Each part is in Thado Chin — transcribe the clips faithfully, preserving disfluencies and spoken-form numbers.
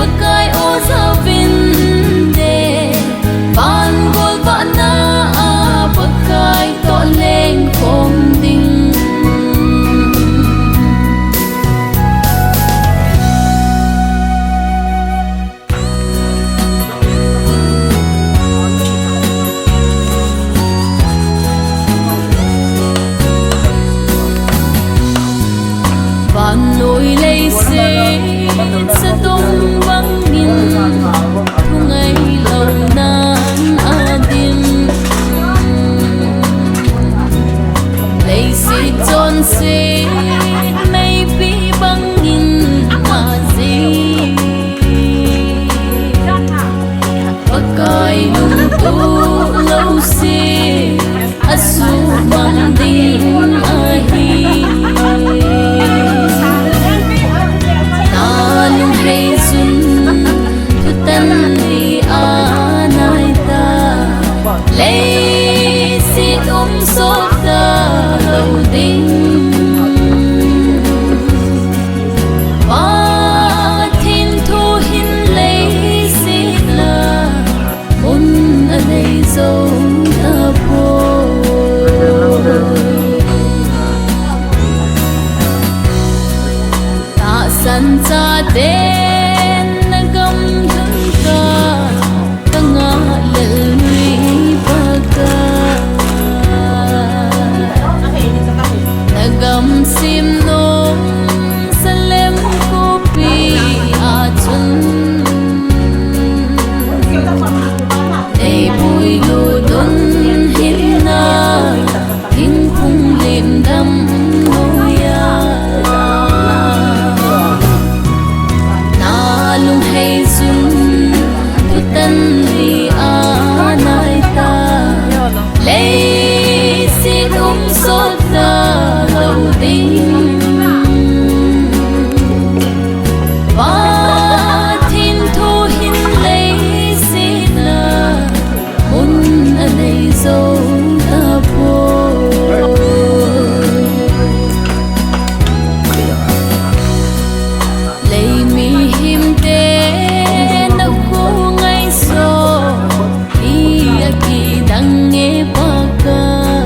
Pakai o jaovin te, van golvahna a Pakai toh lengkhom ding. Vannoi leiset sadong bangin thungailou nan adim. Leiset chonset meipi bangin ajing. Pakai lungtup louse asuhmang ding ahi. Nalunghei chun thutan li a naitan, leiset um sot talou ding. Pathen thu hin leiset a mun anei jou tapoi. Tahsan chaten nagam lhun kah, kangah lel nui Pakai. Nagam sem nom Salem khopi a chun, nei puilut un hinna thingphung lim dam noiya. Nalunghei chun thutan li a naitan, leiset um sot talou ding. Pathen thu hin leiset a mun anei jou tapoi. Lei mihem te nakho ngaisot hi akidang e Pakai.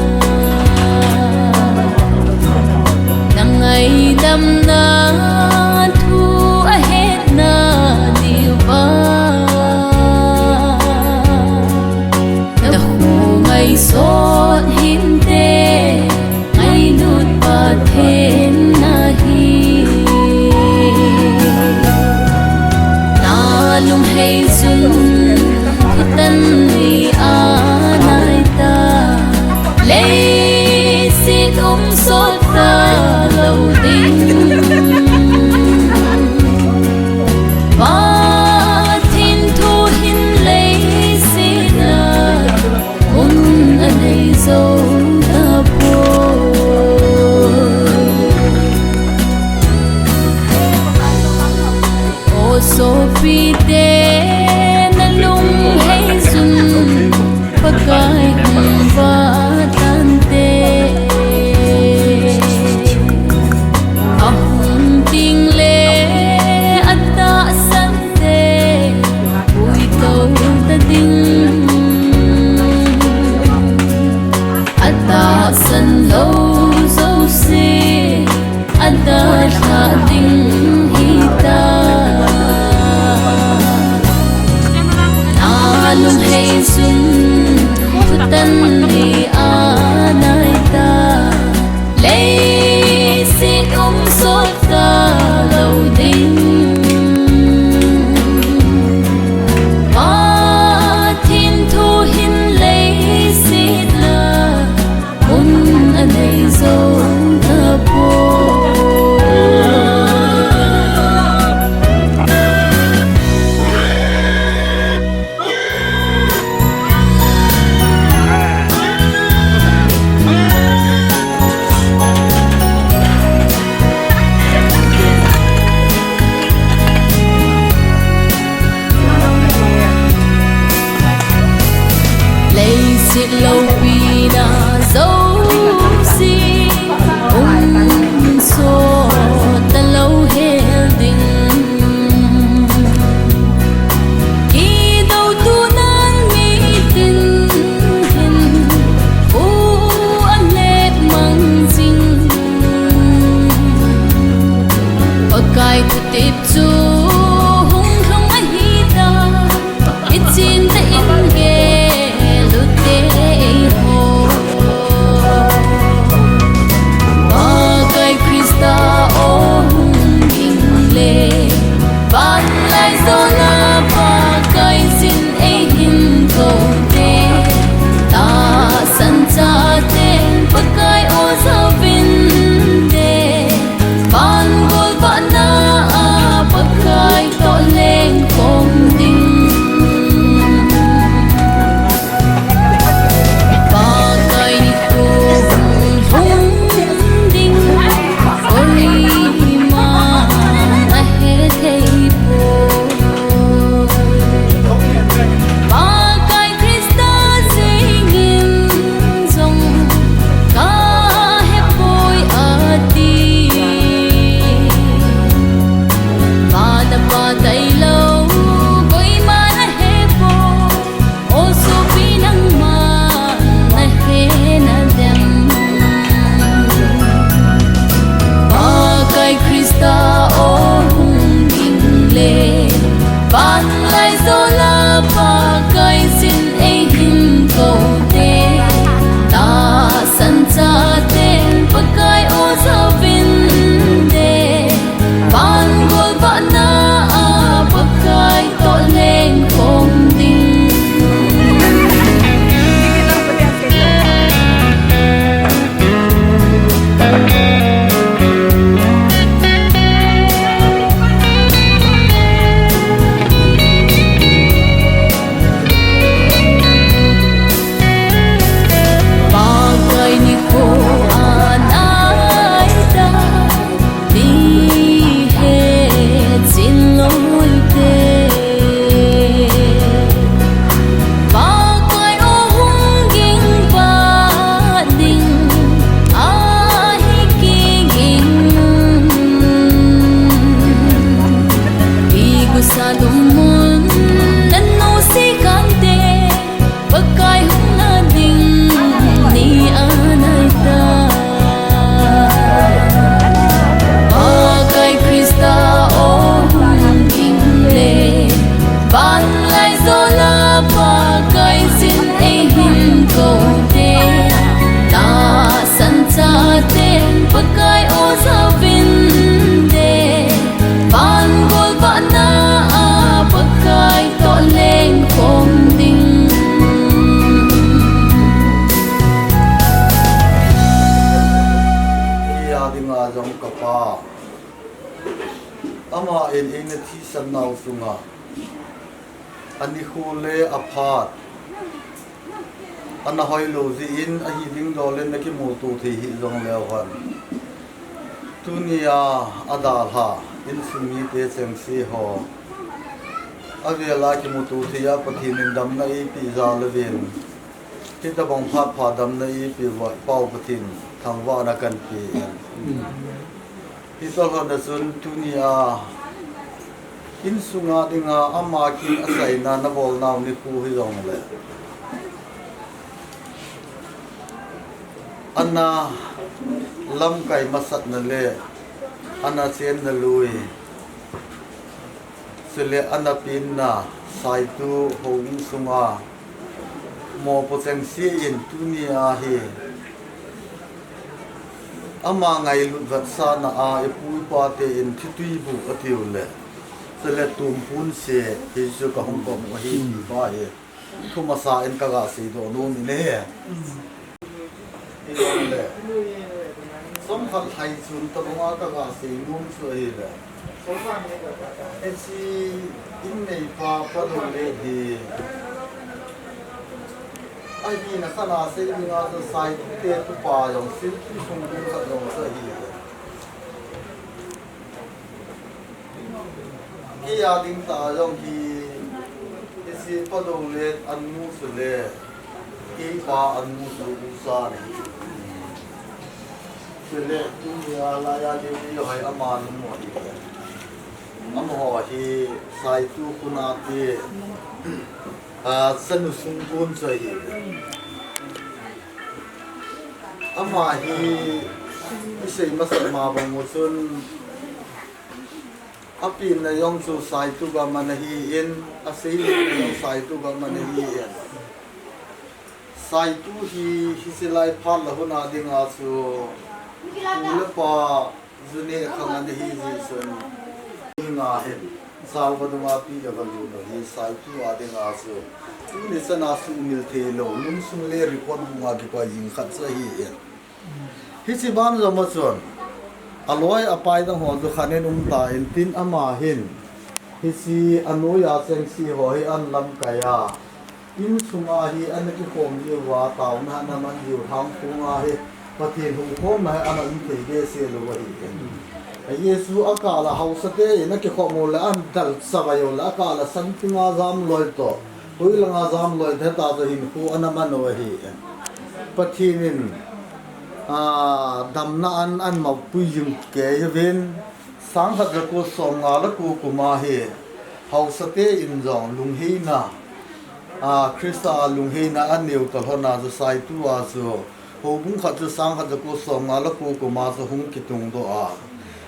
Jong kapa. Ama in eina thisan nau sunga anikho le aphat ana hoilou jeh in ahi ding dol in nakimuto thei hih jongleu hen, tunia adalha insung mite chengse ho avela kimuto thei a Pathen in damna eipeh jal uvin, hitobang phat pha damna eipeh uva i Pau Pathen thangvahna kahin pe e. Hitoh lhon a chun tunia insunga dinga ama kin achaina nabolnau nikho hijongle, ana lamkai masatna le ana chenna lui, chule ana penna Saitu houin sunga mopo chengse in tunia hi ama ngailut vetsahna a ipu ipa te in thitui bu atiu le, chule tumpun se hichu kahung pom u ahi ti pa hi thumasa in kaga seidoh nom in ahi. Hijongle, chomkhat lhaichun tobanga kaga sei nom chu ahile, hiche in neipa Pa Dolet hi ahina khat a sei dinga chu Saitu te tupa jong silpi sung ding khat jong chu ahile. Kei a ding tah a jong hi, hiche Pa Dolet anu chule keipa anu chu ucha ahi. Chule tunia laiya Lily ho hi amanu ahi. Amaho hi Saitu khuna te, a, chanu sung kon chu ahi. Ama hi isei masat ma bang u chun, apenna jong chu Saitu gam ana hi in, aseilutna jong Saitu gam ana hi in. Saitu hi hiche lai phat le hun a dinga chu pu le pa ju neh khang ana hi jeh chun, hinga hin jao vadung a pi le valut u hi Saitu a dinga chu tuni chan a sumil theilou, lungsung le record bung a kikoi jing khat chu ahi in. Hiche ban jom a chun aloi apai dang ho chu khat in um tan tin, ama hin hiche anoiya chengse ho hi ana lamkai a, insunga hi ana kikhom jiuva, taona ana man jiu, lhangphong a hi Pathen huhkhomna hi ana um thei behseh lou ahi. Jesu akal a haosa te in akikhom u le ana dalcha vai u le, akal a santing a jamloi toh, hoilang a jamloi te ta toh hinkho ana man u ahi. Pathen in, a, damna an, ana mapui jing kei uvin, sangkhat jako somnga le ko kum a hi haosa te in jong lungheina, a, Christa a lungheina aneiu toh lhon a chu Saitu a chu houbung khat chu sangkhat jako somnga le ko kum a chu hung kitungdoh a,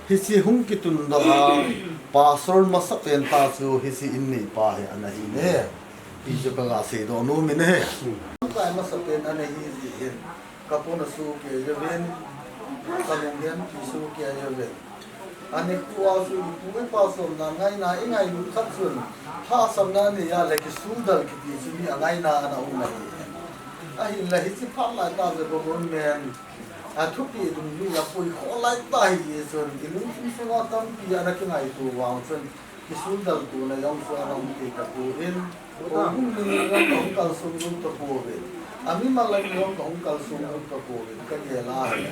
hiche hung kitungdoh a pastor masapen tah chu hiche in neipa hi ana hi e, ti chu kaga seidoh nom in ahi. Kai masapen ana hi jeh hin kapuna sohkei uvin, kalunghem pi sohkei uvin. Anikho a chu ipu ipa chomna ngaina ingailut khat chun, hahsatna anei a le kisudal kiti chu mi angaina ana um ahi. Ahinla hiche phat lai tah chu government a thupeh dungjui a puikhoh lai tah ahi jeh chun, ilungthim sunga tampi ana kingaito vang chun, kisudal tona jong chu ana um thei tapon, houbung mi jong kahung kalsong lut tapouvin, amimal a jong kahung kalsong lut tapouvin, kagel a ahile,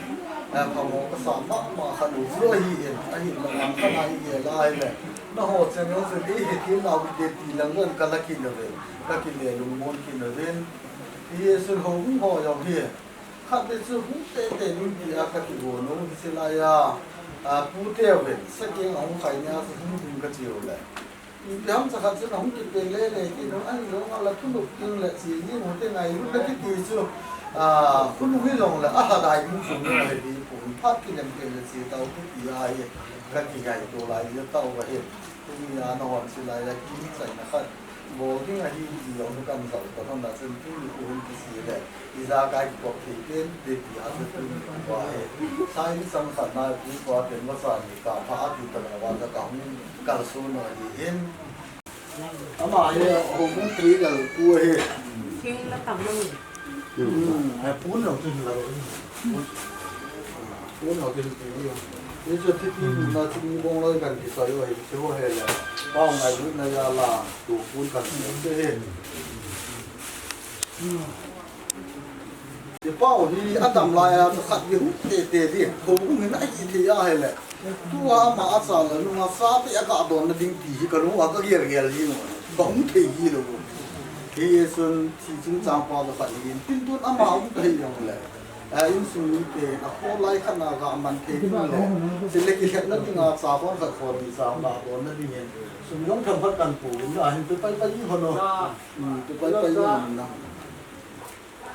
eh, phamo kasa mama khat u chu ahi in, ahinla langkhat a igel a ahile, nangho channel chun eihethem nau hite ti lang jong kala kit uvin, kakile lungmon kit uvin. Hichun houbung ho jong hi khatvei chu hung teitei ding tia kakigon u, hiche laiya, a, pu teuvin sakeng ahung khai nia chu hung ding kati u le, ipi ham chakhat chun ahung kipe lele kit u, ahilou ngal a thunop ding le che jing u te ngailutna kiti chu, a, khonung hijongle alhadai ding chu ahi dipon, phat kilem pen le che tau hite tia hi kakingaito lai jeh tauva ahi. Tunia nahon hiche laiya kichaina khat bol ding ahi ti jong hi kahin jao toh lhon a chun tuni nikho hin kisei le ijakai kikop thei pen te tia chu tuni nikho a hi. Sai ni chang khat na pu pa pen vacha ni kapha ati tobang uva chu kahung kalson u ahi in. Ama hi houbung tui gal pu ahi. Thing la tam lo. Hmm, hai pun lo chu la. Tun ho kihil ti ni. Ni chu thi ti na chu ni bong loi kan kisoi u hi chu ho he le. Pau ngailutna jal a tu pun kan ti te he. Kipau hi a dam lai a chu khat hi hung tete di. Houbung hin a hithei a he le. Tua ama a cha la nunga sa te a ga don na ding ti hi ka nunga ka gel gel hi no. Ka hung thei hi lo. Hi sun thi chungchang pa ka khat hi. Tin tun ama hung thei jong le. A insung mite a kho lai khat na ga man thei ding le. Sile kilhepna dinga cha khon khat khon ni cha ga don na ding hin. Sum jong tham khat kan pu in a hin tu pai pai ho no. Hmm, tu pai pai na.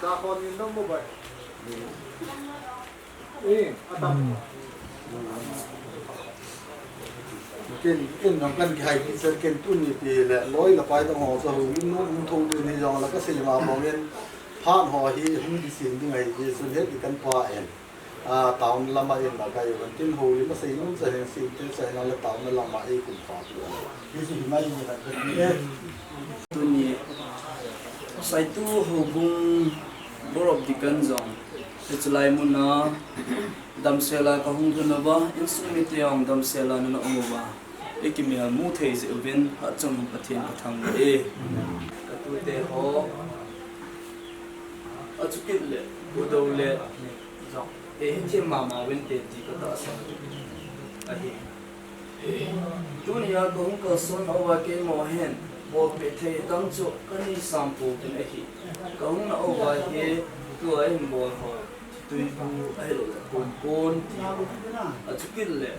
Cha khon ni no mo bai. Eh, atam. Ken, ken jong kan kihai kit sel ken tuni ti le loi le pai dang ho chu hung in nu hung thou tu ni jong la ka sei ma bang in phat ho hi hung di sin ding ahi Jesu he di kan pa en. A, tauna lama in la kai van tin ho li ma sei nun sa hen sin te sa hen la tauna lama ei kun pa tu. Jesu hi mai ni la ka ti e. Tuni Saitu Houbung Board of Deacon jong hiche lai muna damsel a ka hung lhun uva, insung mite jong damsel a nana um uva, i kimel mu thei jeh uvin, hatchungnung Pathen ka thangvah e. Ka tute ho, achukit le, u Dou le, jong, ei hethem mama uvinte ti ka tahsan ahi. Tunia ka hung kalson uva keima hin, bolpeh thei dang chu ka nei sam pouvin ahi. Ka hung na uva hi, tua hin bol ho, tuibu ahilou le, ponpon ti. Achukit le,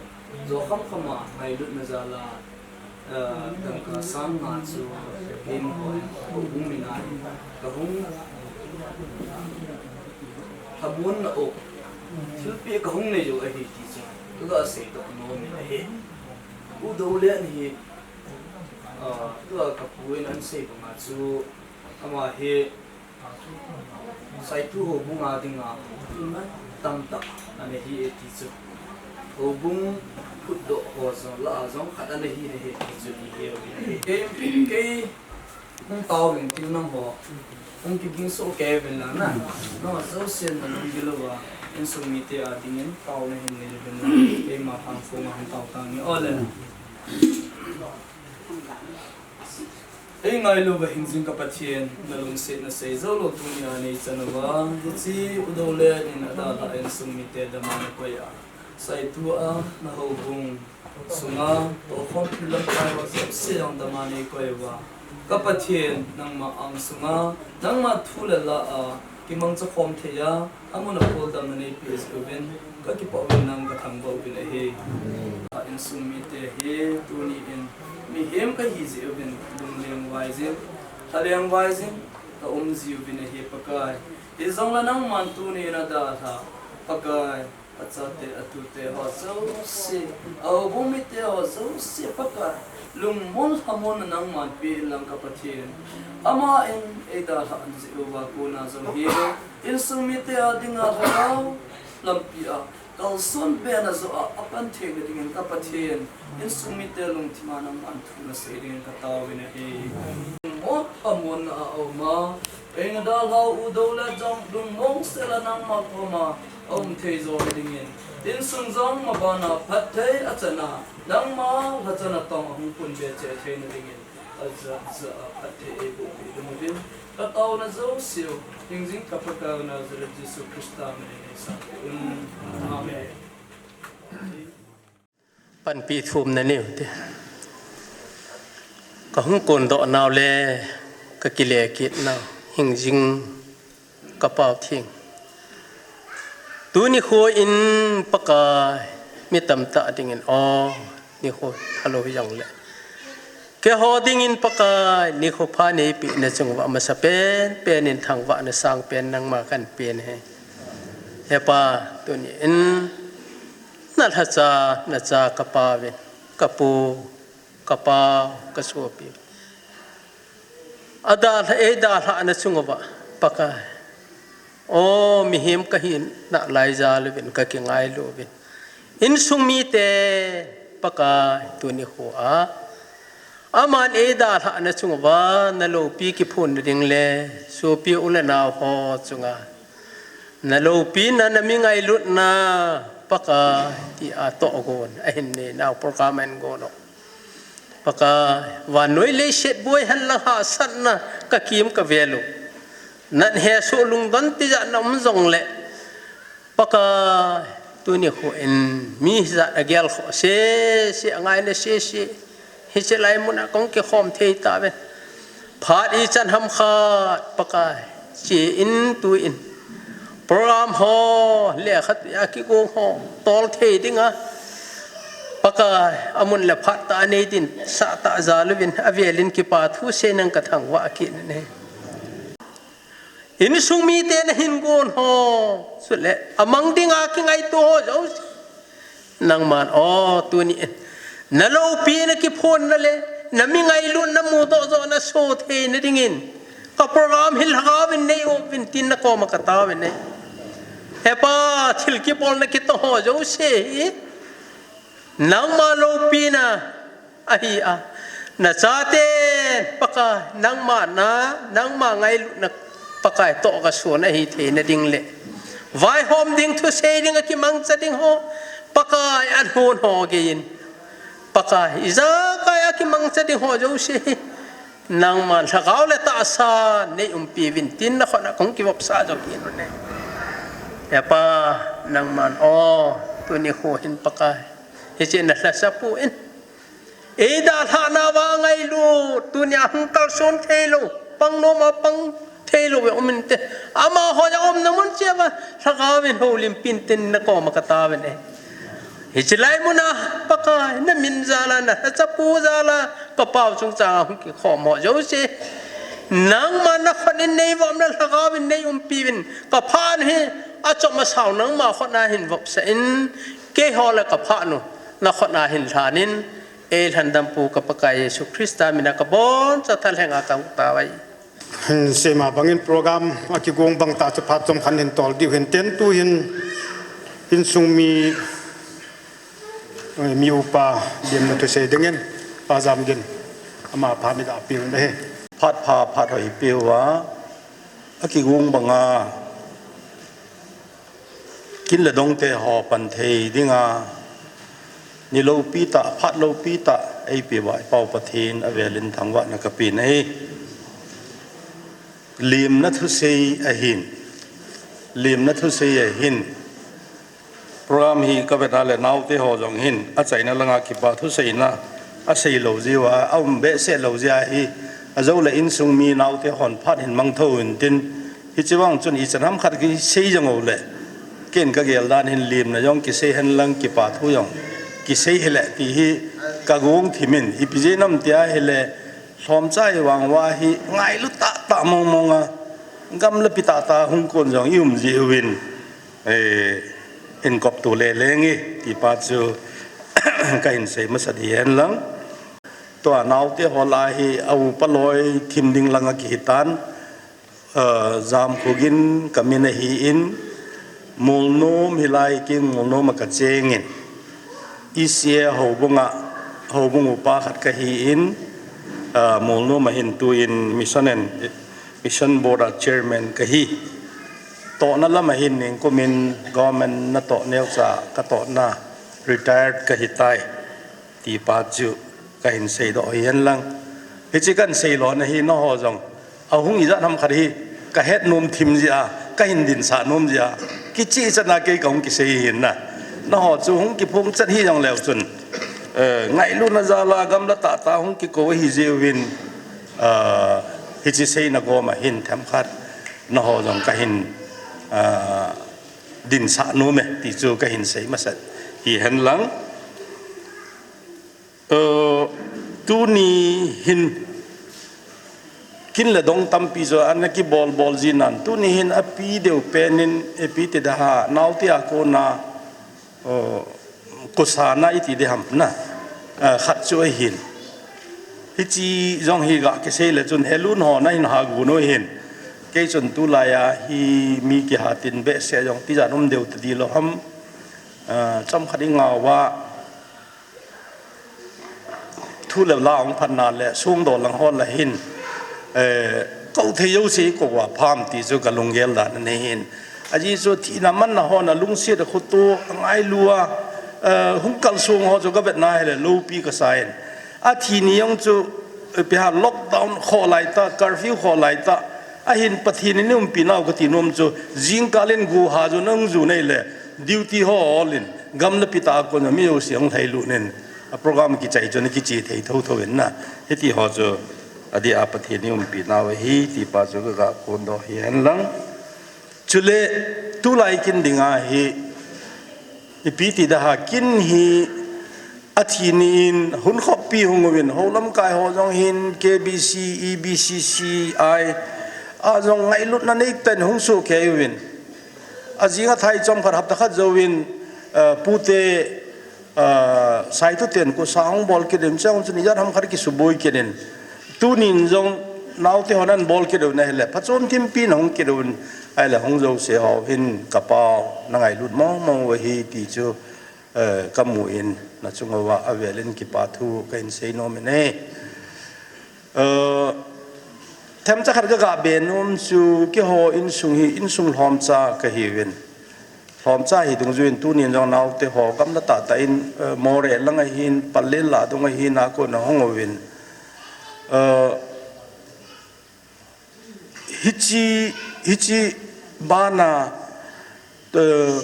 jo khamkham a, ngailutna jal a, eh, dangka sang nga chu, keima ho, ka hung min a, ka hung, ka hung na u, thilpeh ka hung nei u ahi ti chu, ka ga seidoh nom in ahi. U Dou le ni hi, Ah, tua ka pu in ahin sei banga chu, ama hi Saitu houbung a dinga tamtah ana hi e ti chu. Houbung phutdoh ho jong lah a jong khat ana hi e ti chu i he u ahi. Kei, kei hung tao vin tin nangho hung kiging soh kei uvin lang na. Nangho jousen nalung gil uva insung mite a dingin taona hin nei uvin lang. Keima Thangkhong a hung tao tang e. Ole. Ei ngailu uva hingjing ka Pathen, na lungsetna seijou lou tunia nei chan uva, hiche u Dou le nin adalhah insung mite dama na koi a, Saitu a na houbung sunga, tohkhompi lamkai ho jouse jong dama nei koi uva, ka Pathen, nangma ang sunga, nangma thu le la a, kimangcha khom thei a, amun a khuldamna nei peh jeh uvin, ka kipah uvin nang ka thangvah uvin ahi. A insung mite hi tuni in mihem ka hi jeh uvin lungleng vaijin, thaleng vaijin ka um ji uvin ahi Pakai. Hijongle nangman tuni in adalhah Pakai, achate atute ho jouse, a houbung mite ho jouse Pakai, lungmon lhamonna nangman pe in lang ka Pathen. Ama in eidalhah jeh uva kona jong hi, insung mite a dinga lhagao lampi a kalson bena joh a apan theina dingin ka Pathen, insung mite lungthim a nangman thu nasei dingin ka taovin ahi. Lungmon lhamonna a aum a, eina dalhah u Dou le jong lungmong sel a nangma koma aum thei jona dingin, insung jong mabana phatthei achana, nangma lhachana tong ahung pun be cheh theina dingin, ajat jah a phatthei eiboh peh ding uvin, ka taona jouseu, hingjing ka Pakai u Nazareth Jesu Christa min in eisang peh un. Amen. Panpi thum na neu te. Ka hung kondoh nau le ka kile kit nau, hingjing ka Pau Theng. Tuni kho in Pakai mi tamtah dingin aw, nikho thalou hijongle, keiho dingin Pakai nikho pha neipeh na chung uva masa pen pen in thangvahna sang pen nangma kan pen ahi. He Pa, tuni in na lhacha, na cha ka Pau vin, ka pu, ka Pau, ka sopi. Adalhah, eidalhah na chung uva, Pakai. Aw, mihem ka hi nalai jal uvin, ka kingailu uvin. Insung mite, Pakai, tuni kho a. Aman eidalhah na chung uva, na loupi kiphon na ding le, sopi u le nao ho chunga. Na loupina, na mi ngailutna, Pakai, tia tohgon ahin neinau program ahin gon u. Pakai, vannoi leiset buai henlang hahsatna kakim kavel u. Nang hesoh lungdon tijat na um jongle, Pakai, tuni kho in mi hijat agel khoh sese, angaina sese. Hiche lai muna kong kikhom thei tauve. Phat ichan ham khat, Pakai, che in tu in. Program ho, lekha tuia kigong ho, tol thei dinga, Pakai, amun le phat tah a nei dinsah tah jal uvin, avelin kipa thu sei nang kathangvah kit in ahi. Insung mite nahin gon ho, chule amang dinga kingaito ho jouse, nangman o tuni in naloupina kiphonna le nami ngailutna mudoh johna soh theina dingin, ka program hi Lhagaovin nei umpi uvin tin nakoma kataovin ahi. He Pa, thil kibolna kitoh ho jouse hi nangma loupina ahi a, nachaten Pakai, nangma na, nangma ngailutna Pakai toh kason ahi theina ding le vaihom ding, thusei ding, akimangcha ding ho, Pakai, anhon ho geiyin, Pakai, ijakai a kimangcha ding ho jouse hi nangman Lhagao le tahsan nei umpi uvin tin nakhut a kong kivopsah jo kit un ahi. He Pa, nangman o, tuni kho hin Pakai, hiche nalhacha pu in, eidalhah nauva ngailut, tunia hung kalson theilou, pang noma pang theilou ve um inte, amaho jong umna mun cheh uva Lhagaovin houlimpi in tin nakoma kataovin ahi. Hiche lai muna Pakai, namin jal a, nalhacha pu jal a, kapao chungchang a hung kikhom ho jouse, nangma nakhut in neivop in, Lhagaovin nei umpi uvin, kaphat hi achom asao nangma khut a hin vopsah in, keiho le kaphat u nakhut a hin lhan in, eilhandam pu ka Pakai Jesu Christa mina kaboncha thalhenga kahuh tauve. Hin seima bangin program akigong bang tah chu phat chomkhat hin tol diu hin tin, tu hin insung mi, eh, mi upa Lemna thusei dingin Pa Jamgin, ama pha mi da piu ahi. Phat pha phat hoi piu a, akigong banga kin le dongte ho pan thei dinga ni loupi tah, phat loupi tah eipe uva i Pau Pathen avelin thangvahna kapen ahi. Lemna thusei ahin, Lemna thusei ahin, program hi kavet a le naote ho jong hin achaina langa kipa thuseina aseilou jeh uva, aum behseh lou jeh ahi, ajou le insung mi naote hon phat hin mangthou intin, hiche vang chun ichan ham khat kisei jong u le, ken kagel dan hin lemna jong kisei henlang kipa thu jong kisei hile ti hi kagong thim in, ipi jeh ham tia hile, lhomcha i vang uva hi ngailu tahtah mong mong a, gamlapi tahtah hung kon jong i um jeh uvin, eh, hin kopto le leng e, ti pa chu kahin sei masat hi henlang. Tua naote ho lah a hi a upa loi thim ding langa kihitan, eh, Jamkhogin kamin ahin, Molnom hilai kin Molnom a kachengin, E C A houbung a, houbung upa khat kahin, eh, Molnom a hin tuin mission and, Mission Board a chairman kahi. Tohna lam a hin ningkumin government natoh neocha katohna, retired kahitai, ti pa chu kahin seidoh hi henlang. Hiche kahin seilona hi nangho jong ahung ijat ham khat hi kahet nom thim jeh a, kahin dinsah nom jeh a, kicheh chan a kei kahung kisei ahin na. Nangho chu hung kiphong chat hijong leu chun, eh, ngailutna jal a gamla tahtah hung kikou ahi jeh uvin, eh, hiche seina gom a hin themkhat nangho jong kahin, eh, dinsah nom e ti chu kahin sei masat hi henlang. Eh, tuni hin kin le dong tampi chu ana kibol bol jinan, tuni hin api deu penin, ipi ti ding ham, naote a kona, eh, kosana iti ding ham na, eh, khat chu ahin. Hiche jong hi ga kisei le chun helun ho nahin hagun u ahin. Kei chun tulai a hi mi kihatin behseh jong tijat um deu tadih lou ham, eh, chomkhat i ngah uva, thu le la hung phatna le songdoh lang ho lah hin, eh, kou thei jouse i kou uva pham ti chu kalunggel dan ahin. Ajeh chu thina manna hon alungset a khoto angailu a, eh, hung kalsong ho chu kavetna hile loupi kasa in. Athi ni jong chu, eh, ipi ham lockdown kholai ta, curfew kholai ta. Ahin Pathen in eiumpi nau kati nom chu, jingkah in guha chu nang ju nei le, duty ho ol in, gam le pita a kon a mi jouse hung lhailut in, a program kichai chu ana kiche thei thotho in na. Hiti ho chu, adeh a Pathen in eiumpi nau ahi, ti pa chu kaga phondoh hi hen lang. Chule, tulai kin dinga hi, ipi ti da ham, kin hi athi ni in, hun khoppi hung uvin, hou lamkai ho jong hin, K B C, E B C C I, a jong ngailutna neitah in hung sohkei uvin. Ajing a thai chomkhat hapta khat jouvin, eh, pute, ah, Saithu ten kusa hung bol kit in, chang chun ijat ham khat kisuboi kit in. Tunin jong naote hon ana bol kit uvin ahile, phachom thimpi in ahung kit uvin ahile, hung jouse ho hin kapa u, na ngailut mong mong uve ti chu, eh, kamu in, nachung uva avel in kipa thu kahin sei nom in ahi. Eh, themcha khat kaga be nom chu, keiho insung hi, insung lhomcha kahiuvin. Lhomcha hi dungjui in tunin jong naote ho, gamla tahtah in, eh, Moreh lang ahin, Pallel lah dung ahin, a kon a hung uvin. Eh, hiche, hiche bana, eh,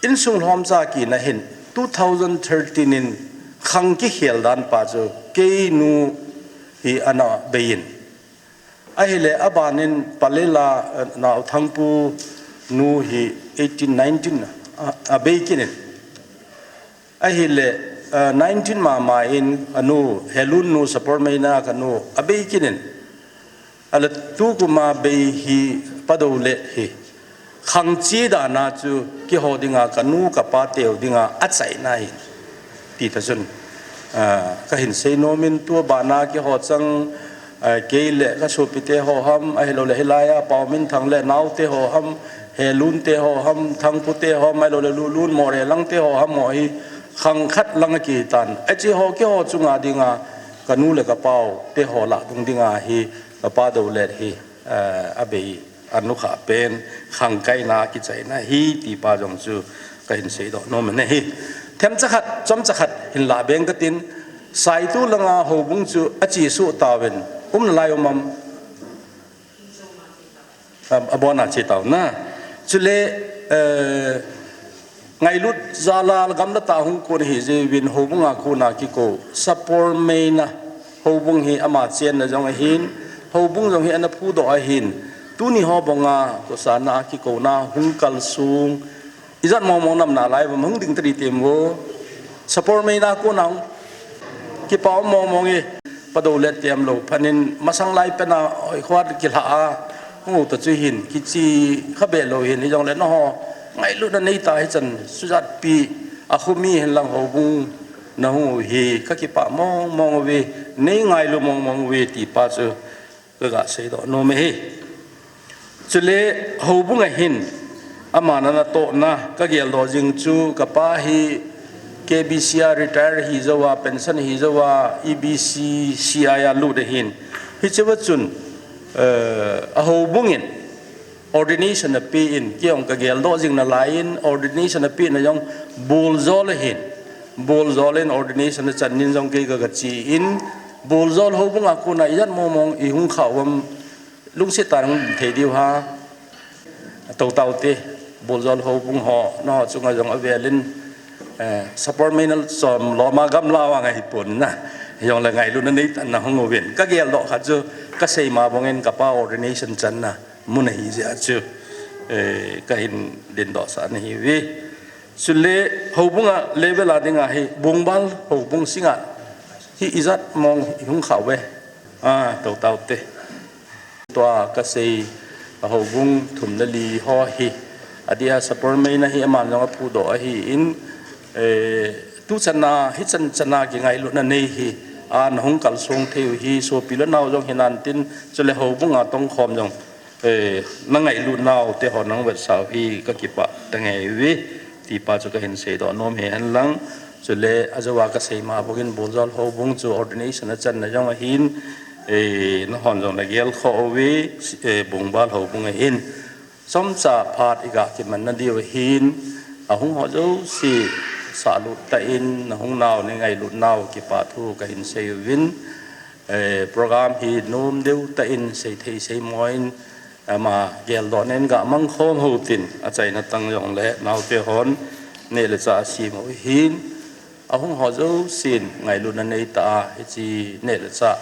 insung lhomcha kina hin, two thousand thirteen in khang kikhel dan pa chu, keinu hi ana bei in. Ahile, aban in Pallel a, eh, nao Thangpu nu hi eighteen, nineteen a, abei kit in. Ahile, eh, nineteen mama in anu, Helun nu, Sapormeina kanu, abei kit in. Ahile, tukum a bei hi Padoulet hi. Khang che dan a chu keiho dinga, kanu kapa teu dinga achaina ahi. Ti tah chun, ah, kahin sei nom in, tua bana keiho chang, ah, kei le kasopite ho ham, ahilouleh hilai a Paominthang le naote ho ham, Helun te ho ham, Thangpu te ho ham, ahilouleh Lulun Moreh lang te ho ham ho hi, khang khat lang akitan. Hiche ho keiho chunga dinga, kanu le kapa u te ho lah dung dinga hi, kapa Doulet hi, ah, abei. Anukha pen khangkaina kichaina ahi ti pa jong chu kahin seidoh nom in ahi. Themcha khat, chomcha khat hin lah beng katin, Saithu langa houbung chu achesuh tauvin, um nalai um am? A, abon a che tau na. Chule, eh, ngailut jal a gamla tah hung kon ahi jeh uvin houbung a kon a kikou, Sapormeina houbung hi ama chenna jong ahin, houbung jong hi ana phudoh ahin, tuni ho banga kosana a kikouna hung kalsong, ijat mong mong nam nalai uvam, hung ding tadi tem vo. Sapormeina kon a hung kipa um mong mong e. Padoulet tiam lou phat in, masang lai pen a, oi, khuat kilha a, hung u ta chu hin, kiche kha be lou hin, hijongle nangho ngailutna neitah hichan, sujatpi, akhumi hin lang houbung nahung u hi, kakipah mong mong uve, nei ngailu mong mong uve, ti pa chu kaga seidoh nom e hi. Chule houbung a hin, ama natohna kageldoh jing chu, kapa hi K B C a retire ahi jou a, pension ahi jou a, E B C C I a lut ahin. Hicheva chun, eh, a houbung in ordination apen, kei jong kageldoh jing nalai in, ordination apen a jong boljol ahin. Boljol in ordination achan in jong kei kaga che in, boljol houbung a kon a ijat mong mong ihung khah uvam, lungset tah in hung thei diu ham. Tou taute, boljol houbung ho, nangho chunga jong avel in, eh, Sapormeina chom lom a gamla vang ahipon na. Hijongle ngailutna neitah in nahung uvin. Kageldoh khat chu, kasei ma bang in kapa ordination channa mun ahi jeh a chu, eh, kahin dingdoh sah nahi uve. Chule houbung a level a dinga hi, Bongbal houbung sunga hi ijat mong ihung khah uve. Ah, tou taute. Tua kasei a houbung thum le li ho hi, adeh a Sapormeina hi aman jong aphudoh ahin, eh, tuchan a, hichan chan a kingailutna nei hi, a nahung kalsong thei u hi, sopi le nao jong hinantin, chule houbung a tongkhom jong, eh, nangailut nau te ho nahung vetsah u hi kakipah tange uve, ti pa chu kahin seidoh nom e hen lang. Chule ajou a kasei ma bang in boljol houbung chu ordination achanna jong ahin, eh, nahon jong nagel kha uve, eh, Bongbal houbung ahin. Chomcha phat iga kiman nadiu hin, ahung ho jouse sahlut tah in, nahung nau, neingailut nau kipathu kahin sei uvin, eh, program hi nom deu tah in seithei seimo in, ama geldoh nen ga mangkhom hou tin, achaina tang jongle naote hon neh le chah asem u hin, ahung ho jousen ngailutna neitah a, hiche neh le chah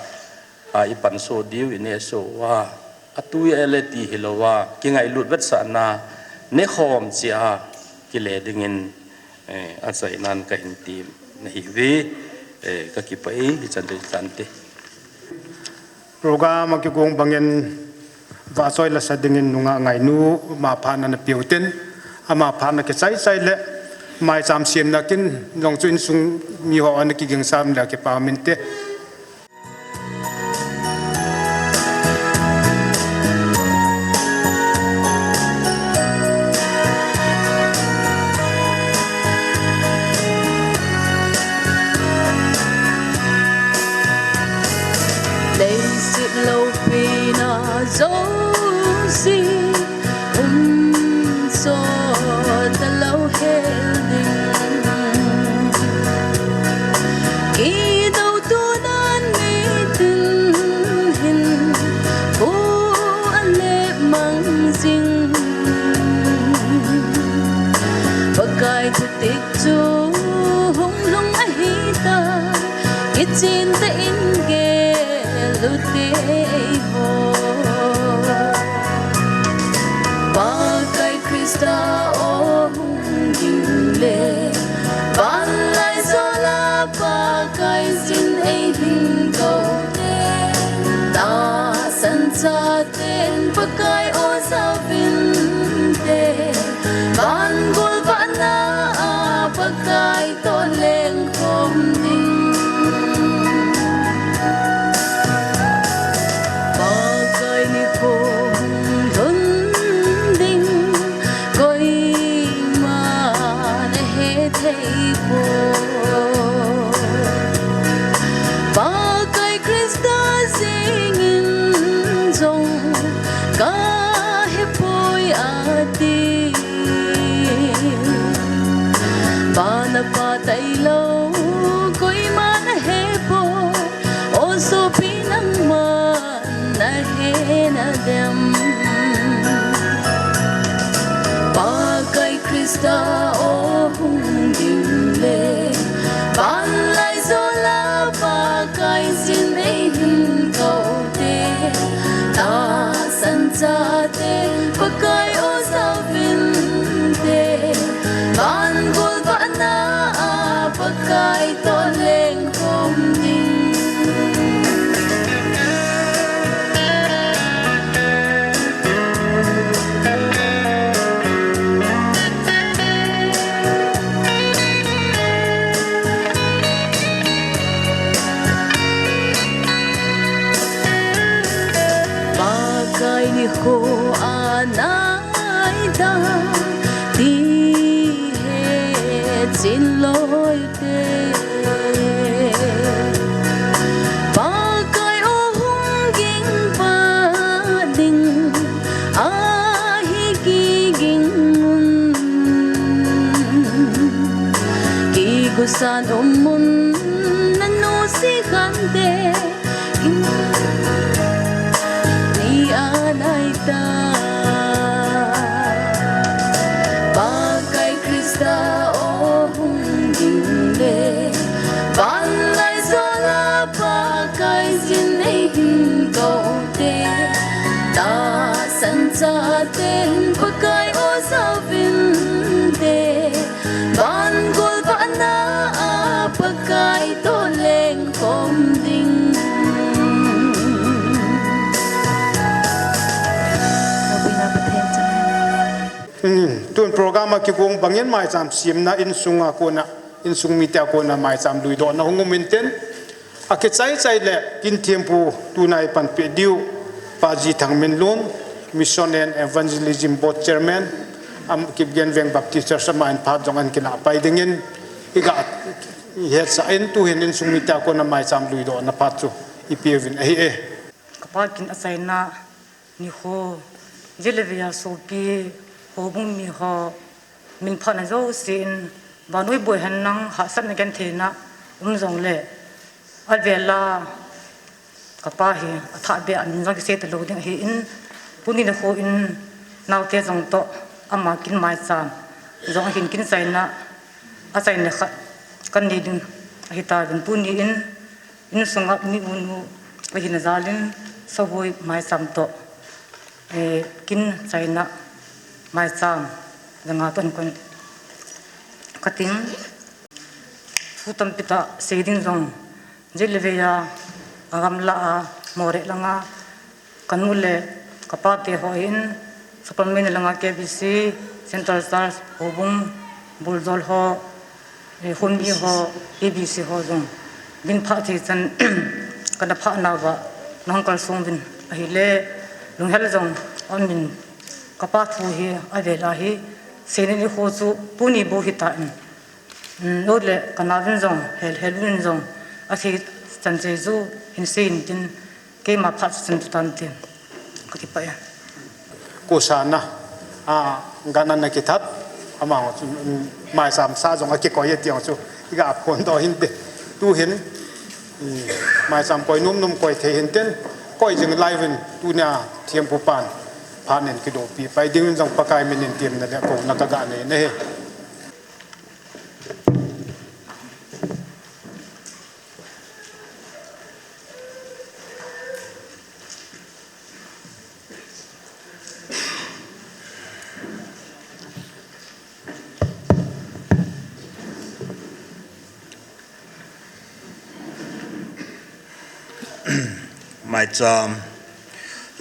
a ipansoh diu, inehsoh uva, atui a ele ti hilouva, kingailut vetsahna nekhom cheh a kile dingin, eh, achainan kahin tem nahiuve, eh, kakipah e, hichan te, hichan te. Program akigong bangin vahchoi lasa dingin nungah Ngainu, ama phatna napeh u tin, ama phatna kichai chai le, maicham semna kin jong chu insung miho ana kiging sam le kipah um inte. Leiset loupina jouse umsot talou hel ding, kidoutunan nitin hin, bu ale mang jing. Pakai thutik chu hunglhung ahitai, kichen tah in gel ute eiho. Pakai Christa o hung ding le, vanlaijol a Pakai jin eihin kou te, tahsan chaten Pakai o jaovin te, vangol vahna a Pakai toh lengkhom ding. Pakai nikho hung lhun ding, koiman ahethei poi. Pakai Christa jengin jong kahepoi ati. Vana Pa tailou koiman ahepoi, o sopi nangman nahe nadem. Pakai Christa o hung ding le, vanlaijol a Pakai jin eihin kou te, tahsan chaten Pakai o jaovin te, vangol vahna a Pakai toh lengkhom ding. Pakai nikho anai da ti he chin loi te. Pakai o hung ging pa ding ahi kiging un, kigosan um un nanu si khante. Ni anai ta. Pakai Christa o hung ding le, vanlaijol a Pakai jin eihin kou te, tahsan chaten Pakai o jaovin te, vangol vahna a Pakai toh lengkhom ding. Hmm, tun program akigong bangin maicham semna insunga kona, insung mite a kona maicham luidohna hung um intin. Akichai chai le, kin thempu tuna ipanpi diu, Pa G Thangminlun, Mission and Evangelism Board Chairman, am Kipgen Veng Baptist Church, ama in phat jong ahin kilah pai dingin, iga hetsah in tuhin insung mite a kona maicham luidohna phat chu ipeuvin ahi e. Kapa kin achaina nikho Jilevia sopi, houbung mi ho, min phatna jouse in, vannoi boihenlang hahsatna gentheina um jongle, avela kapa hi athah beh a min jong kisei talou ding ahin, tuni nikho in naote jong toh, ama kin maicham jong ahin, kin chaina, achaina khat kanei ding ahitauvin, tuni in insunga mi unu ahina jalin, Sahoi maicham toh, eh, kin chaina maicham janga toh hin kon kating. Thu tampi tah sei ding jong, Jilevia, agamla a, Moreh langa, kanu le kapate ho in, Sapermeina langa K B C, Central Church, houbung, buljol ho, eh, homi ho, A B C ho jong, min phat thei chan, kana phatnauva, nahung kalsong uvin ahile, lunghel jong aumin, kapa thu hi, avela hi, seina nikho chu, tuni bou hitan, um, lou le, kanaovin jong, hel, heluvin jong, athei chan cheh chu, hin sei intin, keima phat chan chu tan tin, kakipah e. Kusana, a, gan ana kithat, ama chu, um, maicham sa jong akikoi e ti jong chu, iga phondoh hinte. Tuhin, um, maicham koi nomnom koi thei hintin, koi jing lai uvin, tunia thempu pan, phat nin kidopi pai dingin jong Pakai minin temna le kouna kaga nei ahi. Maicham,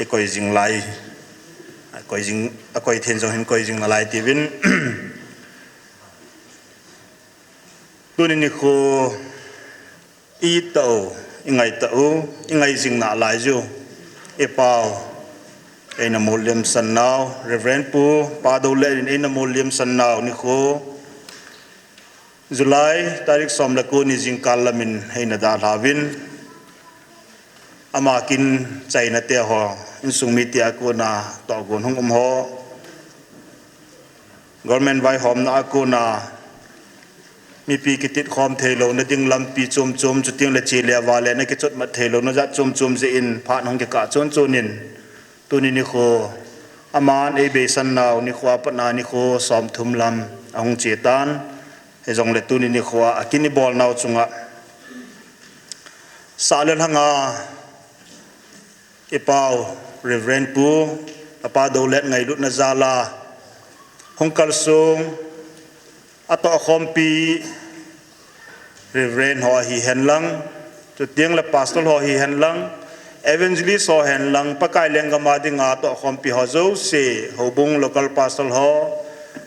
ikoi jing lai, akoi jing, akoi thei jong hin koi jing nalai tiuvin. Tuni nikho, i tao, i ngai tao, i ngai jing nalai ju, i pao, eina molliemsan nau, Reverend Pu Padoulet in eina molliemsan nau nikho, July tarik som le ko ni jingkah lamin eina dalhauvin, ama kin chaina te ho, insung mite a kona tohgon hung um ho, government vaihomna a kona mipi kititkhom theilouna ding lampi chom chom, chuteng le che le vale na kichotmat theilouna jat chom chom jeh in phat hung kikah chon chon in, tuni nikho, aman eibeisan nau nikho a patna nikho som thum lam ahung che tan. Hijongle tuni nikho a, akin ibol nau chunga, sah le lhanga, i pao, Reverend Pu, Papa Doulet ngailutna jal a, hung kalsong, atohkhompi, Reverend ho hihen lang, chuteng le Pastor ho hihen lang, Evangelist ho hihen lang, Pakai lenggam a dinga atohkhompi ho jouse, houbung local pastor ho,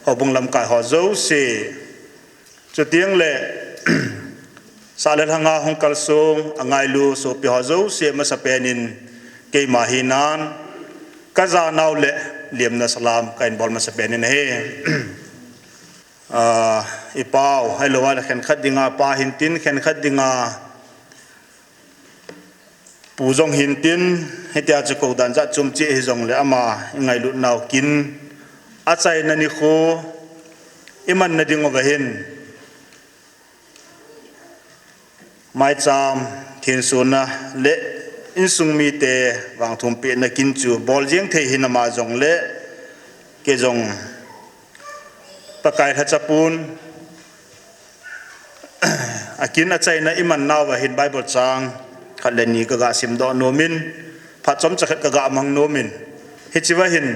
houbung lamkai ho jouse, chuteng le, sah le lhanga hung kalsong, angailu, sopi ho jouse, masapen in, keima hinan, kaja nau le, liemna salam, kahin bol masapen in ahi. Ah, i pao, ahilou le khenkhat dinga pa hintin, khenkhat dinga pu jong hintin, hitia chu kou dan jat chom cheh hijongle ama i ngailut nau kin, achaina nikho, i manna ding uva hin, maicham, thensona le insung mite vangthumpehna kin chu bol jeng thei hinam a jongle, kei jong Pakai lhacha pun, akin achaina i man nauva hin Bible chang khat le ni kaga simdoh nom in, phat chomcha khat kaga mang nom in, hichea hin,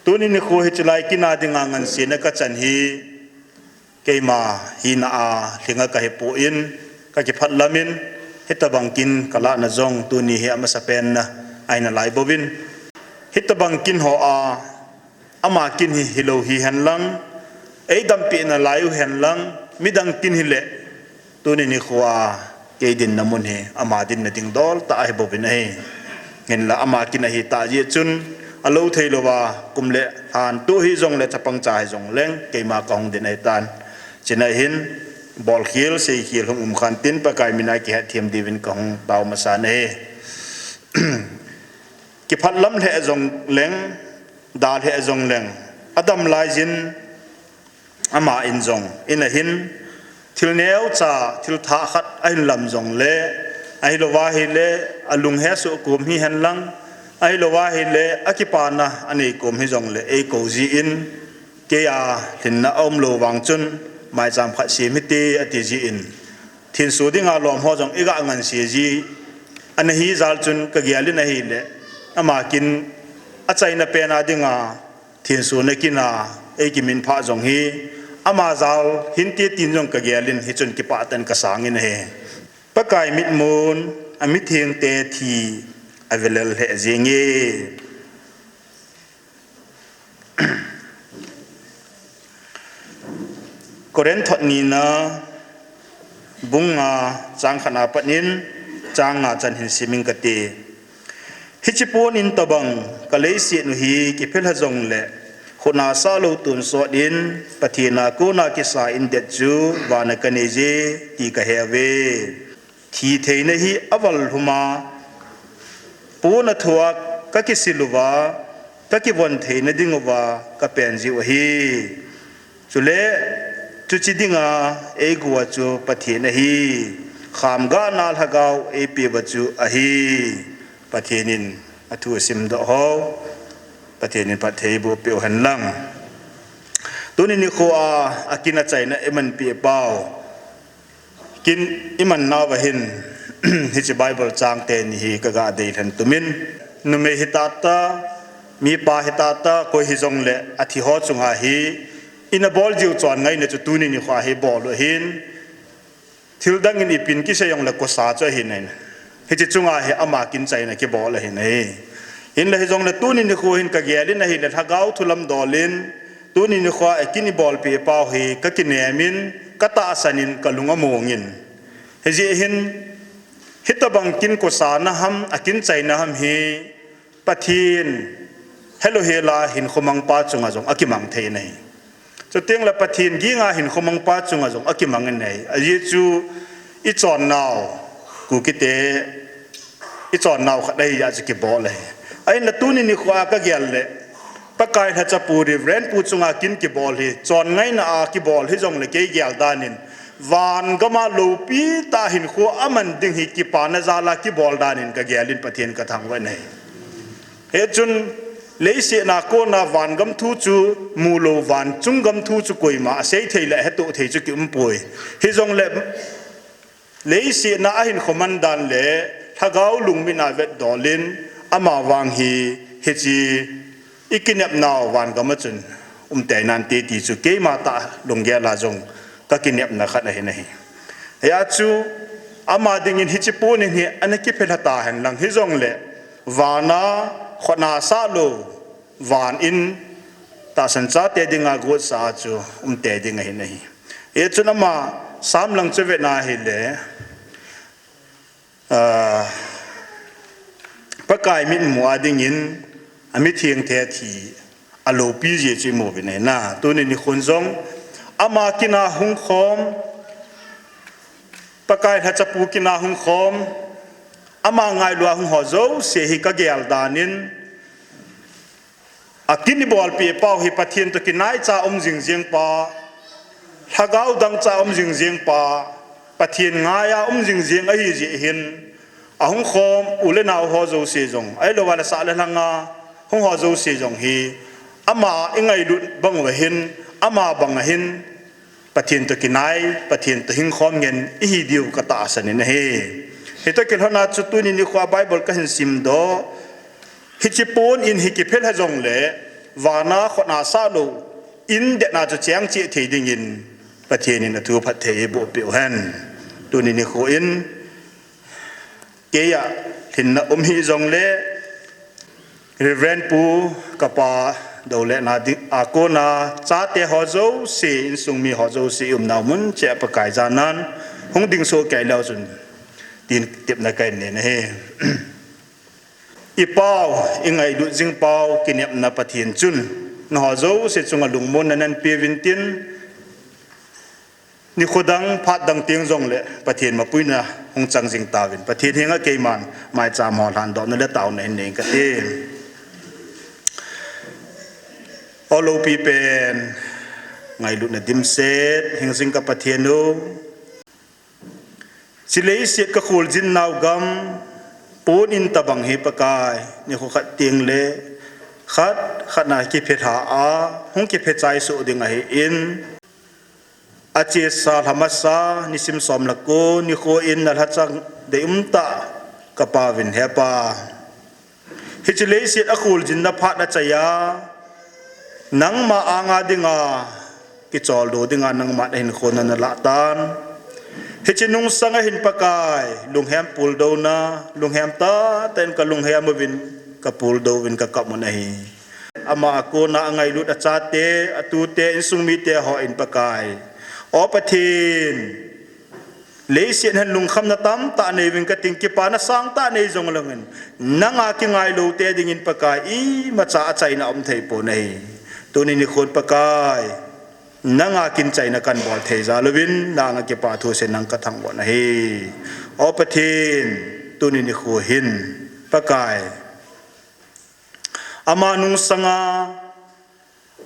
tuni nikho hiche lai kin a dinga ngansena kachan hi, keima hina a lhinga kahipon, kakipah lam in, hitobang kin kalahna jong tuni hi amasapen na ahi nalai bouvin, hitobang kin ho a, ama kin hi hilou hihen lang, eidampi nalai u hen lang, midang kin hile, tuni nikho a, kei dinna mun hi, ama dinna ding dol tah ahi bouvin ahi. Hinla ama kin ahitah jeh chun, alou theilouva, kum le lhan tu hijongle chapang cha hijongleng, keima kahung din ahitan. Chuna hin, bolkhel, seikhel hung um khan tin, Pakai mina kihetthem diuvin kahung tao masan ahi. Kipah lam lheh jongleng, dalheh jongleng, adam laijin, ama in jong, in ahin, thil neocha, thil thah khat ahin lam jongle, ahilouva ahile, alung hesoh kom hihen lang, ahilouva ahile, akipana anei kom hijongle, eikou jin, keia lhinna aumlou vang chun, maicham khat sem hite ati jin, thenso dinga lom ho jong iga nganse ji, ana hi jal chun kagel in ahile, ama kin achaina pena dinga, thensona kina, eikiminphah jong hi, ama jal hinte tin jong kagel in hichun kipah tah in kasang in ahi. Pakai mitmun, amithengte thi, avelel lheh jenge. Korinth thot nina, bung nga, chang khatna pat in, chang nga chan hin simin kate. Hiche pon in tobang, kaleiset u hi kiphel ha jongle, khutna sahlou tonsot in, Pathen a kona kisa indet chu, vana kanei je, ti kaheuve. Thitheina hi aval lhuma, pon a thua kakisil uva, kakivon theina dinguva, kapen jiu ahi. Chule, chuche dinga eigua chu Pathen ahi, khamgahna lhagao eipeuva chu ahi. Pathen in athu asimdoh ho, Pathen in phatthei eiboh peh u hen lang. Tuni nikho a, akin achaina imanpeh pau, kin imannauva hin, hiche Bible chang teni hi kaga deilhen tumin, numei hitata, mipa hitata, koi hijongle, athi ho chunga hi, ina bol jiu chon ngaina chu tuni nikho hi bol u ahin, thildang in ipin kisei jongle kosa chu ahin ahi. Hiche chunga hi ama kin chaina kibol ahin ahi. Hinla hijongle tuni nikho hin kagel in ahile lhagao thu lamdol in, tuni nikho a kin ibolpeh pau hi kakinem in, katahsan in, kalung among in. Hijeh hin, hitobang kin kosana ham, akin chaina ham hi, Pathen, helou hela hinkho mangpa chunga jong akimang thei in ahi. Chutengle Pathen ginga hinkho mangpa chunga jong akimang in ahi. Ajeh chu ichonnau, Kukite, ichonnau khat ahi jeh chu kibol ahi. Ahinla tuni nikho a kagel le, Pakai lhachapu Reverend pu chunga kin kibol hi, chon ngaina a kibol hijongle kei gel dan in, van gam a loupi tah hinkho aman ding hi kipana jal a kibol dan in kagel in Pathen kathangvah in ahi. Hichun, leiset a kona van gam thu chu mulou, van chung gam thu chu koima asei thei le aheto thei chu kiumpoi. Hijongle, leiset a ahinkho man dan le lhagao lungmin avetdol in, ama vang hi, hiche ikinepnau van gam a chun umtei nante ti chu keima tah lunggel a jong kakinepna khat ahin ahi. Hia chu ama dingin hiche pon in hi ana kiphel ha tahen lang hijongle, vana khutna sahlou, van in tahsan chate dinga gotsa chu umtei ding ahin ahi. Hichun ama Sam lang chu vetna ahile, ah, Pakai mitmu a dingin amithengte thi aloupi jeh chu imu uvin ahi na. Tuni nikhon jong ama kin a hungkhom, Pakai lhachapu kin a hungkhom, ama ngailu a hung ho jouse hi kagel dan in, akin ibolpeh pau hi Pathen toh kinaicha um jingjeng pa, lhagao dangcha um jingjeng pa, Pathen ngai a um jingjeng ahi jeh hin, ahungkhom u le nao ho jouse jong, ahilouva le sah le lhanga hung ho jouse jong hi, ama ingailut bang uva hin, ama bang a hin, Pathen toh kinai, Pathen toh hingkhom ngen ihi diu katahsan in ahi. Hitoh kilhon a chu tuni nikho a Bible kahin simdoh, hiche pon in hi kiphel ha jongle, vana khutna sahlou, indetna chu cheng cheh thei dingin, Pathen in athu phatthei eiboh peh u hen. Tuni nikho in, keia lhinna um hijongle, Reverend Pu kapa doulena ding a kona chate ho jouse, insung mi ho jouse, iumnau mun cheh a Pakai janan hung ding soh kei leu chun, tin tepna kahin nei ahi. Ipau, ingailut jing pau, kinepna Pathen chun, nangho jouse chunga lungmonna nahin peuvin tin, nikho dang, phat dang teng jongle, Pathen mapuina hung chang jing tauvin. Pathen henga keiman, maicham ho lhandohna le taona hin nei kate. Aw lopi pen, ngailutna dimset, hingjing ka Pathen u. Hiche leiset ka kholjin nau gam, pon in tabang hi Pakai, nikho khat teng le, khat, khat na kiphe lha a, hung kiphe chai soh ding ahin. Achesa lha masa, nisim som le ko, nikho in na lhacha deium tah ka Pa uvin he Pa. Hiche leiset a kholjinna phat a chai a, nangma anga dinga, kicholdo dinga nangma na hinkho na na lah tan. Hiche nungsang a hin Pakai, lunghem puldouna, lunghem tah tah in ka lunghem uvin, ka puldou uvin ka kap un ahi. Ama a kona a ngailut a chate, a tute, insung mite ho in Pakai. Aw Pathen, leiset hin lungkhamna tamtah nei uvin ka ting, kipana sangtah nei jong leng in, nanga kingailou te dingin Pakai, imacha achaina um thei pon ahi. Tuni nikho in Pakai, nanga kin chaina kan bol thei jal uvin, nanga kipa thu se nang ka thangvah un ahi. Aw Pathen, tuni nikho hin, Pakai. Ama nungsanga,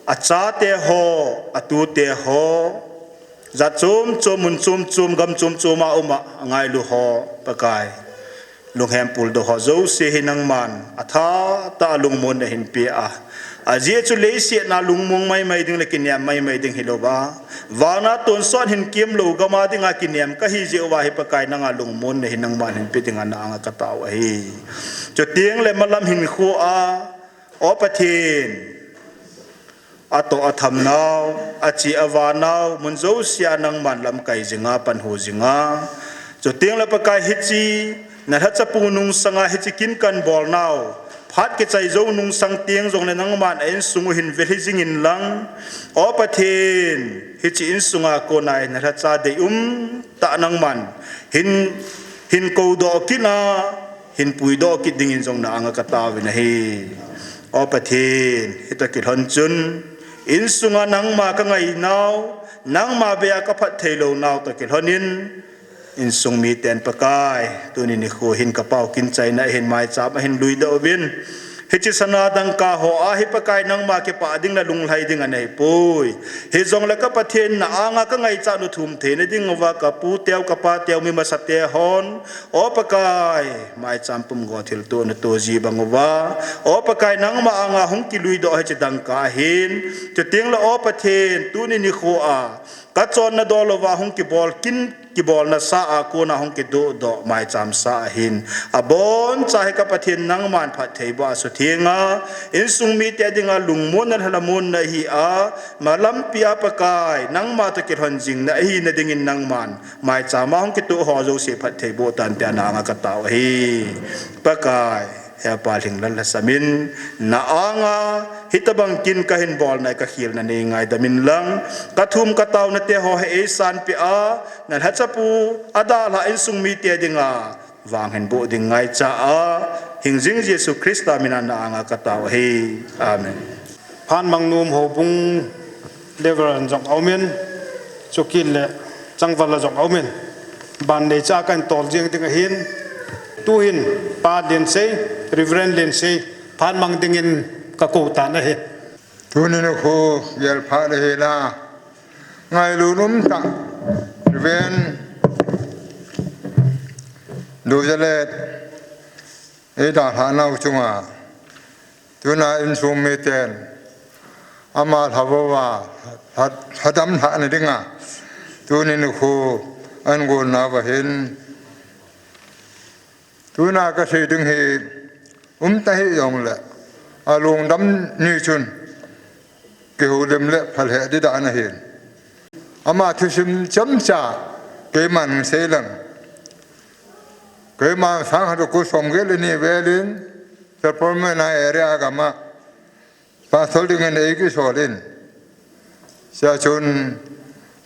a chate ho, a tute ho, jat chom chom, mun chom chom, gam chom chom a um a, a ngailu ho, Pakai. Lunghem puldou ho, jouse hi nangman, a tha tah a lungmon na hin pe a. Ajeh chu leiset na lungmong mai mai ding le kinem mai mai ding hilou va. Vana tonsot hin kimlou gam a dinga kinem ka hi jeh uva hi Pakai nanga lungmon na hi nangman hin pe dinga na anga ka tao ahi. Chuteng le malam hinkho a, aw Pathen, atoh atham nau, ache ava nau, mun jouse a nangman lamkai jinga, panhu jinga. Chuteng le Pakai hiche, na lhachapu nungsanga hiche kin kan bol nau. Phat kichai jou nungsang teng jong le nangman a insung u hin velhi jing in lang. Aw Pathen, hiche insunga kona na lhacha deium tah nangman. Hin, hin koudoh kit na, hin puidoh kit dingin jong na anga ka tao uvin ahi. Aw Pathen, hitoh kilhon chun, insunga nangma ka ngai nau, nangma bea ka phatthei lou nau toh kilhon in, insung miten Pakai, tuni nikho hin ka pao kin chaina hin maicham a hin luidoh uvin. Hiche sana dangka ho a hi Pakai nangma kipah ding le lunglhai ding ana hi poi. Hijong le ka Pathen na anga ka ngaichat u thum theina ding uva ka pu teu ka pa teu mi masate hon. Aw Pakai, maicham pum go thil to na to ji bang uva. Aw Pakai nangma anga hung kiluidoh hiche dangka hin. Chuteng le aw Pathen, tuni nikho a. Ka chonna dol uva hung kibol kin, kibolna sa a kona hung kidohdoh maicham sa a hin. Aboncha hi ka Pathen nangman phatthei boh a suthenga, insung mite dinga lungmonna lhalamonna ahi a, malampi a Pakai, nangma toh kilhon jing na ahi na dingin nangman, maicham a hung kitoh ho jouse phatthei boh tan tia na anga ka tao ahi. Pakai. He Pa lhinglel lhasam in, na anga, hitobang kin ka hin bolna ka khelna nei ngaidam in lang, ka thum ka taona te ho hi eisanpeh a, na lhachapu, adalhah insung mite dinga, vang hin boh ding ngaicha a, hingjing Jesu Christa mina na anga ka tao ahi. Amen. Phat Mangnom houbung level a jong aumin, chukit le changval a jong aumin. Ban neicha kahin tol jing ding ahin, tuhin Pa Liansei, Reverend Liansei, phat mang dingin ka kou tan ahi. Tuni nikho gel phat ahi la, ngailut umtah, Reverend Dojalet, eidalhah nau chunga, tuna insung miten, ama lhavo uva, lha, lhadam lhahna dinga, tuni nikho, ahin gon nauva hin, tuna ka sei ding hi, umta hih jongle, alungdam ni chun, kihoulim le phalheh ding dan ahin. Ama thusim chomcha, keiman sei leng. Keiman sang khat le ko som get le ni vel in, Sapermeina area gam a, pastor dingin eikisol in. Chua chun,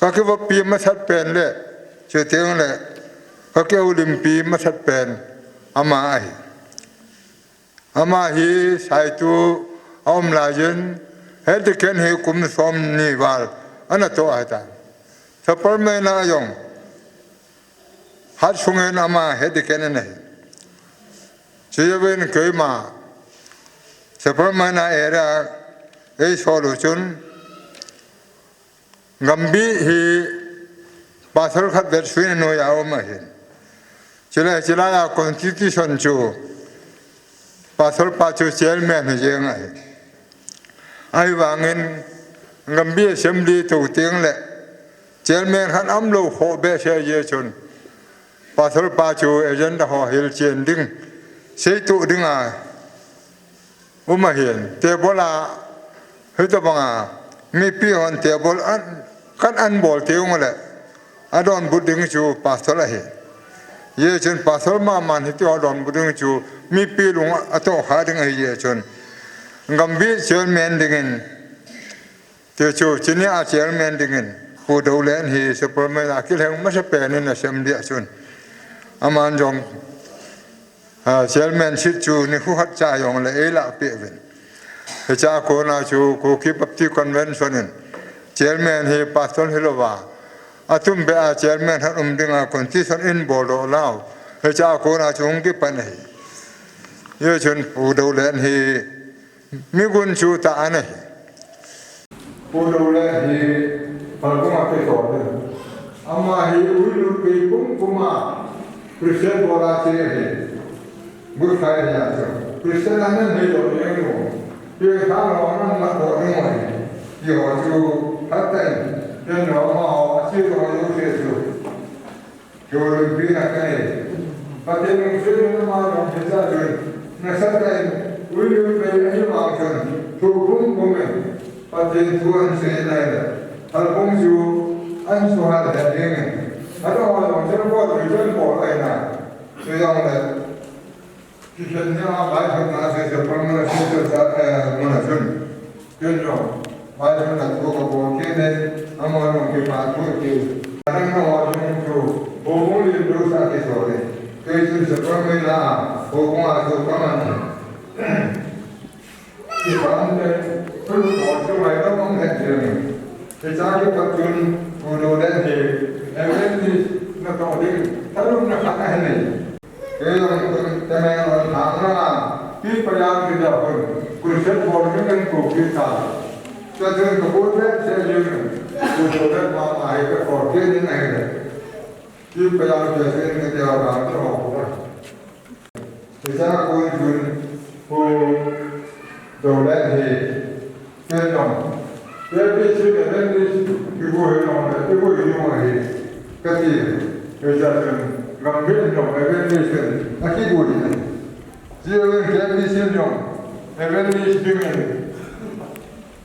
ka kivoppi masat pen le, chuteng le, ka kihoulimpi masat pen, ama ahi. Ama hi Saitu a um laiyin, Head Deacon hi kum som ni val, ana toh ahitan. Sapermeina a jong, hat sungin ama Head Deacon ana hi. Chujouvin keima, Sapermeina area, Ei solu chun Gambih hi pastor khat vetsuina noiya um ahin. Chule chilaiya constitution chu pastor pa chu chairman hi jeng ahi. Ahivangin Gambih assembly tou teng le chairman khat umlou khoh behseh jeh chun pastor pa chu agenda ho hilchen ding, seitoh dinga um ahin. Table a hitobanga mipi hon table an, kan an bol teng ule adonbut ding chu pastor ahi. Hijeh chun pastor maman hitiho donbut ding chu mipi lung atohkha ding ahijeh chun Gambih chairman dingin, tichu chinia chairman dingin Pu Dolen hi superman a kilheng masapen in assembly a chun aman jong chairman seat chu nikho khat cha jongle eilah peh uvin. Hichea kona chu Kuki Baptist Convention in chairman hi pastor hilouva atumbeh a chairman khat um dinga constitution in boldoh lou. Hichea kona chu hung kipan ahi. Hijeh chun Pu Dolen hi migun chu tah ana hi. Pu Dolen hi Phalbung a kisol in, ama hi Uiluipei pumpum a Christian bol a che ahi. Good Friday a chu Christian ana hidoh jeng u, pengthah ho ana mat doh jeng u ahi. Tiho chu phatah in, ken jong amaho ache doh jouse chu kiholimpi na kanei. Pathen lungsetna ama jong hichea chun nasatah in Uiluipei ahivang chun thu pumpum in Pathen thu ahin sei in ahile Phalbung chu ahin suhal het dingin, ahilouleh jong chun bol, chun bol ahina. Chujongle kikhenna a vailhunna sese pang muna sese cha, eh, muna chun. Chun jong vailhunna thu kabol kit in, amahon jong kipathu ti. Adang ho jong chu houbung lim jousea kisol in. Kei chun sepai mei la a, houbung a chu kaman. Kipah in, thulhuh ho chu ngaidam um het jeng in. Hichea kipat chun, Pu Dolen hi evangelist natoh ding thalupna khat ahin nei. Kei jong Tamenglong thang langa, Pi Payam kiti a khun, crusade bol dingin kou kit tan. Chua chun kabol behseh jeng in, Pu Dolen mama hi kakol kit in ahile. Pi Payam kiti a khun, kiti a khun, Hichea kon chun Pu Dolen hi, ken jong, K B C le Baptist kigo hi jong le, kigo hi jong ahi, kati. Hichea chun, Gambih in jong Baptist in akigo hi ahi. Chule K B C in jong Baptist ding ahi.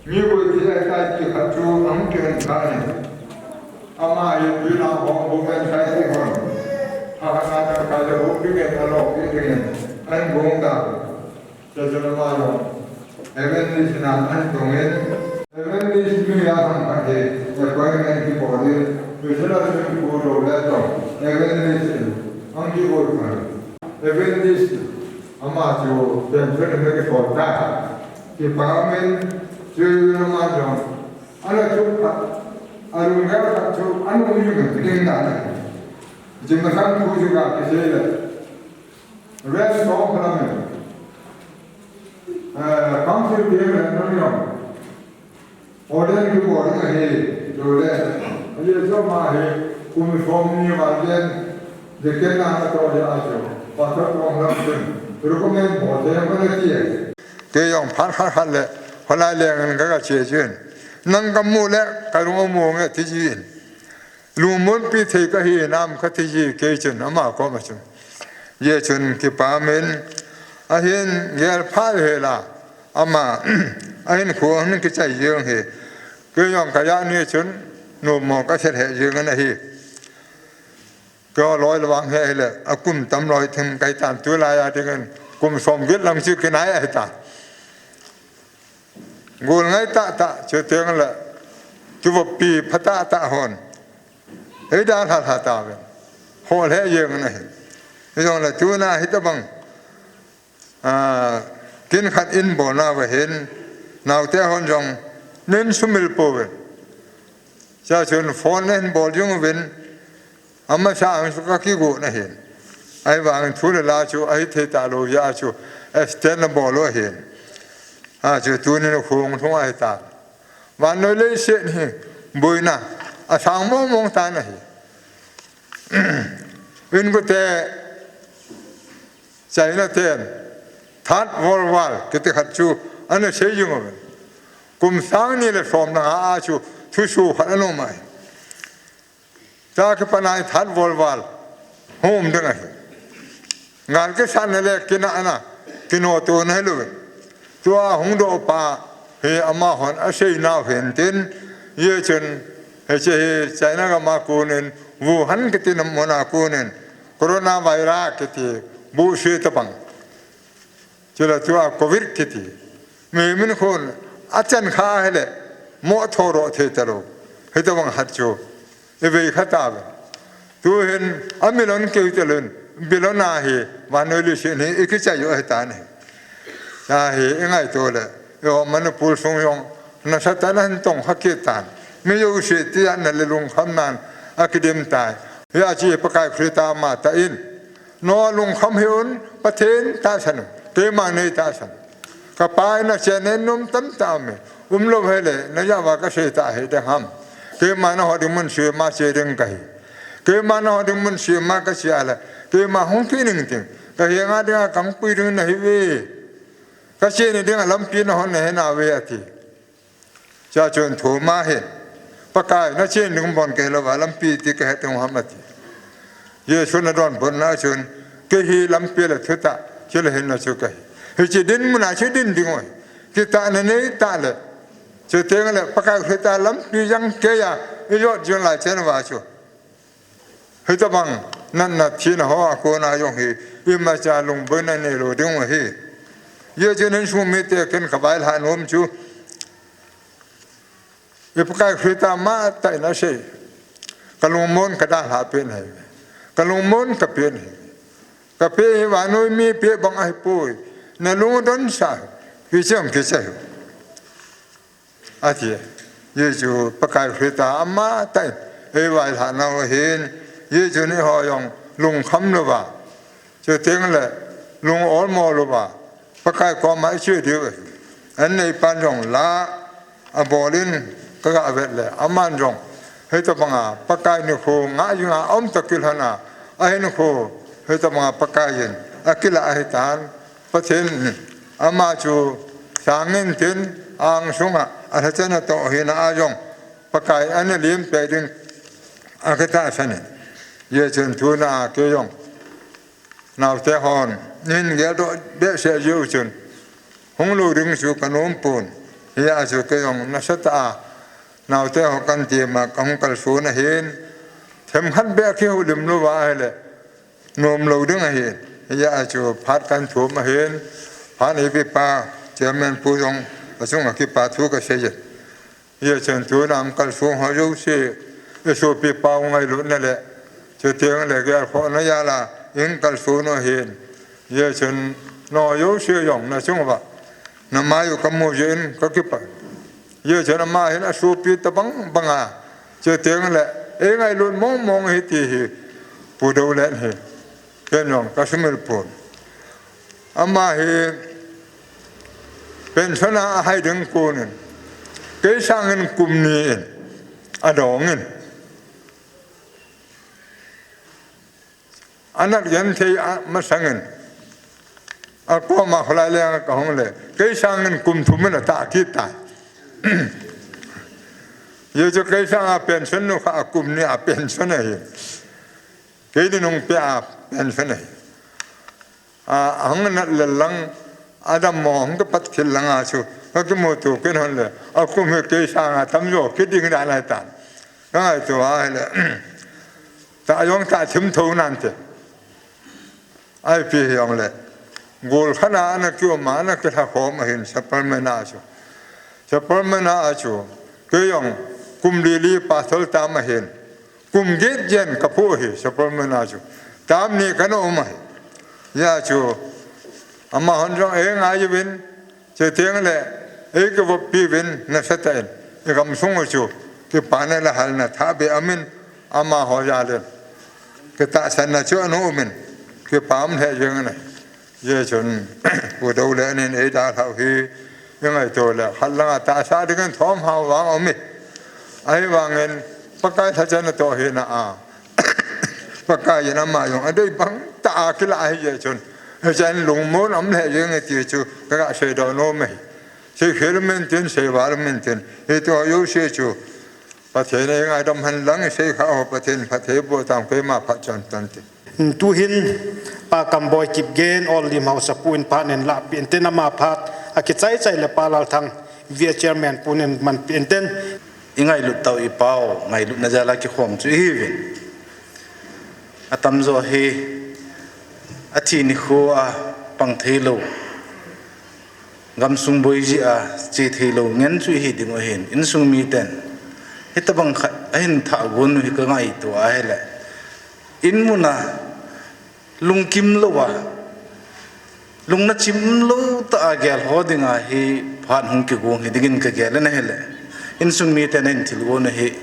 Mi koi ti ahitai ti khat chu ahung kihong kha in. Ama hi tuilah hung hung in kai ti hon. Ahana dang kai le hung ding in alo ding in. Ahin gong ta. Chachun ama jong evangelist na ahin tong in. Evangelist mi a thang khat hi appointment kibol in. Tuilah chun Pu Dolen jong evangelist in ahung kibol kha in. Evangelist ama chu pension in akibol ta. Kipah in, chu ama jong, ana chu phat, alunggel khat chu, ana um jing ding dan. Jing masang thu chu ga kisei le. Rest of the, eh, council team le, no, no. Ordain kibol ding ahi, chule. Ajeh chu ama hi, kum som ni val jen, deacon na atoh jeh a chu, pastor kong lam chun, recommend bol thei am ana ti e. Kei jong phat khat khat le, kholai leng in ka, ka che jin. Nang kamu le, kalung amu nge ti jin. Lungmonpi thei kahi nam kati ji kei chun ama koma chun. Hijeh chun kipah in ahin gel phat hel a ama ahin kho ahin kichai jeng hi. Kei jong kajah ni chun numo kasel he jeng in ahi. Kei loi le vang he le akum tam loi thim kai tan tulai a dingin kum som get lang chu kinai ahi ta. Gol ngai tah tah, chuteng le, kivoppi pha tah tah hon. Eidalha lha tauve. Hol he jeng in ahi. Hijongle tuna hitabang, ah, kin khat in bolna uva hin, naote hon jong, nin sumil pouve. Chua chun phone in bol jing uvin, amasa ang chu kakigo na hin. Ahivangin thu le la chu, ahithei talou jeh a chu, extend na bol u ahin. A chu tunin hung thung ahi ta. Vannoi leiset hi boina asang mong mong tan ahi. Inkote China ten Third World War kiti khat chu ana sei jing uve. Kum sang ni le som na a chu thusuh khat ana um ahi. Tua kipat a hi Third World War hung um ding ahi. Gal kisatna le kinahna, kinoh tona hilou. Tua hung doh pa hi amahon asei nau hin tin, hijeh chun hiche hi China gam a konin, Wuhan kiti na mun a konin, coronavirus kiti, buhse tabang. Chule tua covid kiti. Mihem in khun achan kha ahile, mo thou ro thei talou. Hitabang khat chu ivei kha tauve. Tuhin amilon keu talun, bilon a hi, vannoi leiset hi ikichai u ahi tan ahi. Ahi, ingaito le, eiho Manipur sung jong nasatah in ahin tong kha kit tan. Mi jouse tijatna le lungkhamnan akidim tai. Hijeh a chu Pakai Christa amatah in, nalungkham hih un, Pathen tahsan un, keima nei tahsan. Kapa in achen in nom tamtah aume. Umlou hile, najah uva kasei tah hiding ham. Keima naho ding mun sema che ding kahi. Keima naho ding mun sema kache a le, keima hung kit ning ting, kahenga dinga kahung pui ding nahiuve. Kache ni dinga lampi nahon nahe nauve ati. Chua chun Thoma hin, Pakai, nache ding bon kahe louva, lampi ti kahet ding ham ati. Jesun adonbutna chun, kei hi lampi le thutah, chule hinna chu kahi. Hiche dinmun a chu idin ding u ahi. Kitahna neitah le, chuteng le Pakai Christa lampi jang keiya ijot jing lai chen uva chu, hitabang natna thina hoa kona jong hi imacha lungboina neilou ding u ahi. Hijeh chun insung mite ken kavailhah nom chu, i Pakai Christa amatah in asei, kalungmon kadalhah peh nahi, kalungmon kapeh nahi. Kapeh hi vannoi mi peh bang ahipoi, nalung donsah, kichai, kichai u, ati. Hijeh chu Pakai Christa amatah in eivailhah nau ahin, hijeh chun eiho jong lungkham louva, chuteng le lung olmo louva, Pakai koma iche diu ahi. An neipan jong la abol in kaga vet le, aman jong hitabanga Pakai nikho ngah jinga aum toh kilhona, ahinkho hitabanga Pakai in akilah ahitan. Pathen in ama chu sang intin, angsunga alhacha natoh hina a jong Pakai in ana lem peh ding akitahsan in. Hijeh chun tuna kei jong naote hon eihin geldoh behseh jeh u chun, hung lou ding chu kanom pon. Hijeh a chu kei jong nasatah a naote ho kahin tema kahung kalson ahin, themkhat beh kihoulim louva ahile nomlou ding ahin. Hijeh a chu phat kahin thum ahin, phat ipi pa, Chairman pu jong achunga kipa thu kasei e. Hijeh chun tuna hung kalson ho jouse, isopi pau ngailutna le, chuteng le gelkhohna jal a eihin kalson u ahin. Hijeh chun nangho jouse jong nachung uva namai u kamu jeh in kakipah. Hijeh chun ama hin asopi tabang banga, chuteng le eingailut mong mong ahi ti hi Pu Dolen hi ken jong kasumil pon. Ama hi pension a ahai ding konin, kei sangin kum ni in adongin, anat genthei masangin, akoma kholai lenga kahung le, kei sangin kum thum in atah kit tai. Hijeh chu kei sanga pension nu kha akum ni a pension ahi. Kei dinung peh a pension ahi. A, ahung nat lel lang, adammo hung kipat khel langa chu kakimuto kit hon le, akum hi kei sanga tamjo kit ding dan ahitan. Kangaito ahile, tah jong tah thim thou nante. Ipi hijongle, gol khat a ana kium a, ana kilhakhom ahin, Sacrament a chu. Sacrament a chu kei jong kum li li pastor tam ahin, kum get jen kaphu ahi, Sacrament a chu term ni kana um ahi. Hijeh a chu amahon jong eingai uvin, chuteng le eikivoppi uvin, nasatah in igamsung u chu kipana le halna thahbeh aumin, amaho jal in kitahsanna chu ana umin, kipa um lheh jeng in ahi. Hijeh chun Pu Dolen in eidalhau hi Ingai to le, khat langa tahsa dingin thom hao vang om e. Ahivangin, Pakai lhacha natoh hina a. Pakai in ama jong, adei bang ta a kila ahi je chun. Hichan lungmon om le jeng e ti chu, kaga seidoh nom e. Seikhel mintin, seival mintin. Hito jouse chu. Pathen ei ngaidam hen lang, seikha ho Pathen phatthei boh tang, keima phat chan tante. Tuhin Pa Kamboi Kipgen, Oldim Haosapu in phat nen lahpeh intin, ama phat akichai chai le Pa Lalthang, Vice Chairman pu nen manpeh intin. Ingailut tau, ipau, ngailutna jal a kikhom chu ihiuvin. Atamjo hi athi nikho a pang theilou, gamsung boi jeh a che theilou ngen chu ihi dingu ahin, insung miten hitabang khat ahin thah gon u hi kangaito ahile, in muna lungkim louva, lungna chim lou tah a gel ho dinga hi phat hung kigong hi dingin kagel in ahile, insung miten ahin thil gon u hi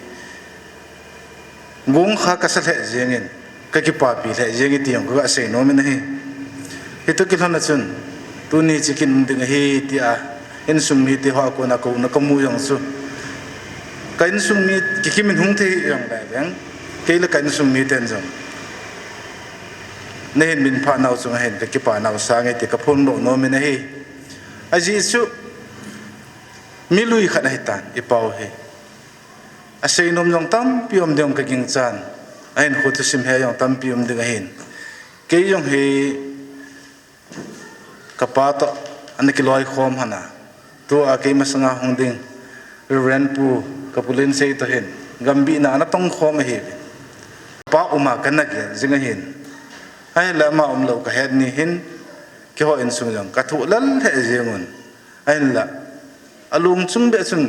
gong kha kasa lheh jengin, kakipapi lheh jeng e ti jong kaga sei nom in ahi. Hitoh kilhon a chun, tuni chikit um ding ahi tia insung mite hoa kona kouna kamu jong chu, ka insung mi kikim in hung thei jongle veng, kei le ka insung miten jong nahin minphah nau chunga hin kakipa nau sange ti kaphondoh nom in ahi. Ajeh chu, mi lui khat ahitan, ipau hi. Asei nom jong tampi um ding kaginchan. Ahinkho thusim he jong tampi um ding ahin. Kei jong hi kapa toh ana kiloikhom hana, tua kei masanga hung ding Reverend Pu Kapulinsei toh hin gambihna ana tongkhom ahiuvin. Pa uma kana gel jing ahin. Ahile ama umlou kahet ni hin, keiho insung jong kathoh lel lheh jengun. Ahinla, alung chung beh chun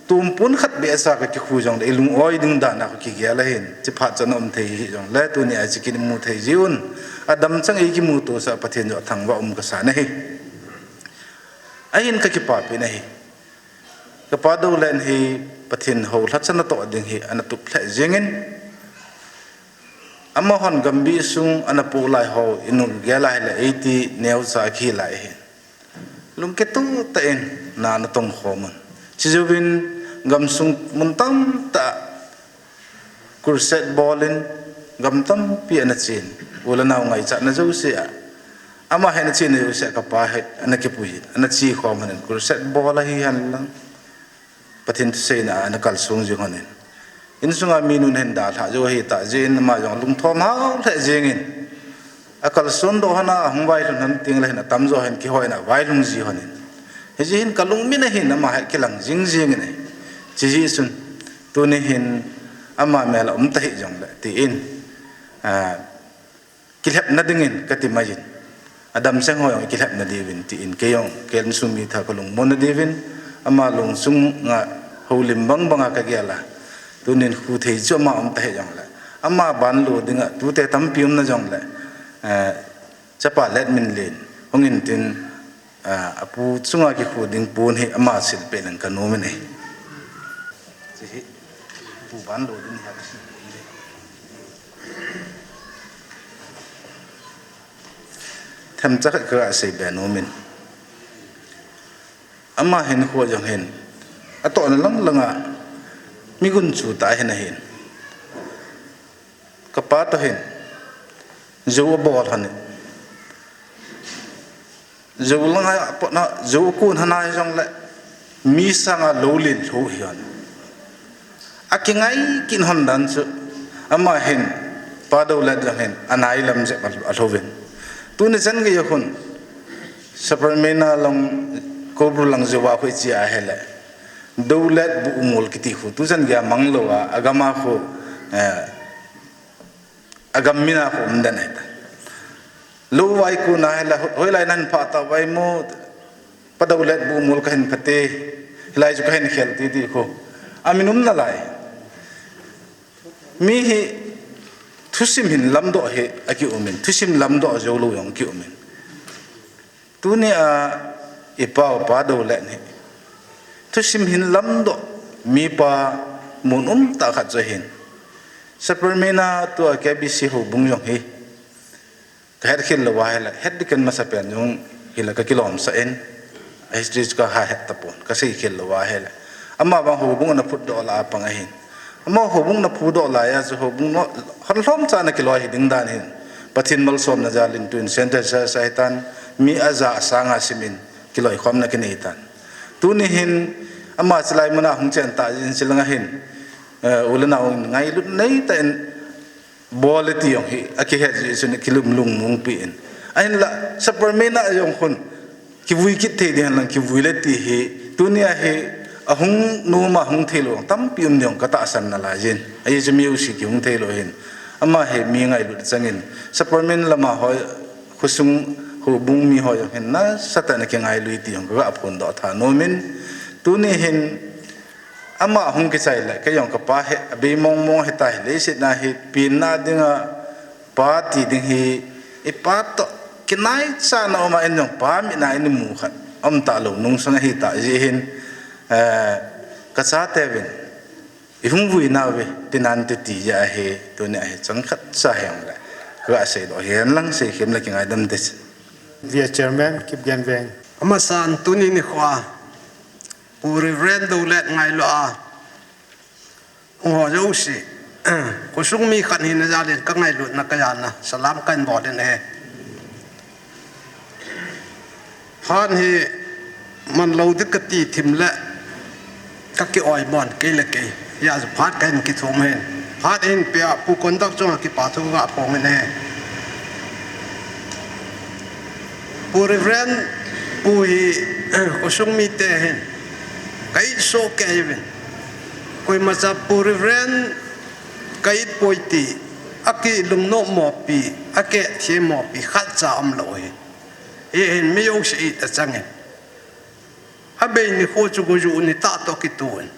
tumpun khat beh sa kakikhu jongle, ilung-oi ding dan a kakigel ahin, chiphat chun aum thei hijongle, tuni a chikit imu thei jiuvin, adam chang ikimuto sah Pathen jong athangvah um kasan ahi. Ahin kakipapi in ahi. Kapa Dolen hi Pathen hou lhacha natoh ding hi ana tup lheh jengin, amahon gambih sung ana poh lai ho inu gel a hile eiti neocha kihi lai ahin. Lungkitoh tah in na ana tongkhom un. Chujouvin gamsung mun tamtah crusade bol in gam tampi ana chen. U le nao ngaichatna jouse a, ama hi ana chena jouse a kapa hi ana kipui in, ana chekhom hon in, crusade bol ahi henlang, Pathen thuseina a ana kalsong jing hon in. Insunga minun hin dalhah jou ahitah jeh in ama jong lungthom hao lheh jengin, akalson doh hon a, ahung vailhun hon tengle hin atamjo hin keiho in availhung ji hon in. Hijeh hin kalung min ahin ama hi kilang jing jengin ahi. Chujeh chun, tuni hin ama mel a um tahih jongle tin, a, kilhepna dingin kati mai in, adam cheng ho jong ikilhepna diuvin tin, kei jong kei insung mi tha kalungmonna diuvin, ama lungsunga houlim bang banga kagel a, tunin khu thei chu ama um tahih jongle, ama banlo dinga tute tampi umna jongle, eh, chapa Letminlen hung intin, a, apu chunga kikhu ding pon hi ama silpeh leng kanom in ahi. Hiche hi pu banlo ding hi asil peh in ahi. Themcha khat kaga seibe nom in, ama hinkho jong hin atohna lang langa mi gunchu tah ahin ahin. Kapa toh hin jou abol hon in, jou langa apotna, jou akon hon ahi jongle, mi sanga lou len lhou ahi hon. Akingai kit hon dan chu, ama hin, Pa Dolet jong hin anailam jep alhouvin. Tuni chan geiya khun, Sapermeina lang, Koubru lang jouva khu iche ahile, Dolet Buhmol kiti khu tuchan geiya manglou a, agam a khu, eh, agam min a khu umden ahitai. Lou vai kona hile, hoilai nahin phah tauve mo, Pa Dolet Buhmol kahin phate, hilai chu kahin khel titi khu amin um nalai. Mi hi thusim hin lamdoh hi akiumin, thusim lamdoh joulou jong akiumin. Tunia ipau Pa Dolet hi thusim hin lamdoh mipa mun umtah khat chu ahin. Sapermeina tua K B C houbung jong hi kahetkhel louva hile, het dingin masapen jong hile kakilomsah in, A history chu kaha het tapon, kasei khel lou ahile. Ama vang houbung ana phutdoh lai a pang ahin. Ama houbung ana phutdoh lai a chu houbung no, hon lhom cha ana kiloi hi ding dan hin. Pathen malsomna jal in tun Central Church ahitan, mi aja asang a sim in, kiloikhomna kinei tan. Tuni hin, ama chilai mun a hung chen ta jin chilang ahin, eh, u le nau in ngailut nei tah in, bol e ti jong hi, akihet jeh chun kilung lungmong pi in. Ahinla, Superman a jong khun, kivui kit thei ding hen lang kivui le ti hi, tunia hi, ahung nom a hung thei lou tampi um ding katahsan nalai jin. Ajeh chu mi jouse kihung thei lou hin. Ama hi mi ngailut chang in, Superman lama hoi, khosung houbung mi hoi jong hin, nasatah in akingailu e ti jong kaga phondoh tha nom in. Tuni hin, ama hung kichai le, kei jong kapa hi, abei mong mong hita hi, leiset na hi, penna dinga, pa ti ding hi, ipa toh, kinaicha na um a in jong pa mit na in mu khat, um talou nung sang ahita jeh hin, eh, kachate uvin, ihung vui nauve, ti nante ti jeh ahi, tunia hi, chang khat cha hi jong le, kaga seidoh hi, hen lang sei khem le kingaidam te. Dear Chairman, Kipgen Veng. Amasan tuni nikho a, Pu Reverend Dolet ngailu a, hung ho jouse, khosung mi khat hina jal in kangailutna kajana, salam kahin bol in ahi. Phat hi man lou ding kati thim le, kaki oimon, kei le kei. Hijeh chun phat kahin kithum hin. Phat hin pia Pu Kondak chunga kipa thu kaga phong in ahi. Pu Reverend Pu hi, khosung mite hin, ka it soh kei uvin. Koimacha Pu Reverend ka it poi ti, akilungnom mo pi, akeh thiem mo pi, khatcha umlou hi. Hihin mi jouse it achang in. Abei nikho chu gojuh ni tah toh kitun.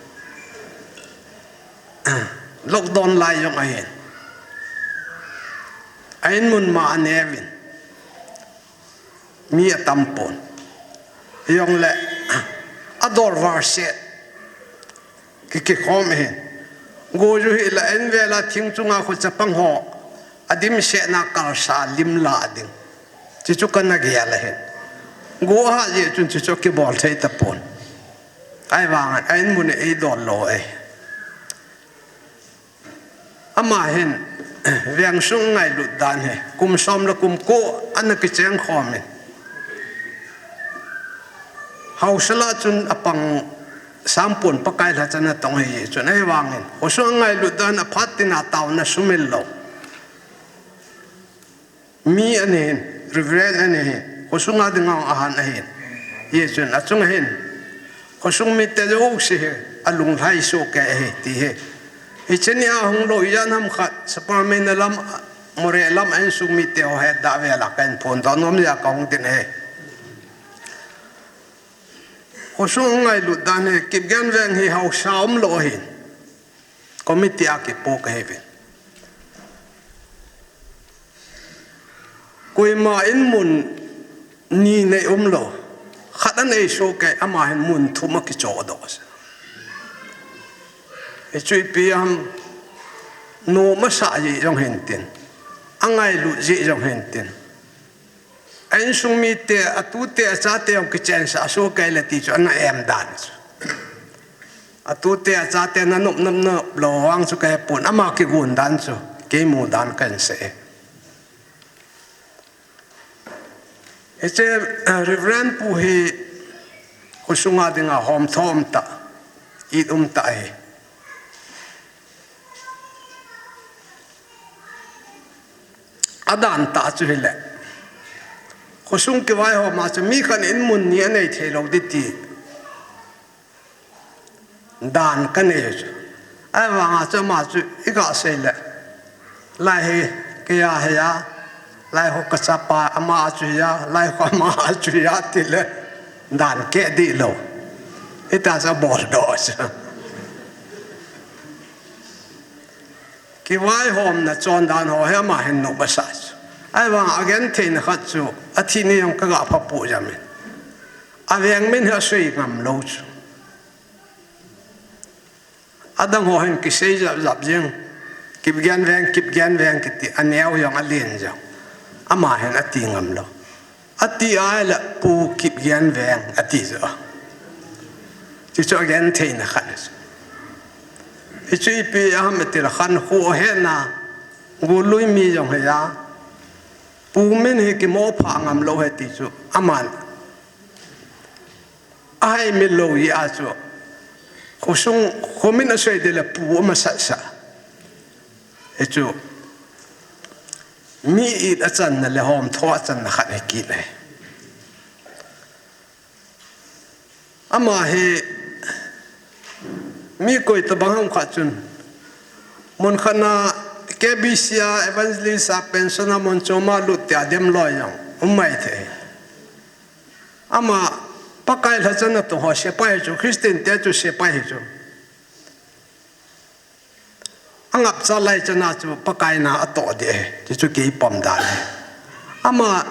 Lockdown lai jong ahin. A in mun ma aneuvin. Mi atam pon. Hijongle, ador var set. Ki, kikhom hin. Gojuh hi la in vela thing chunga khu chapang ho. Adimset na kalsa lim la ding. Chuchu kana gel ahin. Go ha jeh chun chuchu kibol thei tapon. Ahivangin, a in mun eidol lou e. Ama hin, vengsung ngailut dan hi, kum som le kum ko ana kicheng khom in. Haosa lah chun apang sampon Pakai lhacha ana tong ahi chun ahivangin. Khosung ngailut dan aphat tina taona sumil lou. Mi ahin, Reverend ahin, khosunga dinga ahan ahin. Hijeh chun achunga hin, khosung mite jouse hi, alunglhai soh kei ahi, ti hi. Hiche nia hung lou ijat ham khat, Sapermeina lam, Moreh lam a insung mite ho hetda vela kahin phondoh nom jeh a kahung tin ahi. Khosung ngailut dan hi, Kipgen Veng hi haosa umlou ahin. Committee a kipoh kahiuvin. Koima in mun ni nei umlou. Khat anei soh kei, ama hin mun thum akichohdoh. Hichu ipi ham, nom asah jeh jong hintin. Angailut jeh jong hintin. A insung mite, atute, achate jong kichensah soh kei le ti chu ana em dan chu. Atute, achate nanop, nop, nop lou vang chu kahepon, ama kigon dan chu, kei mu dan kahin sei. Hiche, eh, Reverend Pu hi khosunga dinga homtho umtah, it umtah ahi. Adan tah chu hile, khosung kivaihom a chu mi khat in mun ni anei theilou ding ti dan kanei chu. Ahivanga chu ama chu iga sei le, lai hi keiya hiya, lai ho kachapa ama chu hiya, lai ho ama chu hiya tile, dan keh dih lou. Hita chu aboldoh chu. Kivaihomna chondan ho hi ama hin nop asah chu. Ahivanga agentheina khat chu, athi ni jong kaga phapoh jam in. Aveng min hi asei ngam lou chu. Adang ho hin kisei jap jap jeng. Kipgen Veng, Kipgen Veng kiti, aneo jong alen jong. Ama hin ati ngam lou. Ati ahile Pu Kipgen Veng ati chu. Chuchu agentheina khat chu. Hichu ipi ham itile khankho ahetna, golui mi jong hi a, Pu min hi kimo pha ngam lou ahi ti chu aman ahaimil lou jeh a chu, khosung, khomin asei ding le Pu amasat sah. Hichu mi it achanna le homtho achanna khat hi kit ahi. Ama hi mi koi tabang ham khat chun, mun khat na K B C a evangelist a pension a mun chom a lut tia dem loi jong um mai thei. Ama Pakai lhacha natong ho sepai chu, Christian te chu sepai hi chu. Angapcha lai chana chu Pakai na atoh ding ahi, chuchu kei pom dan ahi. Ama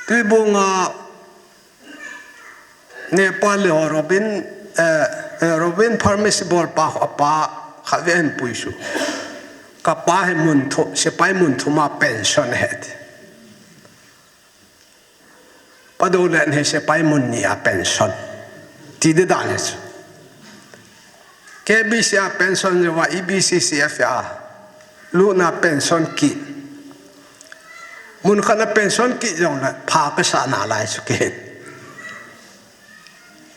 Tuibong a Nepali ho Robin, eh, eh, Robin Pharmacy bol pa ho apa khat ve ahin puisuh. Kapa hi mun thum, sepai mun thum a pension ahi ti. Padoulen hi sepai mun ni a pension. Ti ding dan ahi chu. K B C a pension jouva E B C C F a lutna pension kit. Mun khat na pension kit jongle pha kasah nalai chu kei hin.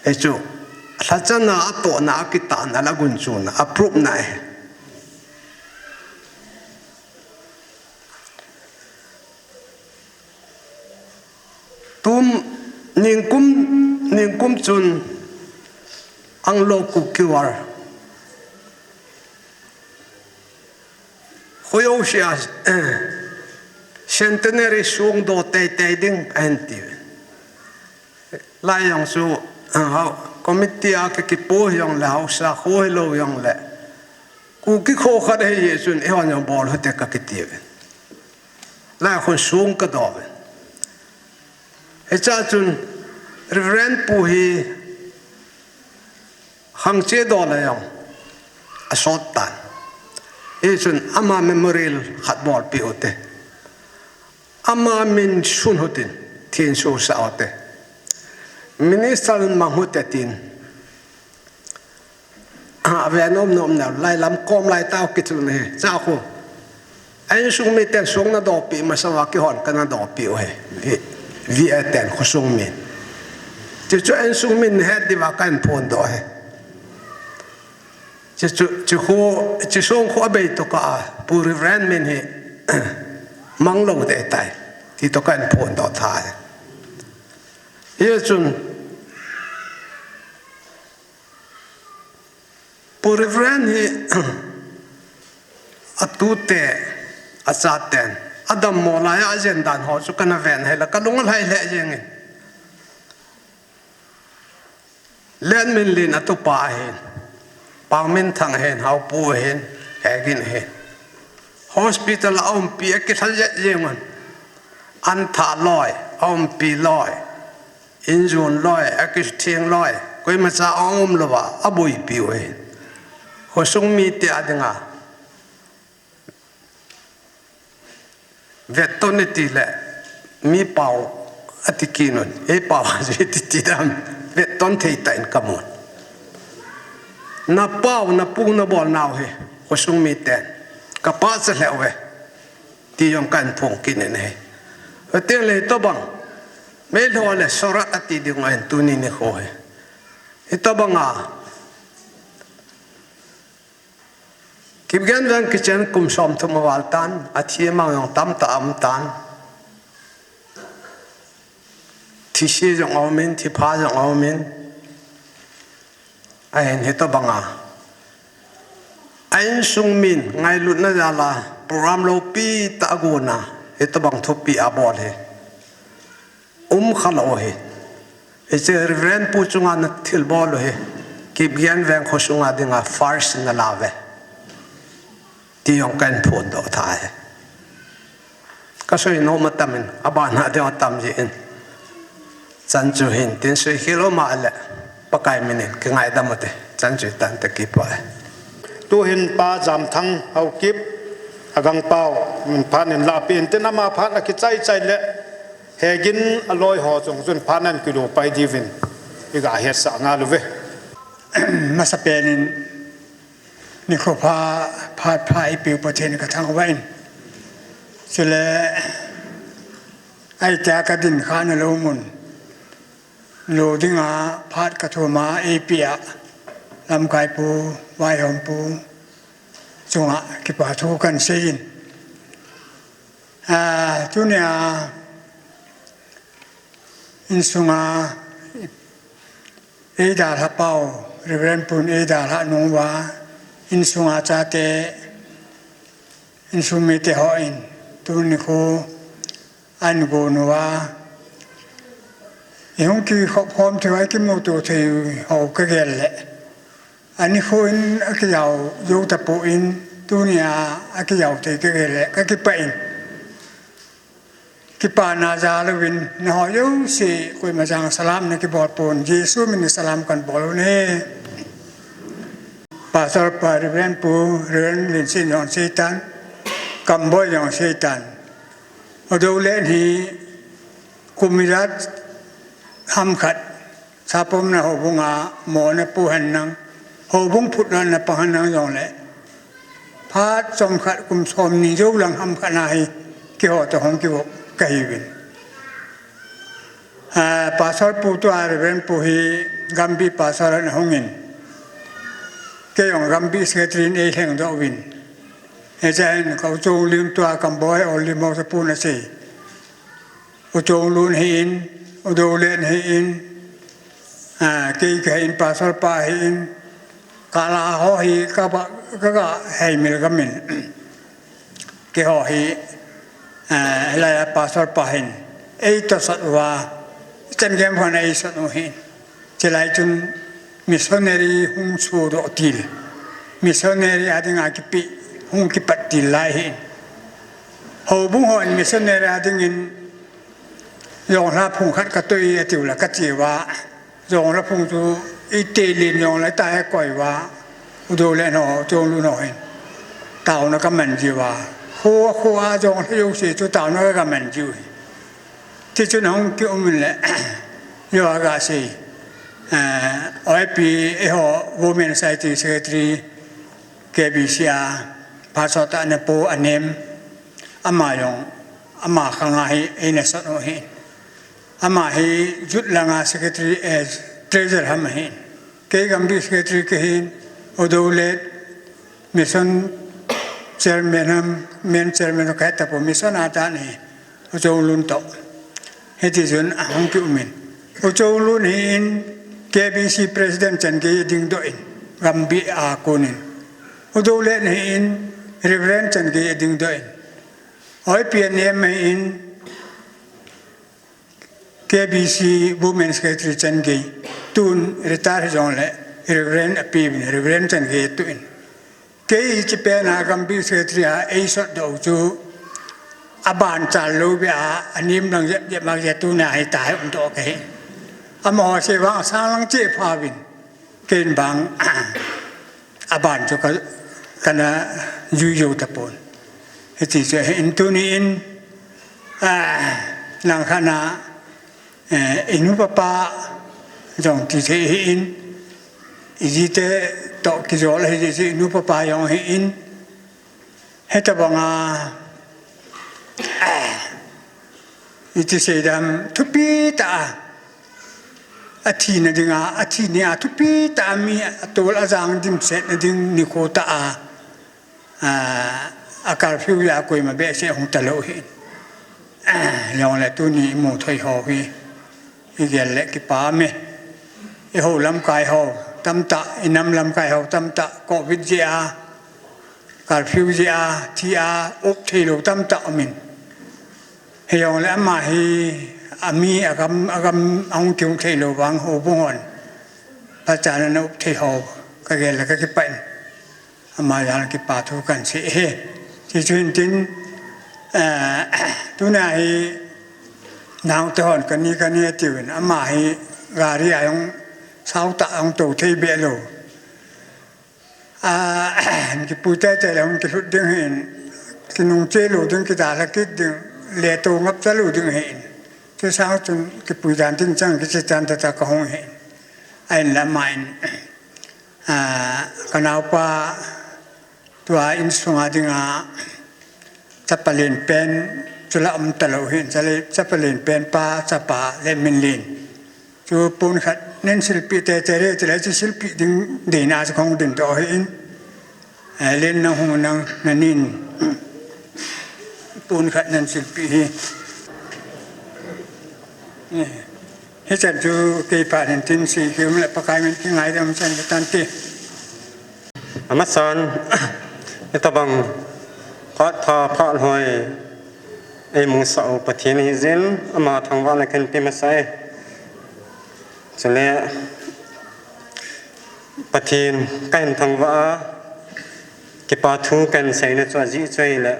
Hichu, lhachana atohna, akitahna, agunchuna, a proof na ahi. Tum, ningkum, ningkum chun Anglo Kuki War. Khojouse a, eh, centenary song do teitei ding ahin ti. Lai jong chu, ah, hao, committee a ki, kipo jongle, haosa kho hilou jongle, Kuki kho khat ahi jeh chun, eihon jong bol hite kakiti uve. Lai khun song kado uve. Hichea chun, Reverend Pu hi khangche do le jong asot tan. Hichun ama memorial khat bolpeh ute. Ama min sun utin, thenso sah ute. Minister in mang ute tin. Ah, ave nom nom na, lai lam kom lai tao kichun hi. Cha khu. A insung miten song nadopeh masa uva, keihon kanadopiu ahi. Vi, vi a ten khosung min. Chuchu a insung min nahet diuva kahin phondoh ahi. Chuchu, chu khu, chu song khu abei tokah a, Pu Reverend min hi mang lou ding ahitai. Ti toh kahin phondoh tha ahi. Hichun, Pu Reverend hi atute, achaten, adammo laiya ajen dan ho chu kana ven ahile kalung alhai lheh jengin. Lenminlen atupa ahin, Pangminthang ahin, Haopu ahin, Hegin ahin. Hospital a aumpi akilha jet jengun. Anthah loi, aumpi loi, injun loi, akitheng loi, koimacha aum louva aboipiu ahi. Khosung mite a dinga vetton iti le, mi pao ati kit un, eipao a chu iti ti dam, vetton thei tah in kamun. Napao, napu nabolnau hi khosung miten kapachat lheh uve ti jong kahin phong kit in ahi. Hiti le hitobang, Meitei ho le sorat ati ding ahin tuni nikho hi. Hitobanga Kipgen Veng kichen kum somthum aval tan, athi mang jong tamtah aum tan. Thise jong aumin, thipha jong aumin. Ahin hitobanga a insung min ngailutna jal'a program loupitah agonna, hitobang thupeh abol hi um khalou ahi. Hiche Reverend Pu chunga nathilbol u hi Kipgen Veng khosunga dinga first nalauve ti jong kahin phondoh tha ahi. Kasei nom atamin, abana ding atam jeh in. Chan chu hin tin seikhel um a le, Pakai minin kingaidam ute, chan chu tante kipah e. Tuhin Pa Jamthang Haokip, agangpau, min phat in lahpeh in tin ama phat akichai chai le, Hegin aloi ho chung chun phat nan kilo pai diuvin iga hetsah ngal uve. Masapen in nikho pha, phat pha eipeu Pathen kathangvah in. Chule, ahitia kadin khana lou mun lo dinga phat kathum a eipeh a, lamkai pu, vaihom pu chunga kipa thu kahin seiyin. Ah, tunia insunga eidalhah pau, Reverend pun eidalhah nung uva, insunga chate, insung mite hon tuni nikho ahin gon uva, ihung kikhop khom thei uva, ikimuto thei ho kagel le, anikho in akijao jou tapon, tunia akijao thei kagel le kakipah in. Kipana jal uvin, nangho jouse koima jong salam nakibol pon, Jesu min in salam kahin bol u ahi. Pastor pa, Reverend pu, Reverend Linsin jong seitan, Kamboi jong seitan. Udolen hi kum ijat ham khat, Sapomna houbung a mona pu henlang, houbung phutdohna pang henlang jongle, phat chomkhat kum somni jou lang ham khat na hi keiho toh hung kivop kahiuvin. Ah, Pastor pu tua Reverend pu hi Gambih Pastor a ahungin, kei jong Gambih Secretary in eilhengdoh uvin. Hiche hin ka U Chonglun tua Kamboi Olimho sa pu nasei. U Chonglun ahin, U Dolen ahin, ah, kei kahin, Pastor pa ahin, kala ho hi kaba, kaga heimil gamin. Keiho hi, ah, hilai a Pastor pa hin eitosot uva, chan gem hon eisot u ahin. Chulai chun missionary hung sodoh til, missionary a dinga kipeh, hung kipat til lai ahin. Houbung hon missionary a dingin jonglha phung khat katoi atiu le kache uva, jonglha phung chu ite len jongle ta he koi uva, U Dolen ho, Chonglun ho hin taona kaman jiuva, kho, kho a jonglha jouse chu taona kaman jiu ahi. Tichun ahung kium in le, jo a gasei, eh, O I P eiho Women Society Secretary K B C a, Pastor tah na pu anem, ama jong, ama khanga hi eina sot u ahi. Ama hi Youth langa Secretary, eh, Treasurer ham ahi. Kei Gambih Secretary kahin, U Dolen Mission Chairman ham, Men Chairman kahe tapon, Mission a tan ahi. U Chonglun toh. Hiti chun ahung kium in. U Chonglun ahin K B C President chan gei adingdoh in. Gambih a konin. U Dolen ahin Reverend chan gei adingdoh in. O I P anem ahin K B C Women Secretary chan gei. Tun retire jongle Reverend apeuvin, Reverend chan gei atuh in. Kei hiche pen a Gambih Secretary a eisot doh u chu, aban chal lou beh a, anem lang jep jep ma jep tunia hi ta hi umdoh kahi. Amaho sei vang asang lang cheh phauvin. Kei in vang, aban chu ka, kana jui jou tapon. Hiti chu ahin tuni in, ah, langkhat na, eh, inu papa jong ti thei ahin, ijite toh kijol ahi jeh chun inu papa jong ahin, hitabanga, eh, iti seidam thupi tah a, athina dinga, athi nia thupi tah a mi atol ajang dimset na ding nikho tah a, ah, a curfew a koima behseh hung talou ahin. Jongle tuni imu thei ho hi, igel le kipa me. Ihou lamkai ho tamtah, inam lamkai ho tamtah, covid jeh a, curfew jeh a, thi a, up theilou tamtah umin. Hijongle ama hi, ami agam, agam ahung kium theilou vang houbung hon phatchana ana up thei ho, kagel le kakipah in. Ama jal kipa thu kahin sei ahi. Tichu hintin, eh, tuna hi naote hon kani kani atiuvin, ama hi gari a jong sautah a jong tou thei behlou. Ah, kipui teitei le hung kilhut ding ahin, kinung chelou ding, kidalha kit ding, le tou ngap chalou ding ahin. Chu sang chun kipui dan ding chang kichi chan ta ta ka hung hi. Ahin la ma in, ah, ka naupa tua insunga dinga chapa len pen chu la um ta lo hin, chale chapa len pen pa chapa le min len. Chu pun khat nen silpi te te re te le chu silpi ding ding na chu khong din to hi in. Eh, len na hung nang na nin. Pun khat nen silpi hi. Eh, hi chan chu kei pa nen tin si ki um le Pakai min ki ngai dam chan ka tan ti. Amasan, hitabang phat pha phat hoi ei mu sa u Pathen hi jin, ama thangvahna kahin pe masa e. Chule Pathen kahin thangvah a, kipa thu kahin seina chu ajeh chu ahile,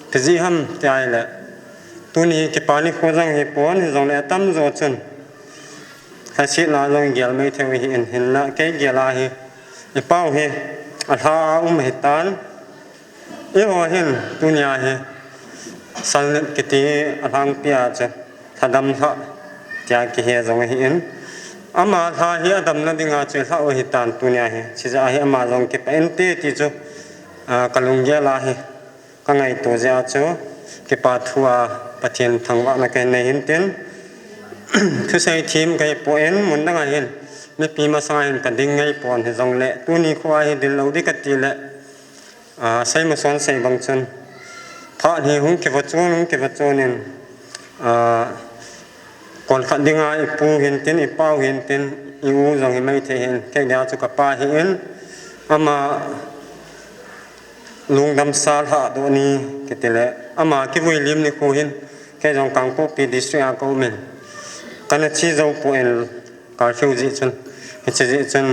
ipi jeh ham ti ahile, tuni kipa nikho jong hi pon, hijongle atam jo chun lhasetna jong gel mai thei u hi in, hinla kei gel a hi, i pau hi alha a um hi tan. Eiho hin tunia hi Salnet kiti a lhangpi a chu lhadam lha tia kihe jong ahi in. Ama lha hi adamna dinga chu lha u ahi tan tunia hi. Chijeh a hi ama jong kipah inte ti chu, a, ka lunggel a hi ka ngaito jeh a chu kipa thu a Pathen thangvahna kahin nei hin tin. Thusei them kahi poi, mun dang a hin mipi masang a hin ka ding ngai pon hijongle tuni kho a hi ding lou ding kati le, a, Seimuson sei bang chun, phat hi hung kiva chun, hung kiva chun in, a, kon khat dinga i pu hin tin, i pau hin tin, i u jong hi mai thei hin, kei dia chu ka pa hi in, ama lungdam sa lha doh ni kiti le, ama kivui lim nikho hin, kei jong Kangpokpi district a ka um in, kana che jou poi in, curfew jeh chun, hiche jeh chun,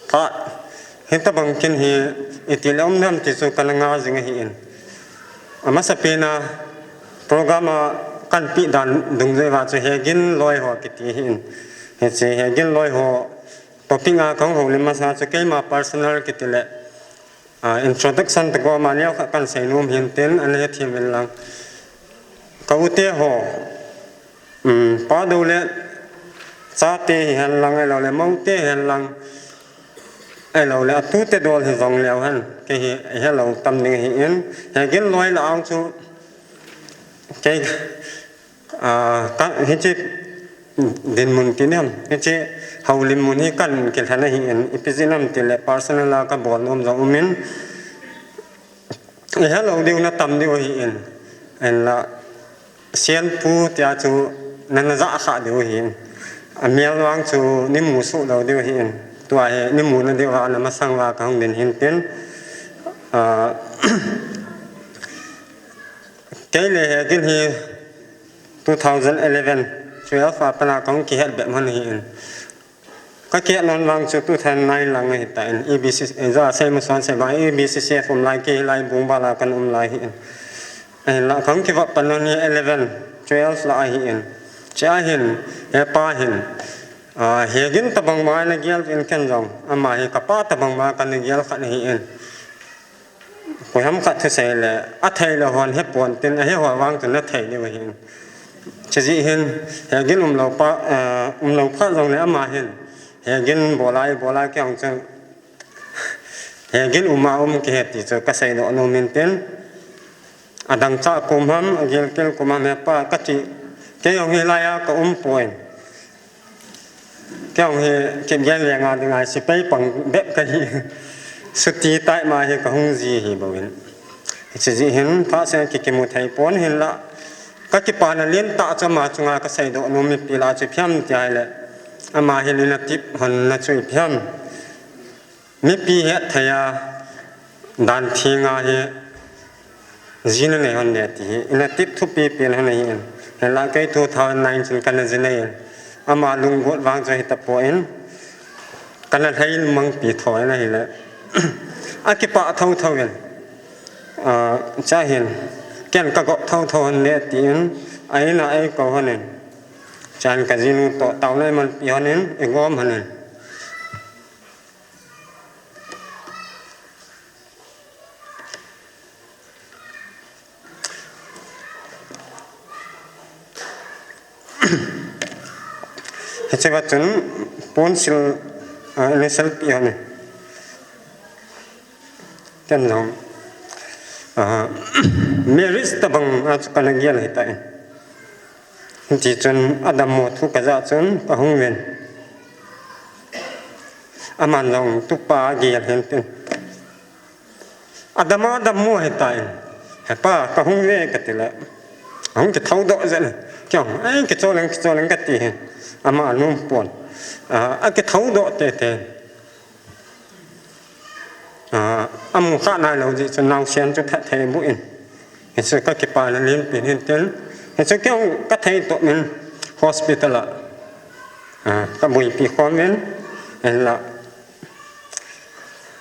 phat hitabang kin hi iti le um nam ti chu kana ngah jing ahi in. Amasapen a program a kahin pe dan dungjui uva chu Hegin loi ho kiti ahi in. Hiche Hegin loi ho topic a kahung houlim masa chu keima personal kiti le, a, introduction toh koma neokhat kahin seinom hin tin, ana hethem in lang. Ka u te ho, um, pa dou le chate hihen lang, ahilou le mou te hihen lang, ahilou le atu te dol hijong leu hen, kei hi ihelou tam ding ahi in, Hegin loi lah a chu kei, a, ka, hiche dinmun ti diham, hiche houlim mun hi kahin kilhen ahi in, ipi jeh ham ti le personal a kabol nom jong um in, ihelou diu na tam diu ahi in, hinla Sianpu tia chu nana jah kha diu ahi in. Amel vang chu nei mu soh lou diu ahi in. Tua hi nei mu na diu va na masang uva kahung din hin tin. A, kei le Hegin hi two thousand eleven, twelve a pat a kahung kihet bep man ahi in. Ka kihet nom vang chu two thousand nine lang ahi tan, E B C, eh, ja Seimuson sei vang, E B C C F um lai, kei lai Bungbal a kahin um lai ahi in. Ahinla kahung kivop pan nom hi eleven, twelve lah ahi in. Chea hin, hepa hin, a, Hegin tabang ma ana gel in ken jong, ama hi kapa tabang ma kana gel khat ahi in. Koiham khat thusei le, athei le hon hepon tin, ahe ho vang chu nathei diu ahi in. Chujeh hin, Hegin umlou pa, eh, umlou phat jongle ama hin, Hegin bol a, bol a kei jong chu, Hegin um a um kihe ti chu kasei doh nom in tin. Adang cha kum ham, agilkel kum ham hepa kati, kei jong hilai a ka um poi. Kei jong hi kipgen lenga dinga sepai pang bep kahi. Chuti tai ma hi kahung ji hi bou in. Chujeh hin phat seh kikimu thei pon hinla, kakipana lentah chu ama chunga kasei doh nom mipi lah a chu ipi ham ti ahile, ama hin ina tip hon na chu ipi ham. Mipi hetthei a dan theng a hi ji nanei hon le ti hi ina tip thupi pen hon ahi in. Hinla kei two thousand nine chun kana ji nei in. Ama lunggot vang chu hitapoi in. Kana lhai mangpi tho in ahile, akipah thotho in. A, chea hin, ken kagop thotho hon le ti in, a in a eikou hon in. Chea hin kajinu toh taona eimanpi hon in, igom hon in. Hiche va chun ponsil, ah, initial pi hon e. Ken jong, ah, marriage tabang a chu kana gel ahitai. Hiti chun adammo thu kaja chun kahung ven. Aman jong tupa agel hen tin. Adammo, adammo ahitai. Hepa, kahung ve kati le. Ahung kithoudoh jeng. Kei jong, ei, kicho leng, kicho leng kati hen. Ama anom pon. Ah, akithoudoh tete. Ah, amu kha nailou jeh chun naosen chu that thei bu in. Hichu kakipana lenpen hin tin. Hichu kei jong kathei toh min hospital a, ah, kabuipi khom in. Hinla,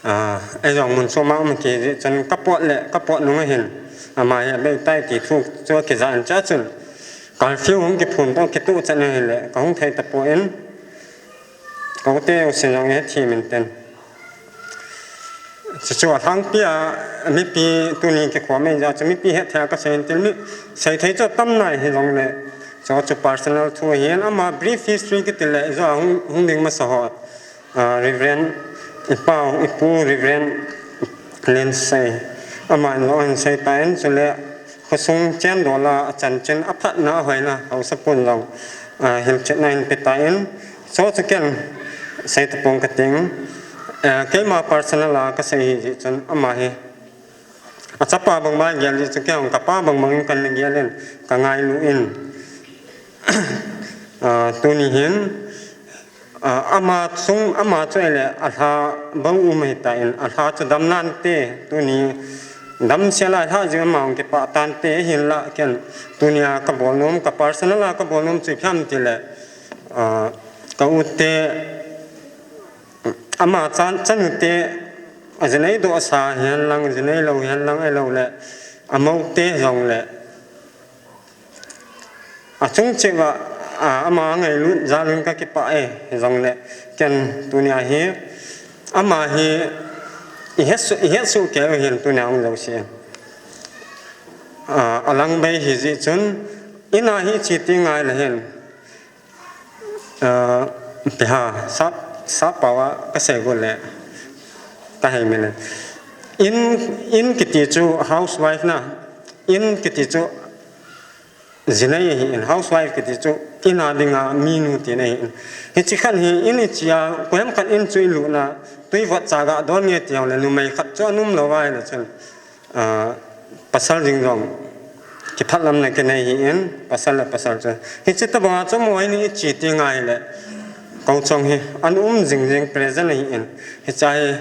ah, ei jong mun chom a um kit jeh chun kapot le, kapot nung ahin. Ama hi abeitai ti thu chu akija in cha chun. Curfew hung kiphun toh kituh chan ahile, kahung thei tapon. Kote usin jong ihet thim in tin. Chuchu alhangpi a mipi tuni kikhom in ja chu mipi hetthei a kasei in tin mi seithei chu atam nai hijongle. Chuchu personal thu ahin ama brief history kiti le ijou a hung, hung ding masa ho. Ah, Reverend, i pau, i pu Reverend Linsei. Aman lou ahin sei tan chule khosung chen dol a achanchin aphatna ahoina haosa pun jong, ah, hilchetna ahin pe tan. Chuchu ken sei tapong kating. Eh, keima personal a kasei hi jeh chun ama hi. Achapa bang bang gel jeh chun kei jong kapa bang bang in kana gel in kangailu in. Ah, tuni hin, ah, ama chung, ama chu ahile alha bang um ahitan, alha chu dam nante, tuni damsel a alha jing ama hung kipah tante, hinla ken tunia kabol nom, ka personal a kabol nom chu ipi ham tile, ah, ka u te, ama chan, chanu te, ajinei doh sa hihen lang, jinei lou hihen lang, ahilou le, amou te jong le. Achung cheh uva, a, ama ngailut jal in kakipah e, jong le. Ken tunia hi, ama hi, ihet su, ihet su kei u hin tunia hung lou si. A, alang bei hi jeh chun, ina hi chi ti ngai le hin. Ah, piha, sap, sap pau a kasei got le, kahei mile. In, in kiti chu housewife na, in kiti chu jinei ahin, housewife kiti chu in a dinga minu tina ahin. Hichi khan hi in ichi a, koiham khan in chu ilut na, tui vot cha ga don nge ti jongle, numei khat chu anom lou vai le chun. Ah, pasal jing jong kiphatlamna kinei hi in, pasal le pasal chu. Hichi tabang a chu mo hi ni ichi ti ngai le. Kou chong hi, an um jing jing present hi in. Hicha hi,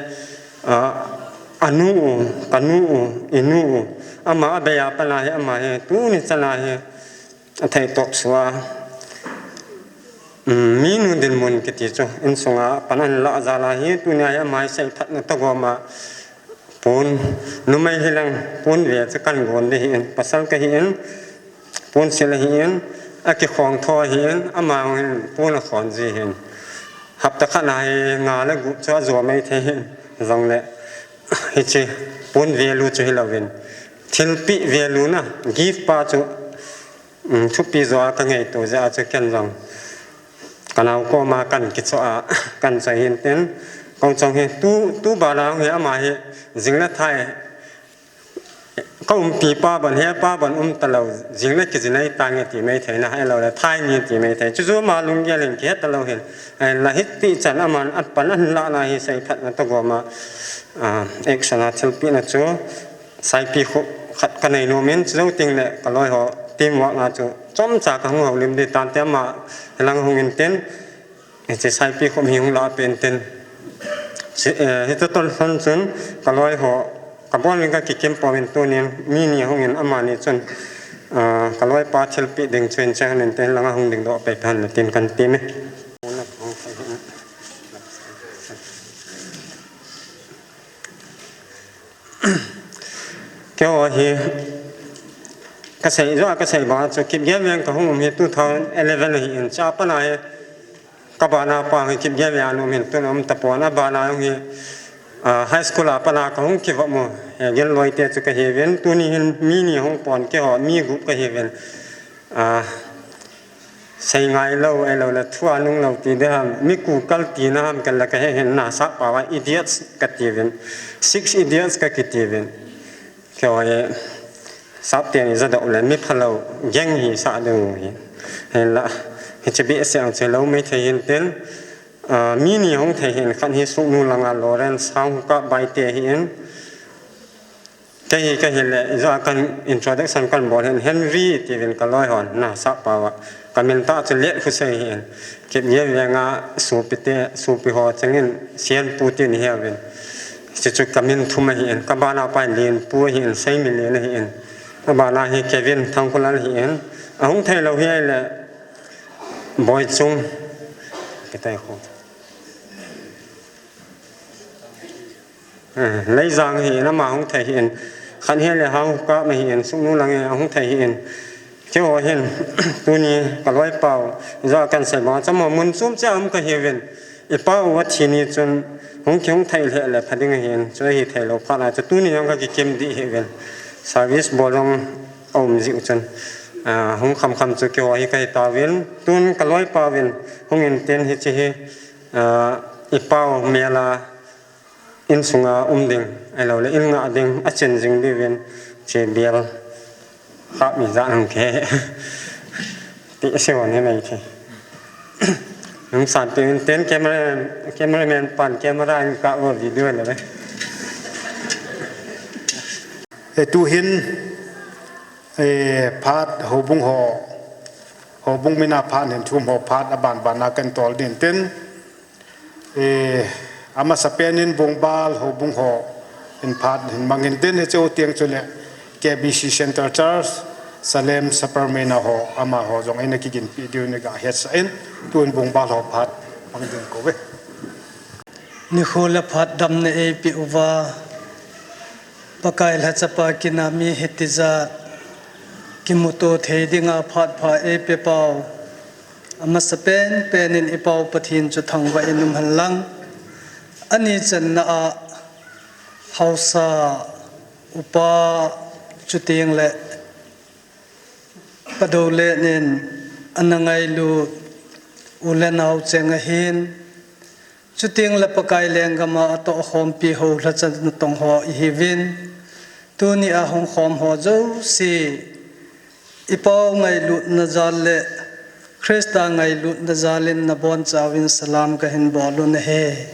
ah, anu u, kanu u, inu u. Ama abei a pat a hi, ama hi, tuni chan a hi. Athei top sua. Um, minu dinmun kiti chu, insunga pan ahin lah jal a hi, tunia hi ama hi seithatna tagom a, pon, numei hi lang, pon ve chu kan gon ding hi in, pasal kahi in, ponsil ahi in, akikhong tho ahi in, ama hin pon akhon ji hin. Hapta khat a hi nga le gup chu ajo mai thei hin, jong le, hichi, pon value chu hilou vin. Thilpeh value na, gift pa chu, Um, thupi jo a kangaito jeh a chu ken jong. Kanao koma kan kicho a, kan choi hin tin. Kou chong hi tu, tu bana hi ama hi, jing le thai. Ka umpi pa ban he pa ban um talou, jing le kijinei tange ti mai thei na, ahilou le thai ni ti mai thei. Chu chu ama lunggel in kihe talou hin. Ahinla hiti chan aman apan ahin lah na hi seithatna tagom a, ah, action a thilpeh na chu. Saipi khup khat kanei nom in, chujou teng le kaloi ho team work a chu chomcha kahung houlim ding tan te ama hilang hung in tin, hiche saipi khup hi hung lah pen tin. Chi, eh, hichu ton lhon chun kaloi ho kabol in kakikim pon tunin mi ni hung in amani chun, ah, kaloi pa thilpeh ding chu in che hon in tin langa hung ding doh pei phan le tin kan ti me. Keiho hi, kasei jo, kasei bang chu Kipgen veng kahung um hi two thousand eleven ahi in, chapang a hi, kabana pa hi Kipgen veng a um hin tun um tapon, abana hi, ah, high school a pat a kahung kivop u, eh, Genloi te chu kahiuvin, tuni hin mi ni hung pon keiho, mi gup kahiuvin. Ah, Seingai lou, ahilouleh thu anung lou ti ding ham, mi kukal tina ham kei la kahe hin, nasah pao a idiots kati uvin, six idiots kakiti uvin. Keiho hi, sap teni jadoh le mi phalou, gang hisah ding u hi. Hinla, hiche behseh ang che lou maithei hintin, ah, mi ni hung thei hin, khat hi Sugnu langa Lawrence, Sangkah Baite ahin, Kei hi, kei hi le, ijeh a kan introduction kan bol hin Henry tiuvin kaloi hon, nasah pao a. Kamin tah chu Let Husei ahin. Kipgen venga sopi te, sopi ho chengin Sianpu tin iheuvin. Chuchu kamin thum ahin, kabana pa hi Lenpu ahin, Seimilen ahin. Abana hi Kevin Thangkhulal ahin. Ahung thei lou hi ahile Boichung. Kitai khu. Eh, Leijang ahin, ama hung thei ahin. Khat hi le Hangkah ahin, Sugnu lang hi ahung thei ahin. Keiho hin, tuni kaloi pao, ijeh a kan sei bang, chamo mun chom cheh a um kahiuvin. Ipa u athi ni chun, hung kihung thei lheh le pha ding ahin, chu ahithei lou phat a chu tuni jong kakikim dih ahiuvin. Service bol jong aum jiu chun, ah, hung khamkham chu keiho hi kahi tauvin, tun kaloi pao uvin, hung intin hiche hi, ah, ipa u mel a, insunga um ding, ahilouleh in ngah ding, achin jing diuvin, che bel, khat mi jat hung khe. Ti asei hon hi nei the. Nung san ti in ten camera, cameraman pan camera in kah vo video le ve. E tu hin, e, phat houbung ho, houbung mina phat hin thum ho phat aban ban a kan tol din tin, E, amasapen in Bungbal houbung ho in phat hin mang intin, hiche u teng chule K B C Central Church, Salem Sapermeina ho, amaho jong eina kiginpi diu ni ga hetsah in, tun Bungbal ho phat mang ding kou ve. Nikho le phat damna eipeh uva, Pakai lhachapa kin a mi hitijat kimuto thei dinga phat pha eipe pau, amasapen pen in i Pau Pathen chu thangvah in um hen lang. Ani channa a haosa upa chuteng le Pa Dolen in ana ngailut u le nao cheng ahin, chuteng le Pakai lenggam a atoh khompi ho lhacha natong ho ihiuvin, tuni a hung khom ho jouse, i Pau ngailutna jal le Christa ngailutna jal in nabonchauvin salam kahin bol u ahi.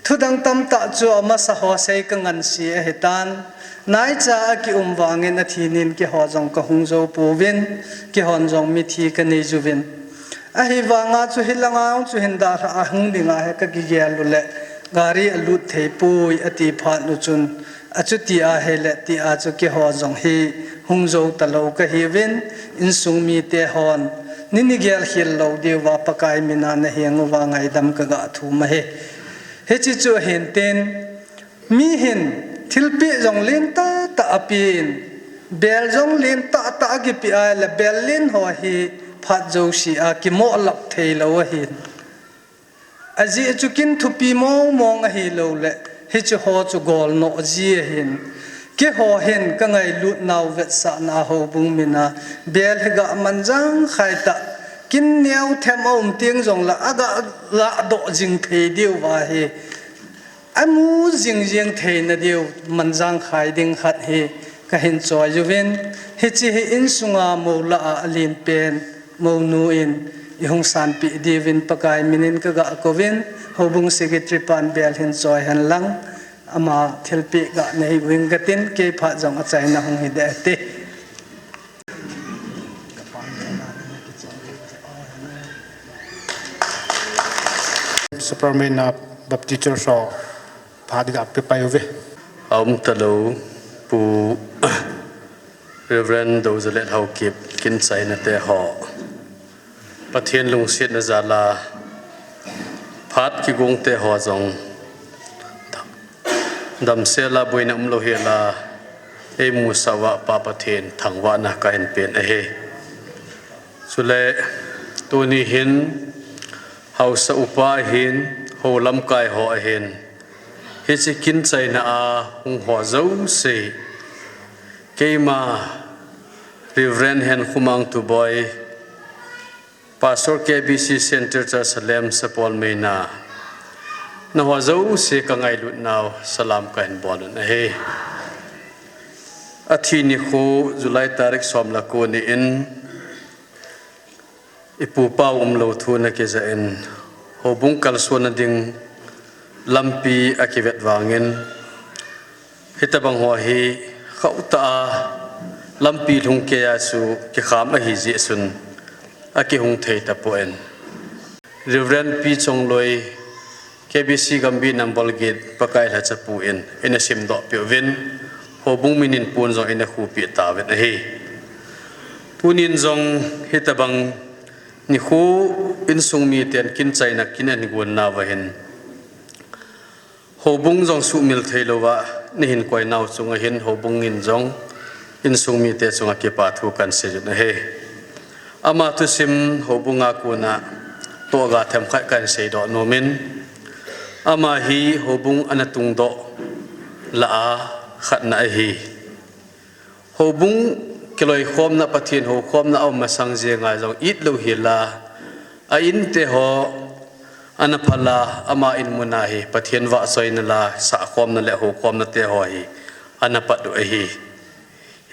Thudang tamtah chu amasa ho sei kangansea ahitan, naicha a kium vangin athi nin keiho jong kahung jou pouvin, keihon jong mithi kanei jiuvin. Ahivanga chu hilanga chu hin dalha a hung dinga hi kakigel u le, gari alut thei poi ati phat u chun, achuti ahile tia chu keiho jong hi hung jou talou kahiuvin, insung mite hon, nini gel khel lou diuva Pakai mina naheng uva ngaidam kaga thum ahi. Hiche chu ahin tin, mi hin thilpeh jong len tahtah apen, bel jong len tahtah akipeh a le bel len ho hi phat jouse a kimoh lap thei lou ahin. Ajeh chu kin thupi mong mong ahilou le, hiche ho chu golnoh ji ahin. Keiho hin kangailut nau vetsahna a houbung mina, bel hi ga manjang khai tah, kin neo them aum teng jong le, aga lahdoh jing thei diuva hi. Amu jing jing theina diu manjang khai ding khat hi kahin choi jiuvin, hiche hi insunga mou lah a alen pen, mounu in ihung sanpeh diuvin Pakai minin kaga kouvin, houbung secretary pan bel hin choi hen lang, ama thilpeh ga nei uvin katin, kei phat jong achaina hung hi ding ati. Superman a Baptist Church ho phat ga pe pai uve. Aum talou Pu Reverend Dozalet Haokip kin chaina te ho, Pathen lungsetna jal a phat kigong te ho jong damsel a boina umlou hel a eimusah uva Pa Pathen thangvahna kahin pen ahi. Chule tuni hin haosa upa ahin, hou lamkai ho ahin, hiche kin chaina a hung ho jouse, keima Reverend Henkhomang Tuboi, Pastor K B C Center Church Salem Sapol Meina, naho jouse kangailutnau salam kahin bolun ahi. Athi nikho July tarik som le ko ni in, ipupa umlou thu ana kija in, houbung kalsonna ding lampi akivet vangin, hitobang ho hi khohtah a lampi lhung keiya chu kikham ahi jeh chun akihung thei tapon, Reverend P Chongloi, K B C Gambih number eight, Pakai lhacha pu in eina simdoh peh uvin, houbung min in pon jong eina khupeh tauvin ahi. Tunin jong hitobang nikho insung miten kin chaina kin ahin gonna uva hin, houbung jong sumil theilouva nahin koinau chunga hin houbung in jong insung mite chunga kipa thu kahin seijun ahi. Ama thusim houbunga kona tohga themkhat kahin seidoh nomin, ama hi houbung ana tungdoh lah a khatna ahi. Houbung kiloikhomna, Pathen houkhomna aum masang jenga jong itlou hila, a inte ho ana phal a, ama in muna hi Pathen vahchoina la sahkhomna le houkhomna te ho hi ana pat u ahi.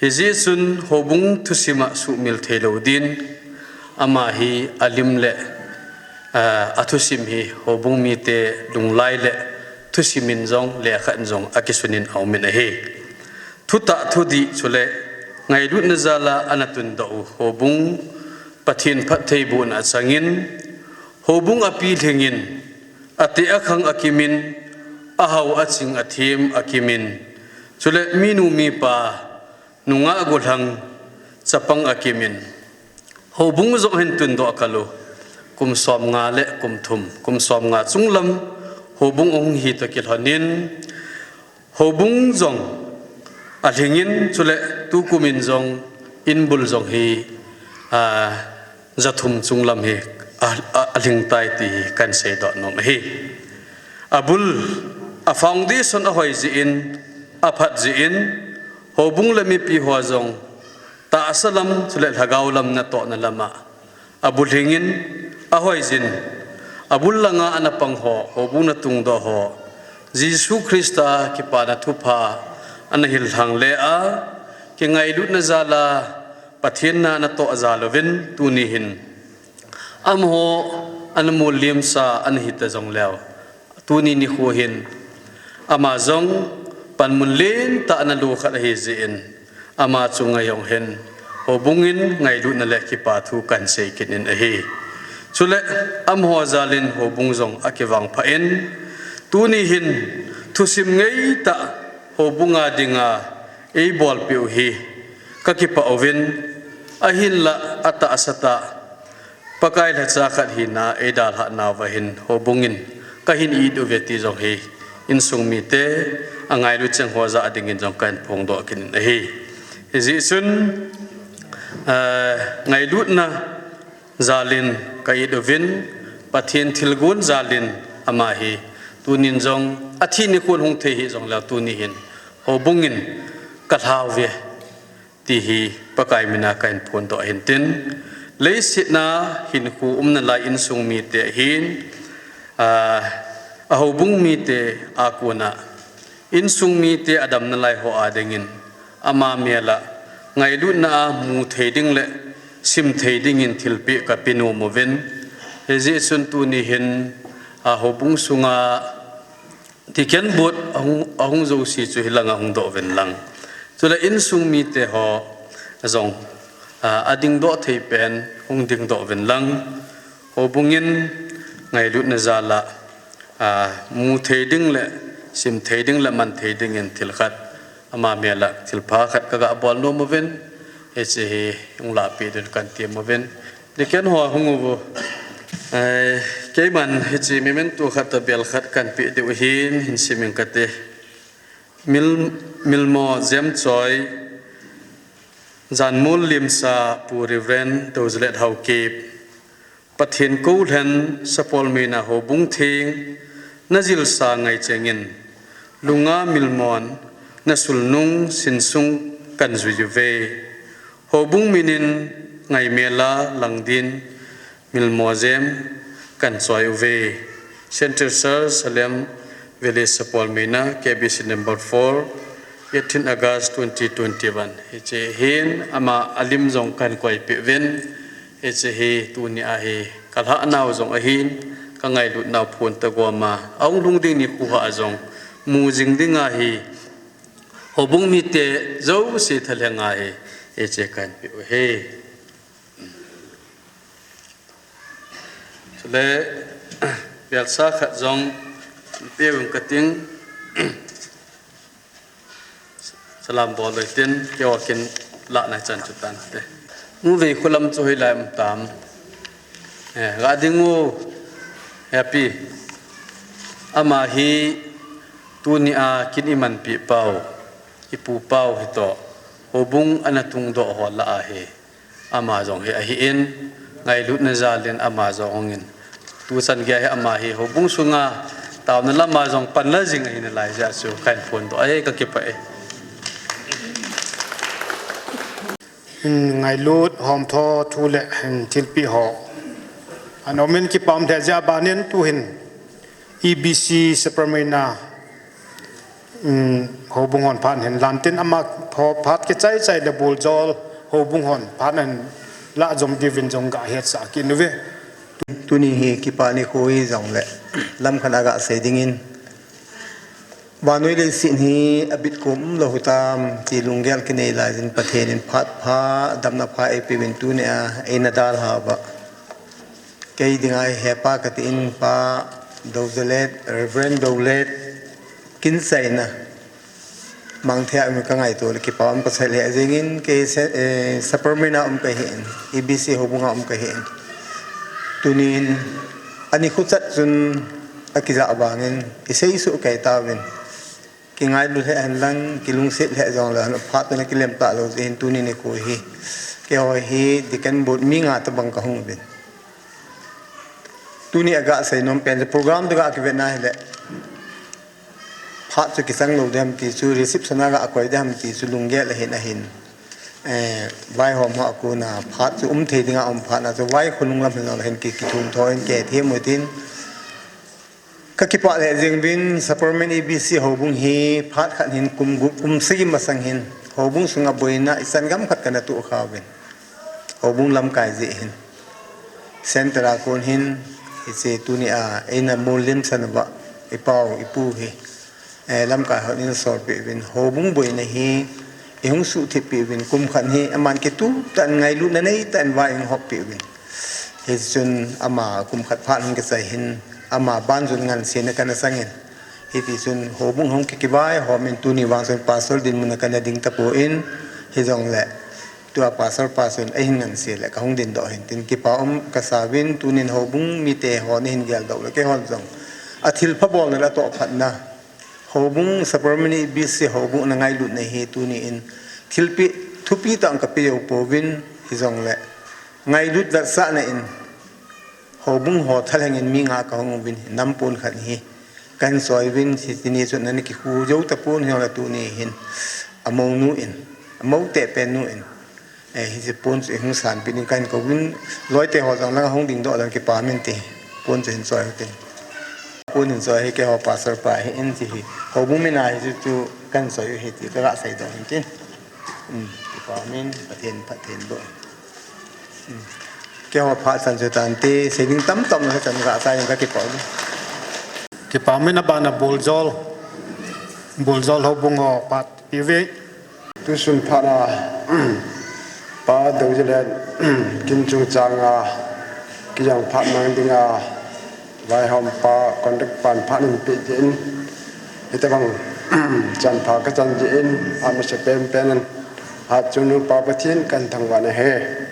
Hijeh chun houbung thusima sumil theilou din, ama hi alim le, ah, athusim hi houbung mite lunglai le thusim in jong lekha in jong akisunin aumin ahi. Thutah thudih chule ngailutna jal a ana tundoh u houbung Pathen phattheibohna achangin, houbung apilhingin, ateh akhang akimin, ahao aching athem akimin, chule minu mipa, nungah gollhang chapang akimin, houbung jong ahin tundoh kal u, kum somnga le kum thum, kum somnga chunglam houbung ahung hi toh kilhonin, houbung jong alhingin, chule tukum in jong inbul jong hi, a, jathum chunglam hi a, a, alhing tai ti hi kahin seidoh nom ahi. Abul, a foundation ahoi jeh in, aphat jeh in, houbung le mipi ho jong tahsa lam chule lhagao lam natohna lama abulhingin, ahoijin, abul langa ana pang ho, houbung natungdoh ho, Jesu Christa kipana thupha ana hillhang le a, kingailutna jal a Pathen na natoh jal uvin tuni hin amaho ana molliamsa ana hita jongleu, tuni nikho hin ama jong panmun lentah ana lo khat ahi jeh in, ama chunga jong hin houbung in ngailutna le kipa thu kahin sei kit in ahi. Chule amaho jal in houbung jong akivangpha in, tuni hin thusim ngeitah houbung a dinga eibolpeh u hi kakipah uvin, ahinlah atahsa tah Pakai lhacha khat hina eidalhah nauva hin houbung in kahin it uve ti jong hi insung mite, angailut cheng ho jah a dingin jong kahin phongdoh kit in ahi. Hijeh chun, ah, ngailutna jal in ka it uvin, Pathen thilgon jal in ama hi tunin jong athi nikhon hung thei hih jongleu tuni hin houbung in kalhau ve ti hi Pakai mina kahin phondoh ahin tin, leiset a hinkho umnalai insung mite ahin, a, ahoubung mite a kona insung mite adamnalai ho a dingin ama mel a ngailutna a mu thei ding le sim thei dingin thilpeh kape nom uvin, hijeh chun tuni hin, a, houbung sunga deacon board ahung, ahung jouse chu hilanga hung doh uvin lang. Chule insung mite ho jong, a, adingdoh thei pen hung dingdoh uvin lang. Houbung in ngailutna jal a, a, mu thei ding le, sim thei ding le, man thei dingin thil khat, ama mel a thilpha khat kaga bol nom uvin, hiche hi hung lahpeh din kahin tem uvin. Deacon ho hung uvo. Eh, keiman hiche memento khat toh bel khat kahin peh diu ahin, hin sim inge kati. Mil-, Milmo Jemchoi, Janmol Limsa, Pu Reverend Douzalet Haokip, Pathen Koulhen, Sapol Meina Houbung Theng, najilsa ngai chengin, lunga milmon, nasulnung sinsung kahin jui uve. Houbung min in ngaimel a lang din, Milmo Jem, kahin choi uve. Central Church, Salem Village, Sapol Meina, K B C number four, eighteen August twenty twenty-one. Hiche hin ama alim jong kahin koipeh uvin. Hiche hi tunia hi kalhahnau jong ahin, kangailutnau phon tagom a ahung lhung ding nikho a jong mu jing ding ahi. Houbung mite jouse thalheng a hi, hiche kahin peh u ahi. Chule, bialsa khat jong peh uving kating. Salam bol utin, keiho kin lahna chan chu tante. Nuvei khulam chu hoilai um tam. Eh, ga ding u, Happy. Ama hi tunia kin imanpi pau, ipu pau hitoh, houbung ana tungdoh ho lah ahi. Ama jong hi ahin, ngailutna jalin ama jong hungin. Tuchan geiya hi ama hi houbung sunga taona lama jong panla jing ahi nalai jeh chu kahin phondoh ahi, kakipah e. Ngailut, homtho, thu le, thilpeh ho. Ana umin kipah um lheh jeh a banin tuhin E B C Sapermeina, um, houbung hon phat hin lantin ama pho-, phat kichai chai le Buljol houbung hon phat hin lah jom diuvin jong ga hetsah kit uve. Tuni hi kipa nikho hijongle lamkhat a gasei dingin, vannoi leiset hi abit kom umlou hitam ti lunggel kinei laijin Pathen in phat pha, damna pha eipeuvin tunia eina dalhauva kei dinga hepa katin Pa Dojalet, Reverend Dolet, kin chaina mangthei a um kangaito le kipa um kasei lheh jengin, kei se-, eh, Sapermeina um kahin, E B C houbunga um kahin. Tunin, ani khuchat chun akijah vangin, isei soh kei tauvin. Kingailu lheh henlang, kilungset lheh jongle, phat tuna kilem talou jeh hin tuni nikho hi. Keiho hi Deacon Board mi nga tobang kahung uvin. Tuni a gasei nom pen chu program toh ga kivetna hile, phat chu kisang lou ding ham ti chu, reception a ga koi ding ham ti chu lunggel ahin ahin. Eh, vaihom ho a kona phat chu um thei dinga um phat na chu vai khonung lam hin jong le hin ki, kithum tho in kithem utin. Kakipah lheh jeng uvin, Sapermeina E B C houbung hi phat khat hin kum gup, kum sagi masang hin houbung sunga boina ichan gam khat kana toh kha uvin. Houbung lamkai jeh hin. Center a kon hin, hiche tunia eina molhim san uva, ipau, ipu hi. Eh, lamkai hon eina solpeh uvin, houbung boina hi, ihung suhthip peh uvin, kum khat hi, aman kitup tah in ngailutna nei tah in vai ihung hop peh uvin. Hichun ama kum khat phat hung kichai hin, ama ban chun ngansena kana sangin. Hitichun houbung hung ki, kivaihom in tuni vang chun pastor dinmun a kana ding tapon, hijongle tua pastor pa chun eihin nganse le kahung dindoh hin tin kipa um kasa uvin, tunin houbung mite ho nahin geldoh le keihon jong athilpha bolna le atohphatna, houbung Sapermeina E B C houbung na ngailutna hi tuni in thilpeh thupi tah in kapeh jou pouvin, hijongle ngailut vetsahna in houbung ho thalheng in mi nga kahung uvin, nam pon khat hi kahin choi uvin, hiche ni chun ana kikhu jou tapon, hijongle tuni hin amounu in, amou teh pen nu in, eh, hiche pon chu ihung sanpeh ding kahin kouvin, loite ho jong lang ahung dingdoh leng kipa min ti, pon chu hin choi utin. Pon hin choi hi keiho pastor pa ahin, hiche hi houbung min a hiche chu kahin choi u ahi ti kaga seidoh hin tin. Um, kipa min, Pathen, Pathen boh. Keiho phat chan chu tante, sei ding tamtah um le chan gasei in kakipah uve. Kipa min, abana Buljol, Buljol houbung ho phat peh uve. Tusun phat a, Pa Dojalet, kin chungchang a, kijang phat mang dinga, vaihom pa, conduct pan phat in peh jin. Hitobang, chan pha kachan jin, amasa penpen in, hat chun nu Pa Pathen kahin thangvah nahi.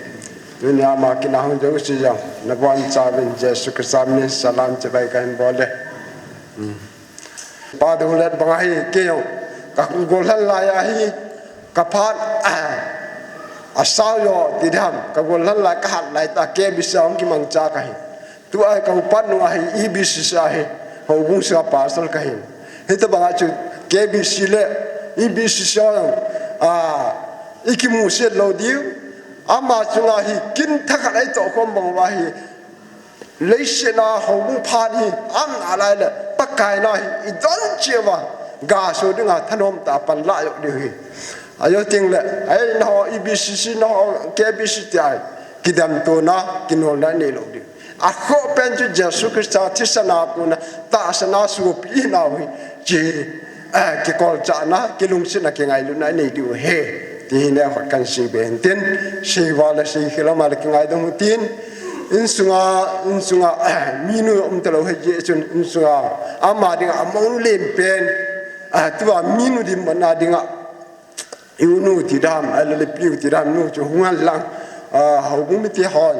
Tunia ama kin a hung jouse jong, nabonchauvin Jesu Christa min in salam chibai kahin bol e. Pa Dojalet banga hi, kei jong, kagol lhan lai ahi, kaphat, asao jo, ti diham, kagol lhan lai, kahat lai tah, K B C a hung kimangcha kahi. Tua hi ka upat nu ahi, E B C C ahi, houbung sunga pastor kahin. Hitobanga chu K B C le E B C C a, a, ikimuset lou diu. Ama chunga hi kin thakhat eitoh khom bang uva hi, Leiset a houbung phat hi, aumna lai le, Pakai na hi, idon cheh uva, gaso dinga thanom tah a pan la jong diu ahi. Ajou teng le, ei, nangho E B C C, nangho K B C C tia, kidemtona, kinolna nei lou diu. Akhoh pen chu Jesu Christa thisan a kona, tahsan a sopi nau hi, chi, eh, kikolchahna, kilungsetna, kingailutna nei diu ahi. Ti hi neokhat kahin seibe hintin, seival a seikhel a ama le kingaidam u tin, insunga, insunga, eh, minu umtalou ahi jeh chun, insunga, ama dinga, amonu len pen, eh, tua minu dinmun a dinga, i-u nu ti dam, a le le pi-u ti dam nu chu hung hen lang, ah, houbung mite hon,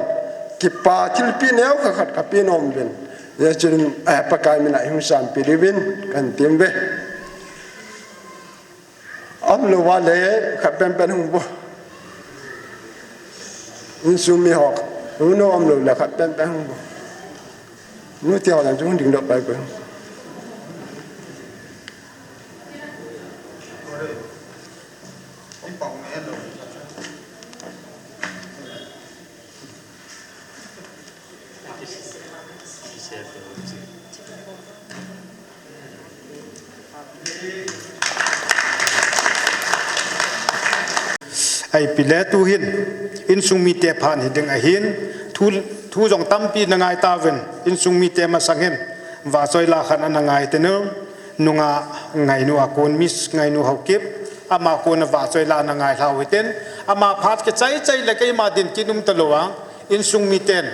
kipa thilpeh neokhat khat kapeh nom uvin. Hijeh chun, eh, Pakai mina ihung sanpeh diuvin, kahin tem uve. Umlou va le, khat penpen hung bou. Insung mi ho, u nu umlou le, khat penpen hung bou. Nu ti ho jong chu hung dingdoh pai bou. Ahi pile tuhin, insung mite phat hiding ahin, thu, thu jong tampi nangai tauvin, insung mite masang hin, vahchoi la khat ana ngai tenu, nungah Ngainu a kon Miss Ngainu Haokip, ama kon a vahchoi la ana ngai lhau hitin, ama phat kichai chai le keima din kit umtalou a, insung miten,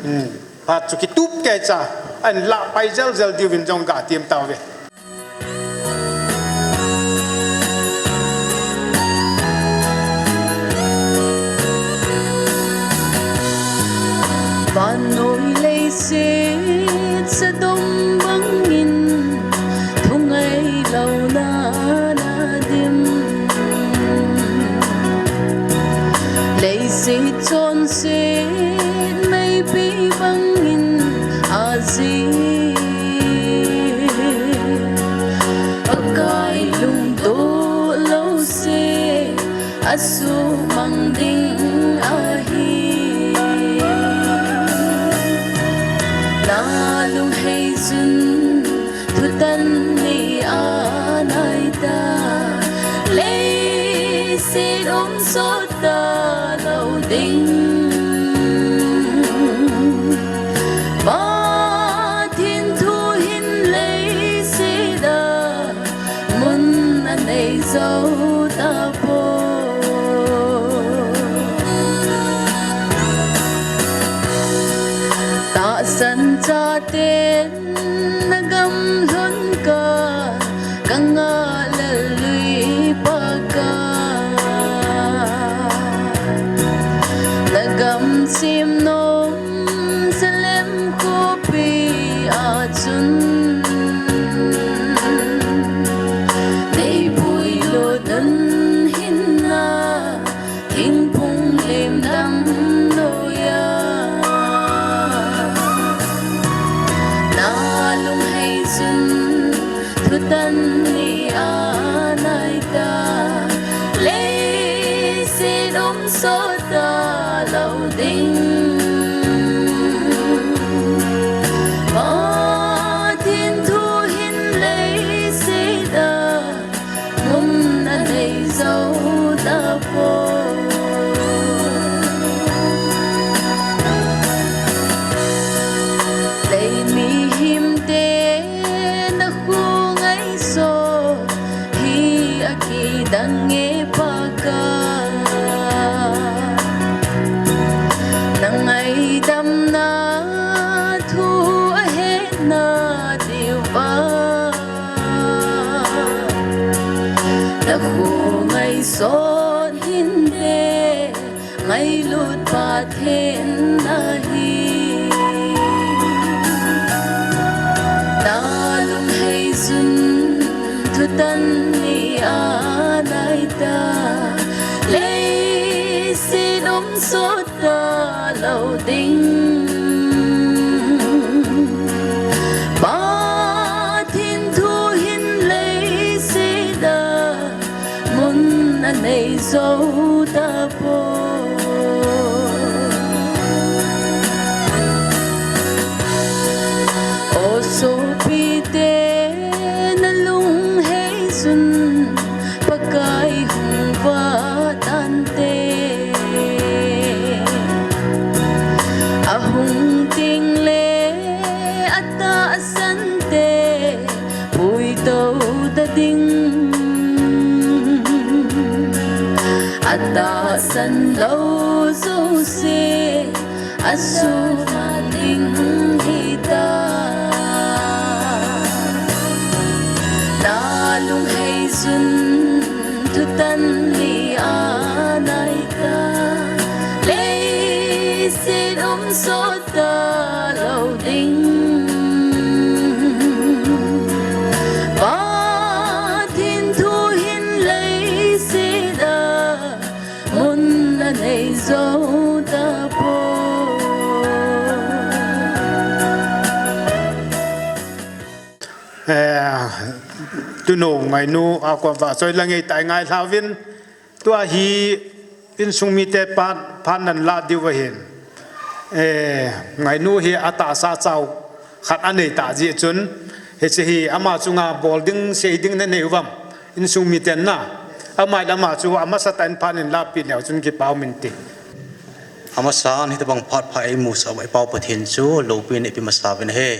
hmm, phat chu kitup keicha, ahin lah pai jel jel diuvin jong ga tem tauve. Vannoi leiset sadom bangin thungailou na na dim. Leiset chonset meipi bangin ajil. Pakai lungtoh lou seh, asumang ding ahi. Na lunghei chun thutan nei a nai ta, leiset um sot talou ding. Pathen thu hin leiset a mun anei jou tapoi. Tahsan chaten na gam lhun ka, ka ngah lel lui Pakai. Na gam sem nom Jerusalem khopi a chun, nei puilut un hinna, thingphung lim dang noiya. Na lunghei chun thutan nei a nai ta, leiset um sot talou ding. Pathen thu hin leiset a mun anei jou tapoi. Lei mihem te na khongaisot hi akidang e Pakai. Na ngaidamna thu ahe na diuva, na khongaisot hinte, ngailut Pathen ahi. Na lunghei chun thutan nei a nai ta, leiset um sot talou ding. Pathen thu hin leiset a mun anei jou tapoi. Tahsan lou jouse asuhmat ding hita. Na lunghei chun thutan hi anai ta. Leiset um sot talou ding. Pathen thu hin leiset a mun anei jou tapoi. Eh, tunu Ngainu a kon vahchoi la ngei tai ngai lhauvin. Tua hi insung mite phat, phat nan la diu ahin. Eh, Ngainu hi atahsa chau khat anei ta jeh chun, hiche hi ama chunga bol ding, sei ding nanei uvam, insung miten na. Amai le ama chu amasa tah in phat in lapi leu chun kipa um inte. Amasan hitabang phat pha eimusah uva i Pau Pathen chu loupina ipe masa uvin ahi.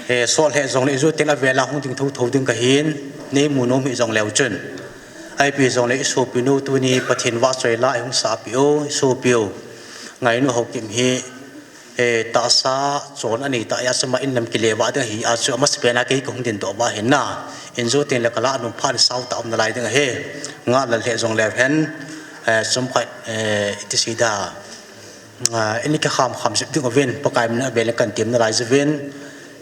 Eh, sol lheh jongle ijo teng avela hung ding thotho ding kahin, neimu nom hih jongleu chun. Ahipi jongle i sopinu tuni Pathen vahchoi la ihung sahpeh u, i sopiu Ngainu Haokip hi, eh, tahsa chon anei ta a chu ama in lam kile vah ding ahi a chu amasapen a kei kahung dingdoh uva ahin na. Injo teng le kalah nom phat in sao tah um nalai ding ahi. Ngah lal lheh jongleu hen, eh, chomkhat, eh, iti sei da. Ah, in kikham kham jep ding uvin, Pakai min a vel in kan tem nalai jiuvin.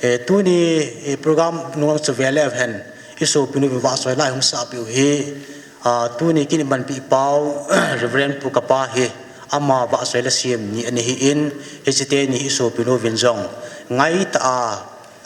Eh, tuni, eh, program nung chu veleu hen, i sopinu vahchoi la ihung sahpeh u hi, ah, tuni kin imanpi pau, Reverend Pu kapa hi, ama vahchoi la sem ni ani hi in, hiche teni hi i sopinu vin jong ngaitah a,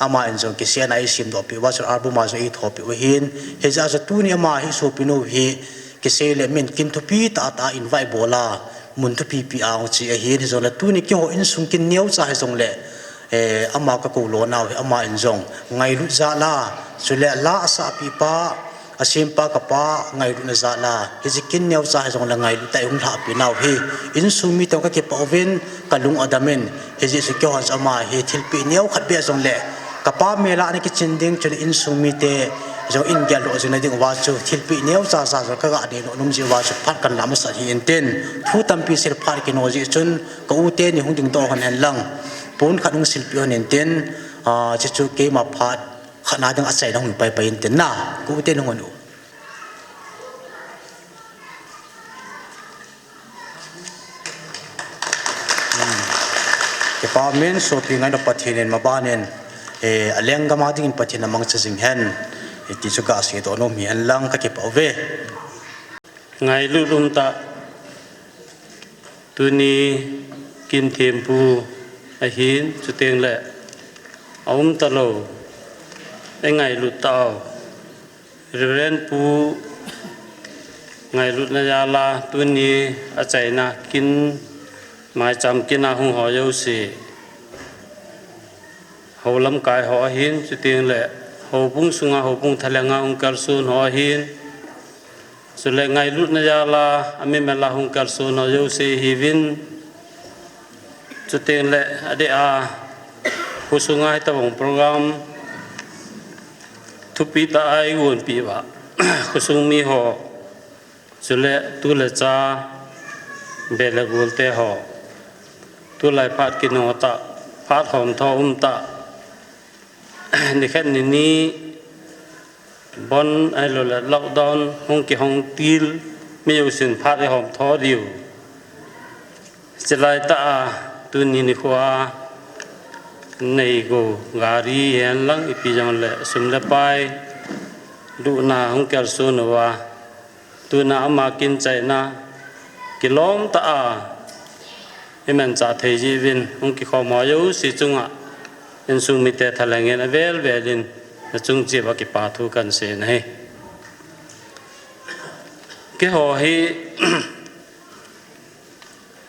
ama in jong kisei a eisemdoh peh uva chu album a jong eitho peh u ahin, hijeh a chu tuni ama hi i sopinu hi, kisei le min kin thupi tah tah a invite bol a, mun thupi pi a hung che ahin, hijongle tuni keiho insung kin neocha hijongle, eh, ama kakou lona u hi ama in jong ngailut jal a, chule la asahpeh pa, asempa kapa ngailutna jal a, hiche kin neocha hijongle ngailut tah a ihung lhahpeh nau hi, insung miten kakipah uvin, kalung adam in, hijeh chun keihon chu ama hi thilpeh neo khat beh jongle, kapa mel a ana kichen ding, chule insung mite jong in geldoh jing na ding uva chu thilpeh neocha cha jong kaga deidoh nom jeh uva chu phat kan la masat hi intin, thu tampi sil phat kino jeh chun ka u teni hung dingdoh hon hen lang, pon khat hung silpeh hon intin, ah, chuchu keima phat khat na ding achaina hung pai pai intin na, ka u teni hung hon u. Kipa umin, sopi Ngainu Pathen in maban in, eh, alenggam a dingin Pathen in amangcha jing hen, eh, ti chu kaseidoh nom hi hen lang kakipah uve. Ngailut umtah, tuni kin thempu ahin, chuteng le aumtalou, engailut tau. Reverend Pu ngailutna jal a tuni achaina kin, maicham kin a hung ho jouse, hou lamkai ho ahin, chuteng le houbung sunga, houbung thalheng a hung kalson ho ahin, chule ngailutna jal a, amimel a hung kalson ho jouse hiuvin, chuteng le adeh a, khosunga hitabang program thupi tah a eigonpeh uva, khosung mi ho, chule tu le cha, beh le gol te ho, tulai phat kino tah, phat homtho umtah, nikhat nini, bon ahiloule lockdown hung kihong til, mi jousen phat ihomtho diu. Chulai tah a, tuni nikho a, neigou, gari hihen lang ipi jongle, sum le pai, duhna hung kalson uva, tuna ama kin chaina, kilom tah a, imanchah thei jeh uvin, hung kikhom ho jouse chunga, insung mite thalheng in avel vel in, nachung cheh uva kipa thu kahin sei ahi. Keiho hi,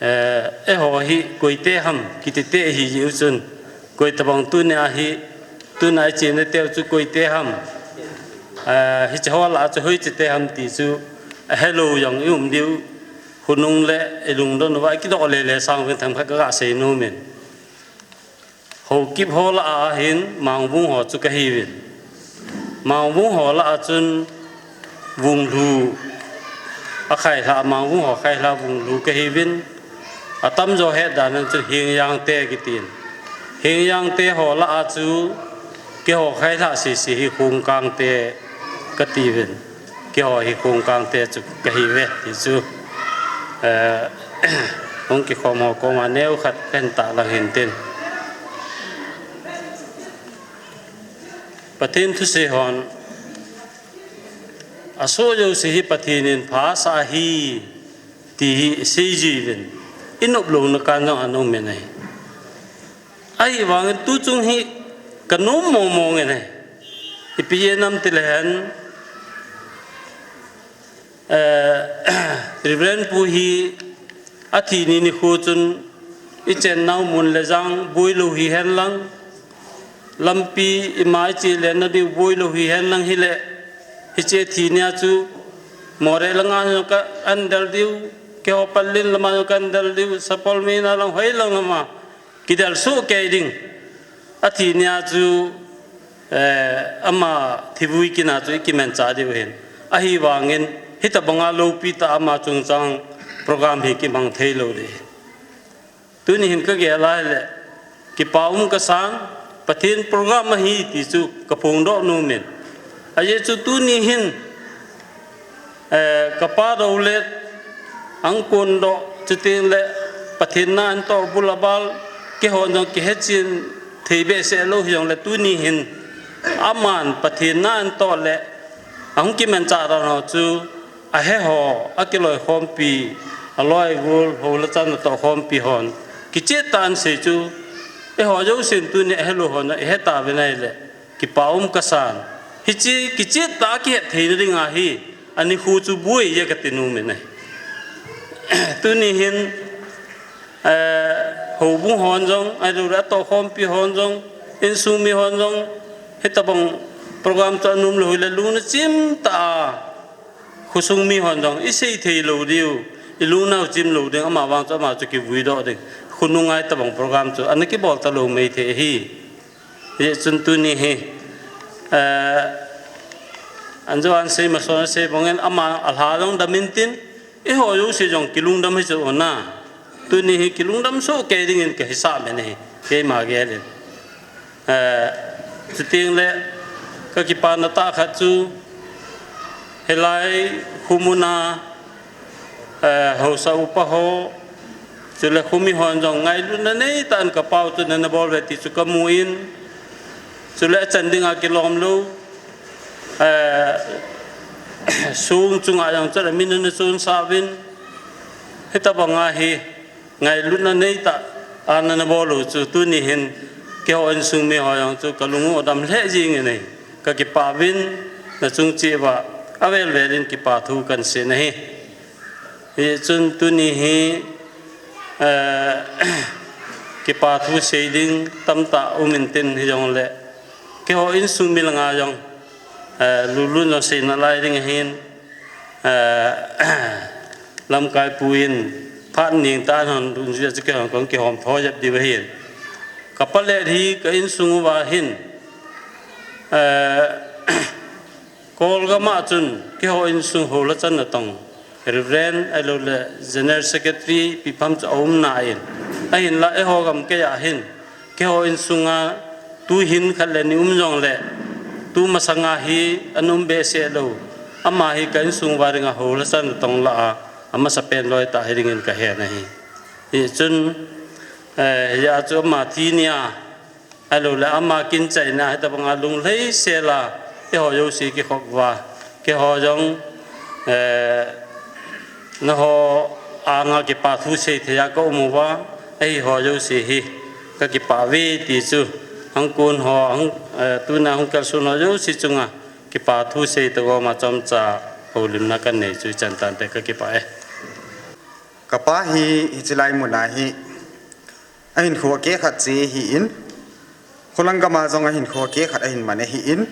eh, eiho hi koite ham, kiti te ihi jeh u chun, koi tabang tunia hi, tuna ichena teu chu koite ham, eh, hiche ho lah a chu hoiche te ham ti chu, ahelou jong i um diu, khonung le ilungdon uva ikidoh lele sang uvin themkhat kaga sei nomin. Haokip ho lah a hin Mangbung ho chu kahiuvin. Mangbung ho lah a chun Vunglhu, Akhailhah Manghung ho khailhah vunglu kahiuvin, atamjo het dan a chun Hingyang te kitin. Hingyang te ho lah a chu keiho khailhah sese hi Khungkang te katiuvin. Keiho hi Khungkang te chu kahiuve ti chu, eh, hung kikhom ho koma neo khat kahin tahlang hintin. Pathen thusei hon, asoh jouse hi Pathen in phasah ahi ti hi isei jiuvin, inop louna kan jong ana um in ahi. Ahivangin tuchung hi kanom mong mong in ahi. Ipi jeh ham itile hen, eh, Reverend pu hi athi ni nikho chun ichennau mun le jang boilou hihen lang, lampi ima iche le nadiu boilou hihen lang hile, hiche thi nia chu Moreh langa jong kahin del diu, keiho Pallel lama jong kahin del diu, Sapormeina lang hoilang lama kidel soh kei ding. Athi nia chu, eh, ama thivui kit na chu ikimanchah diu ahin. Ahivangin, hitabanga loupi tah a ama chungchang program hi kimang thei lou ding. Tuni hin kagel a hile, kipa um kasan, Pathen program ahi ti chu kaphongdoh nom in. Ajeh chu tuni hin, eh, kapa Dolet ahung kondoh, chuteng le Pathen na ahin toh bul abal, keihon jong kihechen thei behseh lou hijongle tuni hin aman Pathen na ahin toh le ahung kimanchah dan ho chu ahe ho, akiloikhompi, aloi agol, hou le chan atohkhompi hon kicheh tah in asei chu, eiho jousen tuni ahelou hon ihetauve ahile, kipa um kasan. Hiche kicheh tah a kihet theina dinga hi, anikho chu boi e kati nom in ahi. Tuni hin, eh, houbung hon jong, ahilouleh atohkhompi hon jong, insung mi hon jong, hitabang program chu anom lou hile lungna chim tah a, khosung mi hon jong isei thei lou diu, ilungnau chim lou ding, amavang chu ama chu kivuidoh ding. Khonung a hitabang program chu ana kibol talou mei thei ahi. Hijeh chun tuni hi, eh, anjo ahin sei mason asei bangin ama alha jong dam intin, eiho jouse jong kilungdam hichu na. Tuni hi kilungdam soh kei dingin kahisah in ahi, keima gelin. Eh, chuteng le kakipana tah khat chu, hilai khomun a, eh, haosa upa ho, chule khomi hon jong ngailutna neitah in kapao chu nana bol uve ti chu kamun, chule achan dinga kilom lou, eh, song chunga jong chu amin ana chonsah uvin, hitabanga hi ngailutna neitah a nana bol u chu tuni hin keiho insung mi ho jong chu kalung u adam lheh jeng in ahi. Kakipah uvin, nachung cheh uva avel vel in kipa thu kahin sei in ahi. Hichun tuni hi, eh, kipa thu sei ding tamtah um intin hijongle, keiho insung mi langa jong, eh, lulun jong sei nalai ding ahin, eh, lamkai pu in phat neng tah in hung lungjui a chu keihon kahung kihom tho jep diu ahin. Kapa Let hi ka insung uva hin, eh, Kolgam a chun keiho insung hou le chan natong, Reverend ahilouleh General Secretary pipam chu aum nai in, ahinla eiho gamkai a hin, keiho insung a tuhin khat le ni um jongle, tu masanga hi ana um behseh lou, ama hi ka insung uva dinga hou le chan natong lah a, amasapen loi tah hi dingin kahen ahi. Hichun, eh, hia chu ama thi nia, ahilouleh ama kin chaina hitabanga lunglhai sel a, eiho jouse kikhop uva, keiho jong, eh, nangho anga kipa thu sei thei a ka um uva, eiho jouse hi kakipah uve ti chu, hung kon ho, hung, eh, tuna hung kalson ho jouse chunga kipa thu sei togoma chomcha houlimna kanei chu ichan tante, kakipah e. Kapa hi, hiche lai muna hi, ahinkho akeh khat chu ahin, kholang gama jong ahinkho akeh khat ahin man ahin,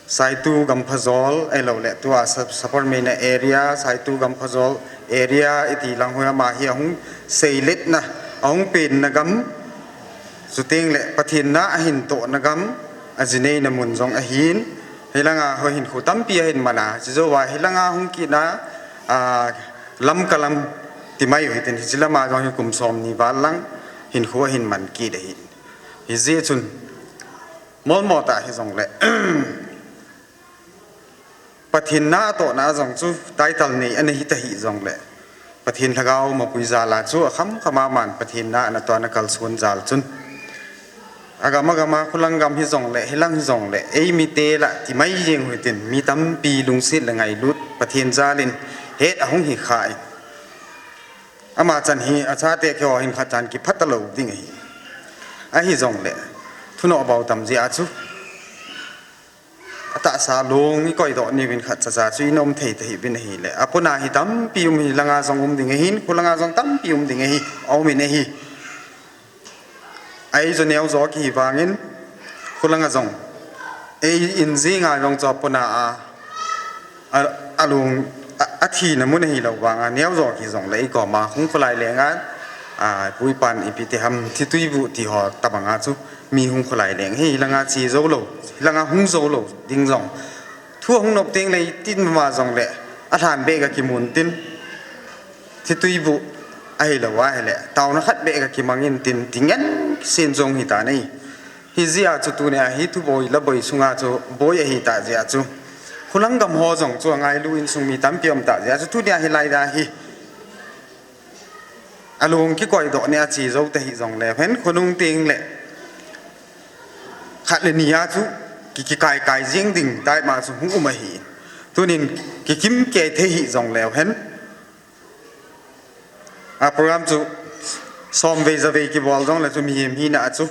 Saitu Gamphajol, ahilouleh tua Sa-, Sapormeina area, Saitu Gamphajol area iti lang hoi ama hi ahung seiletna, ahung penna gam, chuteng le Pathen na ahin tohna gam, ajineina mun jong ahin, hilanga hoi hinkho tampi ahin man a, chujouva hilanga hung kitna, a, Lamka lam ti mai u hitin, hiche lama jong hi kum som ni val lang hinkho ahin man kit ahi. Hijeh chun, molmo tah hijongle, Pathen na atohna jong chu title nei ana hita hijongle, Pathen lhagao mapui jal a chu akham kham a man Pathen na ana toh ana kalson jal chun, agam agam a, khulang gam hijongle, hilang hijongle, eimite lah ti mai jeng u hitin, mi tampi lungset le ngailut Pathen jal in het ahung hi kha in. Ama chan hi achate keiho hin khat chan kiphat talou ding ahi. Ahijongle, thunoh bou tam jeh a chu, atahsa long i koidoh niuvin khat cha cha chu i nom thei tahih uvin ahile, apuna hi tampi um hi, langa jong um ding ahin, khulanga jong tampi um ding ahi, aum in ahi. Ahi chu neo jo kihi vangin, khulanga jong, ei in jinga jong chu apuna a, a, alung, a, athina mun ahilou vanga, neo jo kihi jongle, i koma hung kholai lenga, a, pu i pan ipi ti ham, thi tui bu ti ho tabanga chu, mi hung kholai leng hi, hilanga che jou lou, hilanga hung jou lou ding jong, thu ahung nop tengle, tin mama jongle, alhan beh ga kimun tin, thi tui bu ahilou ahile, taona khat beh ga kimang in tin, ti ngen sen jong hita nei. Hijeh a chu tunia hi thu boi la boi sunga chu boi ahitah jeh a chu, khulang gam ho jong chu angailu insung mi tampi um tah jeh a chu, tunia hilai a hi alung kikoidoh nia che jou tahih jongle, hen khonung tengle, khat le ni a chu ki, kikai kai jeng ding tai ma chu hung um ahi. Tunin kikim kei thei hijongle, hen a program chu som vei ja vei kibol jongle chu mihem hina a chu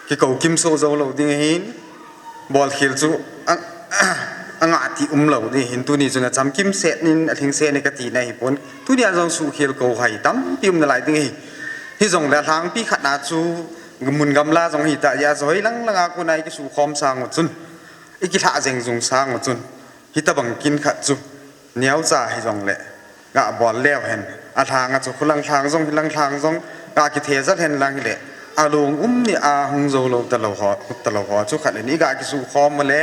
kikou kimsoh jou lou ding ahin, bolkhel chu a, angah ti um lou ding ahin, tuni chun achamkim set in, alhingset in kati na hipon. Tunia jong suhkhel kou hai tampi um nalai ding ahi. Hijongle alhangpi khat a chu mun gamla jong hitah jeh a chu, hoilang langa kona i kisukhom sang u chun, i kilhah jeng jung sang u chun, hitobang kin khat chu neocha hijongle, ga bol leu hen, alhanga chu khulang lhang jong, hilang lhang jong, ga kithejal hen lang hile, alung um nia hung jou lou talou ho, talou ho chu khat le ni ga kisukhom le,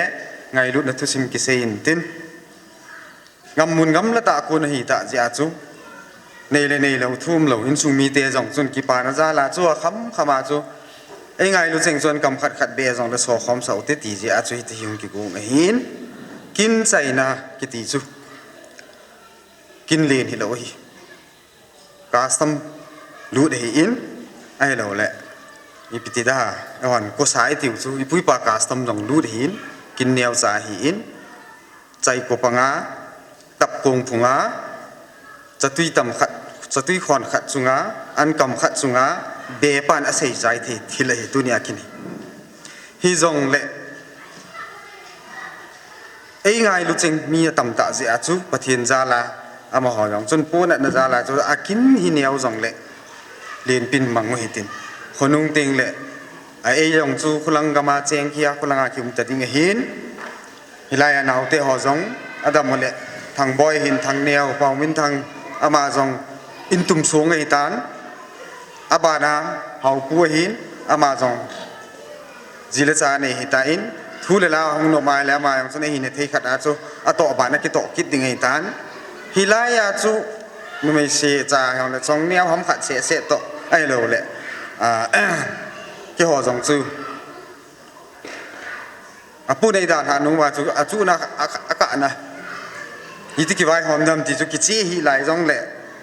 ngailutna thusim kisei in tin, gam mun gamla tah kon ahitah jeh a chu, nei le neilou thu umlou insung mite jong chun kipana jal a chu akham kham a chu, ei ngailu cheng chun kam khat khat beh jongle sokhom sah u te ti jeh a chu hiti hi hung kigong ahin, kin chaina kiti chu kin len hilou ahi, custom lut ahin, ahiloule, ipi ti da, eihon kosa itiu chu, ipu ipa custom jong lut ahin, kin neocha ahin, chaiko panga, tapkong phunga, chatui tam khat, chatui khon khat chunga, ankam khat chunga, bepan asei chai thei thil ahi tunia kin hi. Hijongle, ei ngailu cheng mi atam tah jeh a chu, Pathen jal a, amaho jong chun ponatna jal a chu, akin hi neo jongle, lenpin mang u hitin. Khonung tengle, a ei jong chu khulang gam a cheng kia, khulanga kium ta ding ahin. Hilai a naote ho jong, adam u le, Thangboi hin, Thangneo, Paominthang, ama jong, intum song ahitan. Abana, Haopu ahin, ama jong, ji le cha nei hitan, thu le la hung nom a le ama jong chun ahina thei khat a chu, atoh bana kitoh kit ding ahitan. Hilai a chu, numei se cha hijongle chongneo ham khat seh seh toh, ahiloule, a, keiho jong chu, apu nei dalhah nung uva chu, achuna, a, akahna, iti kivaihom dem ti chu kiche hih lai jongle,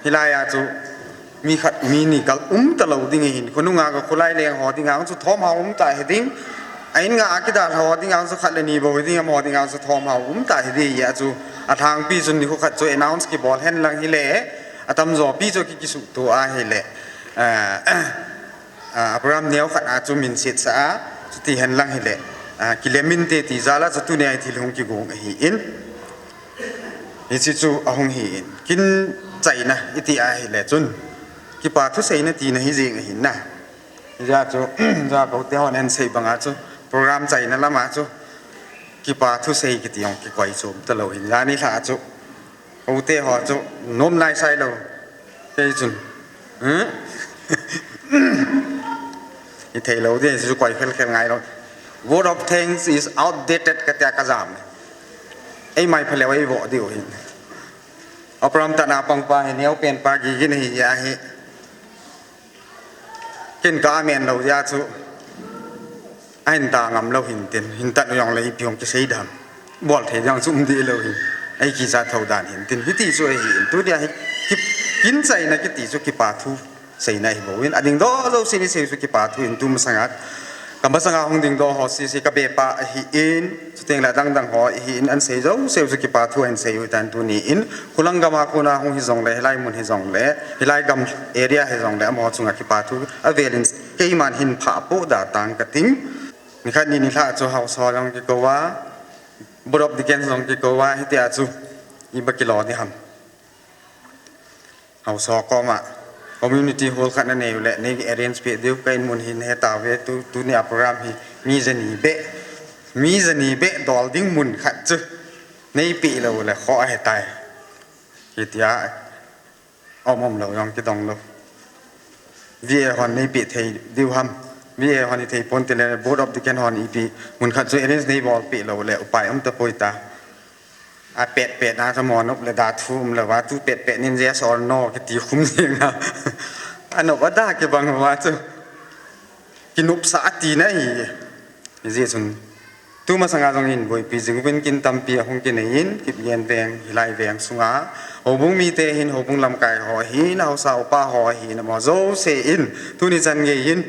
hilai a chu, mi khat mi ni kal um talou ding ahin, khonunga ga kholai leng ho dinga chu thomhao um ta hiding, a in nga a kidalha ho dinga chu khat le ni bou hiding, amaho dinga chu thomhao um ta hiding a chu, alhangpi chun nikho khat chu announce kibol hen lang hile, atamjopi chu ki, kisuhto ahile, a, a, program neo khat a chu min setsah a, chuti hen lang hile, a, kilem inte ti jal a chu tunia hi thil hung kigong ahin. Hiche chu ahung hin. Kin chaina iti ahile chun, kipa thuseina tina hi jeng ahin na. Hijeh a chu, Jakote hon asei banga chu, program chaina lama chu, kipa thusei kiti jong kikoi chom talou hin. Jani lha chu, Kote ho chu, nom nai sai lou. Kei chun, hmm? I theilou ding chu koi khel khel ngai lou. Vote of thanks is outdated katia kajam. Eimai phaleu eivoh diu hin. Apram tana pangpa hi neo penpa gigin hi ahi. Kin ka amen lou jeh chu ahin ta ngam lou hintin, hin tat u jongle ipi hung kisei dam. Bol thei jong chu um deh lou hin. Ei kicha tho dan hintin. Hiti chu ahi in. Tunia hi ki, kin chaina kiti chu kipa thu seina hi bou in. Ading doh jouse ni sei chu kipa thu in tu masanga. Ka masanga hung ding doh ho sese ka bepa ahi in. Chuteng le adang dang ho ahi in an sei jouse chu kipa thu ahin sei u tan tuni in. Khulang gam a kona hung hi jongle, hilai mun hi jongle, hilai gam area hi jongle, amaho chunga kipa thu avel in keiman hin pha poh da tang kating. Nikhat ni nilhah chu haosa jong kikou a, Board of Deacons jong kikou a, hitia chu iba kilo ding ham. Haosa koma community hall khat nanei u le, nei arrange peh diu, ka in mun hin he tauve, tu, tunia program hi mi jani beh, mi jani beh dol ding mun khat chu nei peh lou le kho ahe tai. Hitia, om om lou jong kidong lou. V A hon nei peh thei diu ham. V A hon i thei pon tile Board of Deacon hon ipi mun khat chu arrange nei bol peh lou le upai um tapoi ta. A pet pet na sa mo nop le da thu um lou va tu pet pet nin yes or no kiti khum jing a. A nop a da kibang va chu. Kinopsa ati na hi. Hijeh chun, tu masanga jong in boipi jing uvin kin tampi ahung kinei in, Kipgen veng, hilai veng sunga, houbung mite hin, houbung lamkai ho hin, haosa upa ho hin, amaho jouse in, tuni chan gei in,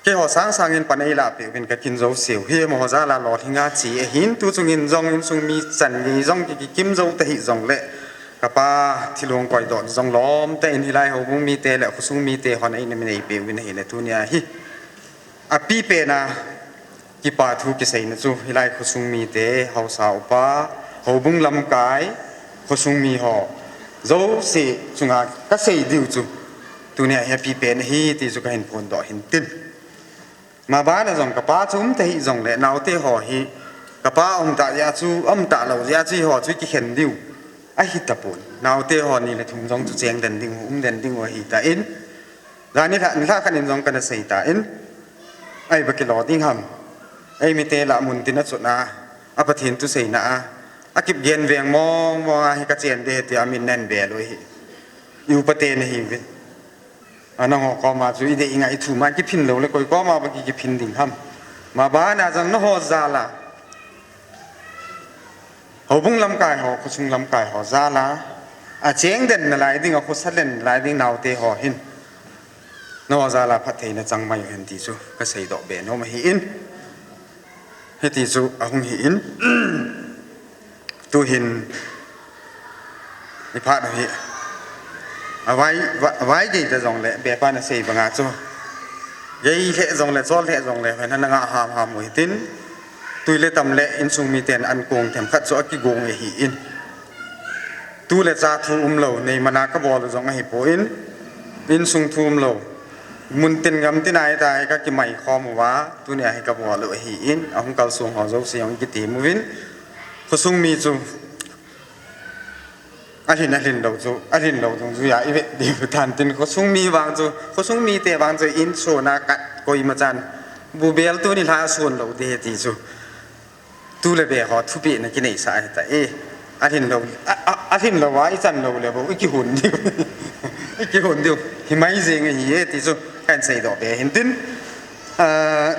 keiho sang sang in pan eila peh uvin ka kin jouse u hi, amaho jal a lolhing a che ahin, tu chung in jong insung mi chan gei jong ki, kikim jou ta hih jongle, ka pa thilong koi doh jong lom tah in hilai houbung mite le khosung mite hon eina mi nei peh uvin ahile tunia hi. A pipen a kipa thu kiseina chu hilai khosung mite, haosa upa, houbung lamkai, khosung mi ho jouse chunga ka sei diu chu tunia hi a pipen ahi ti chu ka hin phondoh hintin. Maban a jong ka pa chu um ta hih jongle naote ho hi ka pa um ta jeh a chu, um ta lou jeh a chu eiho chu kikhen diu ahi tapon. Naote ho ni le thum jong chu cheng den ding u, um den ding u ahi tan. Jani lha, lha khat in jong kana sei tan. Ai ba kilo ding ham. Ei mite lah mun tin a chun a, a Pathen thu seina a, a Kipgen veng mong mong a hi ka chen ding ahi tia min nen bel u hi. I upa te na hi ve. A nangho koma chu i dei i ngai i thum a kiphin lou le koi koma ba ki, kiphin ding ham. Maban a jong nangho jal a. Houbung lamkai ho, khosung lamkai ho jal a, a cheng den nalai ding, a khosa len nalai ding naote ho hin. Nangho jal a phattheina chang mai u hen ti chu ka seidoh be nom ahi in. Hiti chu ahung hi in. Tu hin i phat u hi. A vai, vai, vai gei ta jongle, bepa na sei banga chu. Gei lheh jongle, chol lheh jongle, hoina na ngah ham ham u hitin. Tui le tam le insung miten an kong themkhat chu a kigong ahi in. Tu le cha thu um lou, nei mana ka bol u jong ahi poi. Insung thu um lou. Mun tin gam tin a hi ta hi ka kimai khom uva, tunia hi ka bol u ahi in, ahung kalsong ho jouse jong i kitem uvin. Khosung mi chu a lhin a lhin lou chu, a lhin lou dung chu a i vet diu tan tin khosung mi vang chu, khosung mite vang chu insung a khat koima chan. Bubel tuni lha sun lou ding ahi ti chu. Tu le be ho thupeh na kinei sa ahi ta e. A lhin lou, a, a, a lhin lou a i chan lou le bou, i kihun diu. I kihun diu. Hi mai jeng ahi e ti chu, kan seidoh be hintin. Ah,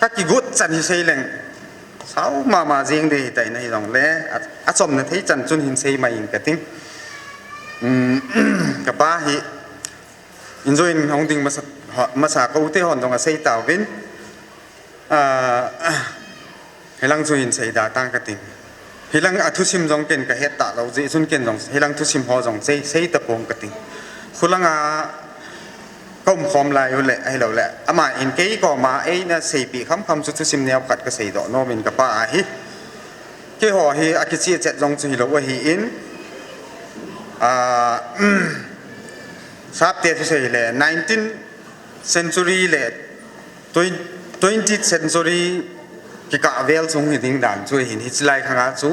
ka kigot chan hi sei leng. Sao mama jeng ding ahi ta in ahi jongle. A, a chomna thei chan chun hin sei mai ing ka ting. Um, ka pa hi. Injo in hung ding masa, masa ka u te hon jong a sei tauvin. Ah, hilang chu hin sei da tang ka ting. Hilang a thusim jong ken ka het ta lou jeh chun ken jong hilang thusim ho jong sei, sei ta pong ka ting. Khulang a ka um khom lai u le, ahi lou le. Ama in kei koma eina seipi kham kham chu thusim neo khat ka seidoh nom in ka pa ahi. Keiho hi a kicheh chet jong chu hi lou ahi in. Ah, Sapte thusei le nineteen century le twen-, twentieth century kikah vel chung hi ding dan chu hin hichi lai khang a chu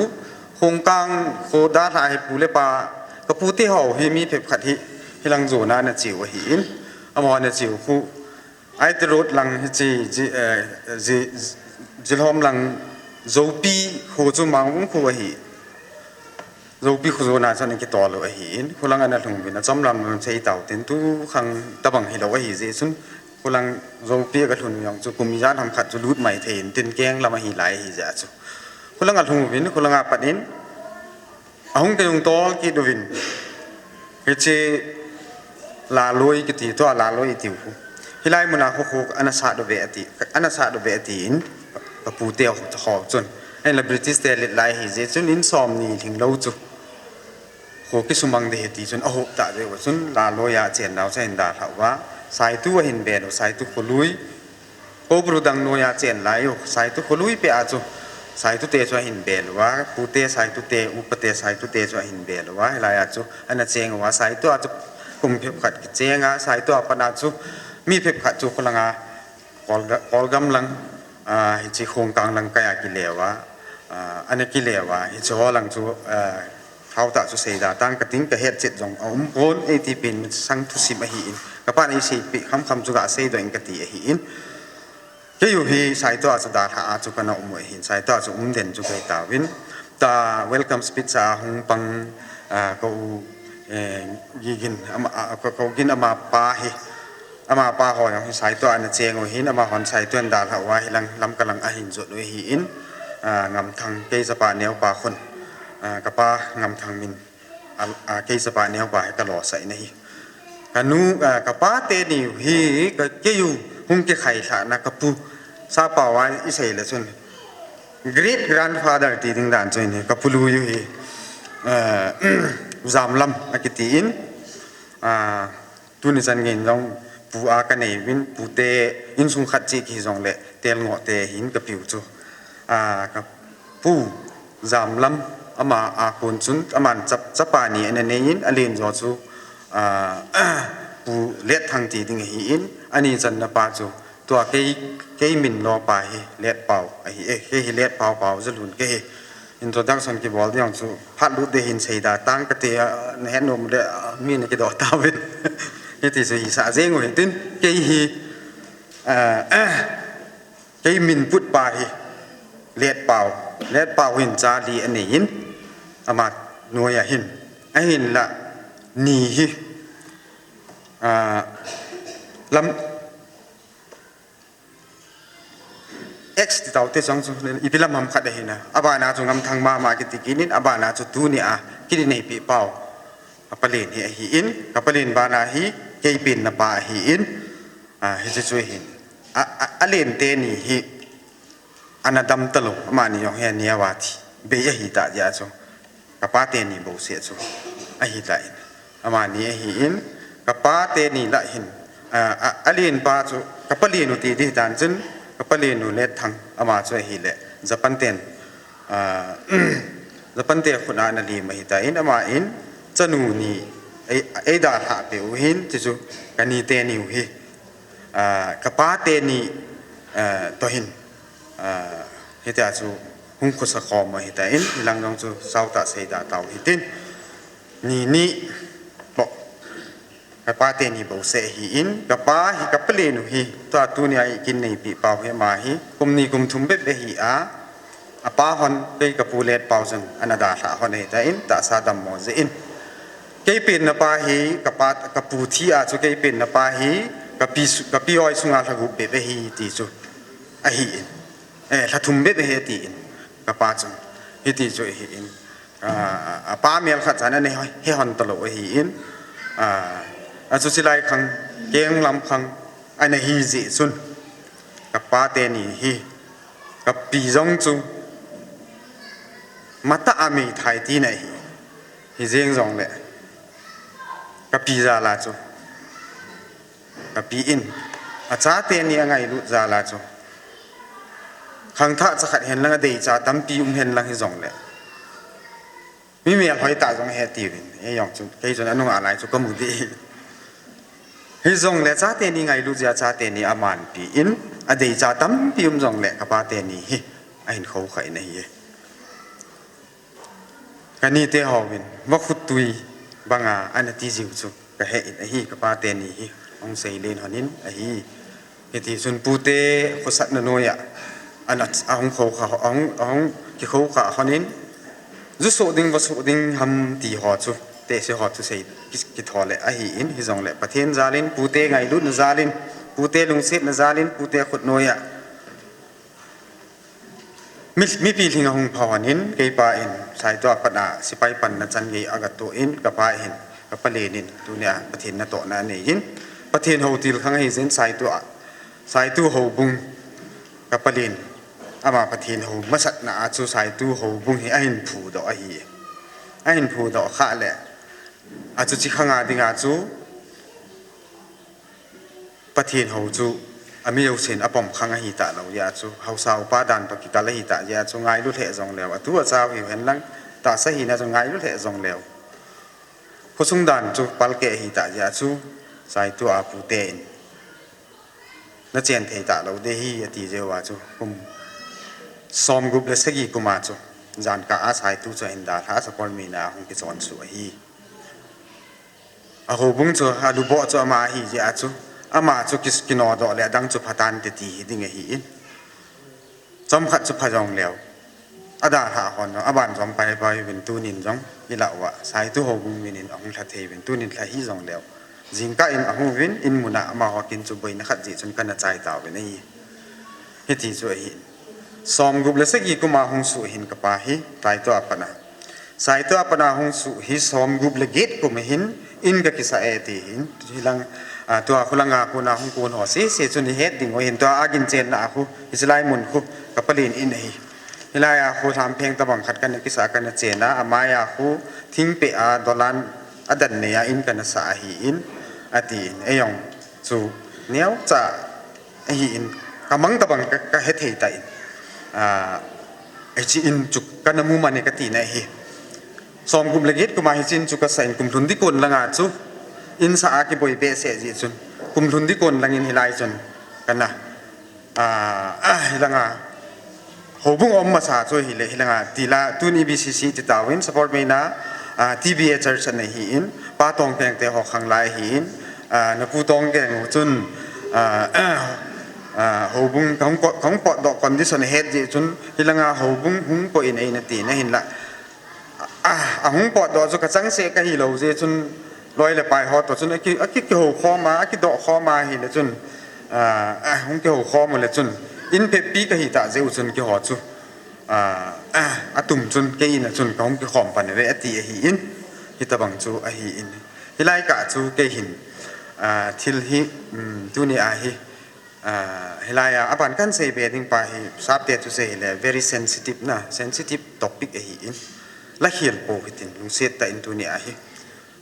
Hongkang kho dalha hi pu le pa ka pu te ho hi mi phabep khat hi hilang jona na cheu ahi in. Amaho na cheu khu I T road lang hichi, ji, eh, ji, Jilhom lang Zopi kho chu Mangvung kho ahi. Zopi khojona chun ana kitol u ahin, khulang ana lhung uvin, achom lam lam sei tau tin, tu khang tabang hilou ahi jeh chun, khulang Zopi aga lhun u jong chu kum ijat ham khat chu lut mai thei in tin, keng lam ahi lai ahi jeh chu. Khulang alhung uvin, khulang apat in, ahung kinung tol kit uvin. Hiche Laloi kiti, tua Laloi itiu khu. Hilai muna khu khu ana sat uve ati, ana sat uve ati in, kapu te ho, ho chun. Ahinla British te let lai ahi jeh chun in som ni lhing lou chu. Khu kisumang ding ahi ti chun ahop tah jeh u chun Laloi a chen nau chu ahin dalha uva. Saitu ahin bel u, Saitu kholui. Koubru dang noiya chen lai u, Saitu kholui peh a chu, Saitu te chu ahin bel uva, pute Saitu te, upate Saitu te chu ahin bel uva, hilai a chu, ana cheng uva, Saitu a chu kum phep khat kicheng a, Saitu a pat a chu, mi phep khat chu khulang a, Kolga-, Kolgam lang, a, hiche Khongkang lang kai a kile uva, a, ana kile uva, hiche ho lang chu, a, Thao tah chu seida tang kating, kahet chet jong aum pon, eiti pen masang thusim ahi in. Kapan eiseipeh kham kham chu gasei doh in kati ahi in. Keiu hi Saitu a chu dalha a chu kana um u ahin. Saitu a chu um den chu kahi tauvin. Tua welcome speech a hung pang, a, ka u, eh, Gigin ama, a, ka, ka u Gin ama pa hi. Ama pa ho jong hi Saitu a ana cheng u ahin, ama hon Saitu ana dalha uva hilang Lamka lang ahin jot u ahi in, a, Ngamthang kei chapa neopa khun, a, kapa Ngamthang min, a, a, kei chapa neopa hi kalosah in ahi. Kanu, a, kapa teni hi, ka, keiu hung kikhailhahna kapu, sapa uva isei le chun, great grandfather ti ding dan chu ahi, kapu lui u hi, a, Jamlam akiti in, a, Tuni chan geiyin jong pu a kanei uvin, pute insung khat cheh kihi jongle, Telngoh te hin kapiu chu. A, kapu Jamlam ama a kon chun, aman chap, chapa ni ana nei in, alen jo chu, a, Pu Letthang ti ding ahi in, ani channa pa chu, tua kei, kei min lo pa hi Letpao ahi e, kei hi Letpao Paojalun kahi. Introduction kibol ding chu phat lut ding hin seida tang kati a, nahet nom le, a, mi nakidoh tauvin. Hiti chu hisah jeng u hitin, kei hi, a, kei min put pa hi Letpao, Letpao hin cha li anei in, ama noiya hin. Ahinla ni hi, a, lam, X ti taute chang chu, ipi lam ham khat ahi na. Abana chu Ngamthang mama kiti kinin, abana chu tuni a, kiti neipi pau. Kapalen hi ahi in, kapalen bana hi, kei penna pa ahi in, a, hiche chu ahin. A, a, alen teni hi, ana dam talou, amani jong hi ania va thi. Bei ahi ta dia chu. Kapa teni bouseh chu ahi ta in. Amani ahi in, kapa teni lah hin, a, a, alen pa chu, kapalen u ti ding dan chun, kapalen u Letthang, ama chu ahile, Japan ten, a, Japan te khut a ana lem ahi ta in, ama in, chanu ni, ei, eidalhah peh u hin, ti chu, kani teni u hi, a, kapa teni, a, toh hin, a, hitia chu, hung khosa khom ahi ta in, hilang jong chu sautah seida tau hitin. Ni ni, bo, kapa teni bouseh ahi in, kapa hi kapalen u hi, tua tunia ikin neipi pau hi ama hi, kum ni kum thum bep ahi a, apa hon, kei kapu Letpao chun, ana dalhah hon ahi ta in, tahsa dammo jeh in. Kei penna pa hi, kapa, kapu thi a chu kei penna pa hi, kapi su-, kapi oi sunga lha gup bep ahi ti chu, ahi in. Eh, lha thum bep ahi ati in, kapa chun. Hiti chu ahi in. A, a, apa mel khat chan ana he hon talou ahi in. A, a chu chilai khang, keng lam khang, ana hi jeh chun. Kapa teni hi, kapi jong chu, matah a meithai tina ahi. Hijeng jongle, kapi jal a chu. Kapi in, achate ni angailut jal a chu. Khangthah chakhat hen lang adeicha tampi um hen lang hijongle. Mi melhoi tah jong ahi tiuvin, eijong chu, kei chun anung a lai chu kamu ding. Hijongle chate ni ngailut jeh a chate ni amanpi in, adeicha tampi um jongle kapa teni hi, ahin khoukhah in ahi e. Kanite hovin, vakhut tui banga ana ti jiu chu kahe in ahi, kapa teni hi, hung seilen honin ahi. Hiti chun pute khosatna noiya, ana, ahung khoukhah, ahung, ahung kikhoukhah honin, Jusoh ding, vasoh ding ham ti ho chu, tehse ho chu sei ki, kitho le ahi in, hijongle Pathen jalin, pute ngailutna jalin, pute lungsetna jalin, pute khutnoiya mi, mipi lhing ahung pha hon in, keipa in, Saitu a pat a, sipai panna chan gei agatoh in, kapa hin, kapalen in, tunia Pathen natohna anei in, Pathen hou til khang ahi jeh in, Saitu a, Saitu houbung, kapalen, ama Pathen hou masatna a chu Saitu houbung hi ahin phudoh ahi. Ahin phudoh khah le, achu chi khanga dinga chu, Pathen hou chu, ami jousen apom khang ahi talou jeh a chu, haosa upa dan toh kikal ahi tah jeh a chu, ngailu lheh jongleu, atu achau hiu hen lang, tahsa hina chu ngailu lheh jongleu. Khosung dan chu palkeh ahi tah jeh a chu, Saitu a pute in, nachen thei talou ding ahi ati jeh uva chu, kum somgup le sagi kum a chu, jan kah a Saitu chu ahin dalha, Sapormeina hung kichonsuh ahi. Ahoubung chu, aluboh chu ama ahi jeh a chu, ama chu ki, kinodoh le adang chu phatante ti hi ding ahi in. Chomkhat chu pha jongleu, adalhah hon jong, aban jong paipai uvin tunin jong, ilah uva, Saitu houbung min in ahung lha thei uvin tunin lha hijongleu, jingkah in ahung uvin, in muna amaho kin chu boina khat jeh chun kana chai tauvin ahi. Hiti chu ahi in. Somgup le sagi kum a hung suh hin kapa hi, Saitu a pat a, Saitu a pat a hung suh hi somgup le get kum hin, in kakisa e ti hin, hilang, a, tua khulanga kona hung kon ho sese chun ihet ding u hin, tua agin chenna a khu, hiche lai mun khu, kapalen in ahi. Hilai a khu lhampheng tabang khat kana kisa kana chen a, amai a khu, thingpeh a, dolan, adan nei a in kana sah ahi in, ati in, eijong chu, neocha, ahi in, kamang tabang ka, kahethei tan. A, hiche in chu kana mu mani katina ahi. Somgup le get kum a hiche in chu kasa in kum lhun ding kon langa chu, in sa a kiboi behseh jeh chun, kum lhun ding kon langin hilai chun, kana, a, a, hilanga, houbung um masa chu hile, hilanga, tila, tun E B C C ti tauvin, Sapormeina, a, T B A church anei ahi in, Pa Tongkeng te ho khang lai ahi in, a, napu Tongkeng u chun, a, a, houbung kahung pot, kahung potdoh condition ahet jeh chun, hilanga houbung hung poi in eina tina hinla. A, ahung potdoh chu kachangseh kahilou jeh chun, loi le pai ho toh chun, aki, aki, kihoukhom a, akidoh khom a hile chun, a, a, hung kihoukhom u le chun, in phetpi kahi tah jeh u chun keiho chu, a, a, atum chun, kei in a chun kahung kikhom pan uve ati ahi in, hitabang chu ahi in. Hilai kah chu kei hin, a, thil hi, um, tuni a hi, a, hilai a, aban kahin seibe ding pa hi, sapte thusei hile, very sensitive na, sensitive topic ahi in. Lakhel pou hitin, lungset tah in tuni a hi.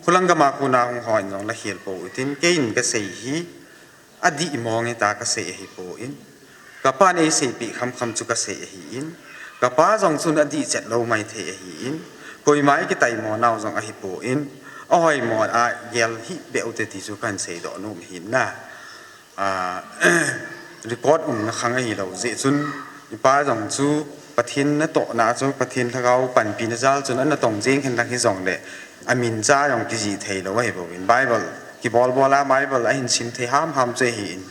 Khulang gam a kona hung hon jong lakhel pou hitin, kei in kasei hi, adih mong hita kasei ahipoi. Kapan eiseipeh khamkham chu kasei ahi in. Kapa jong chun adihchet lou maithei ahi in. Koima ikitaimo nau jong ahipoi. Ahoimo a gel hih beh ute ti chu kahin seidoh nom ahi na. A, record umna khang ahilou jeh chun, ipa jong chu Pathen natohna chu, Pathen lhagao panpina jal chun ana tong jeng hen lang hijongle, amincha jong kijih theilou ahibouvin. Bible kibolbol a, Bible ahin sim thei hamham chu ahi in.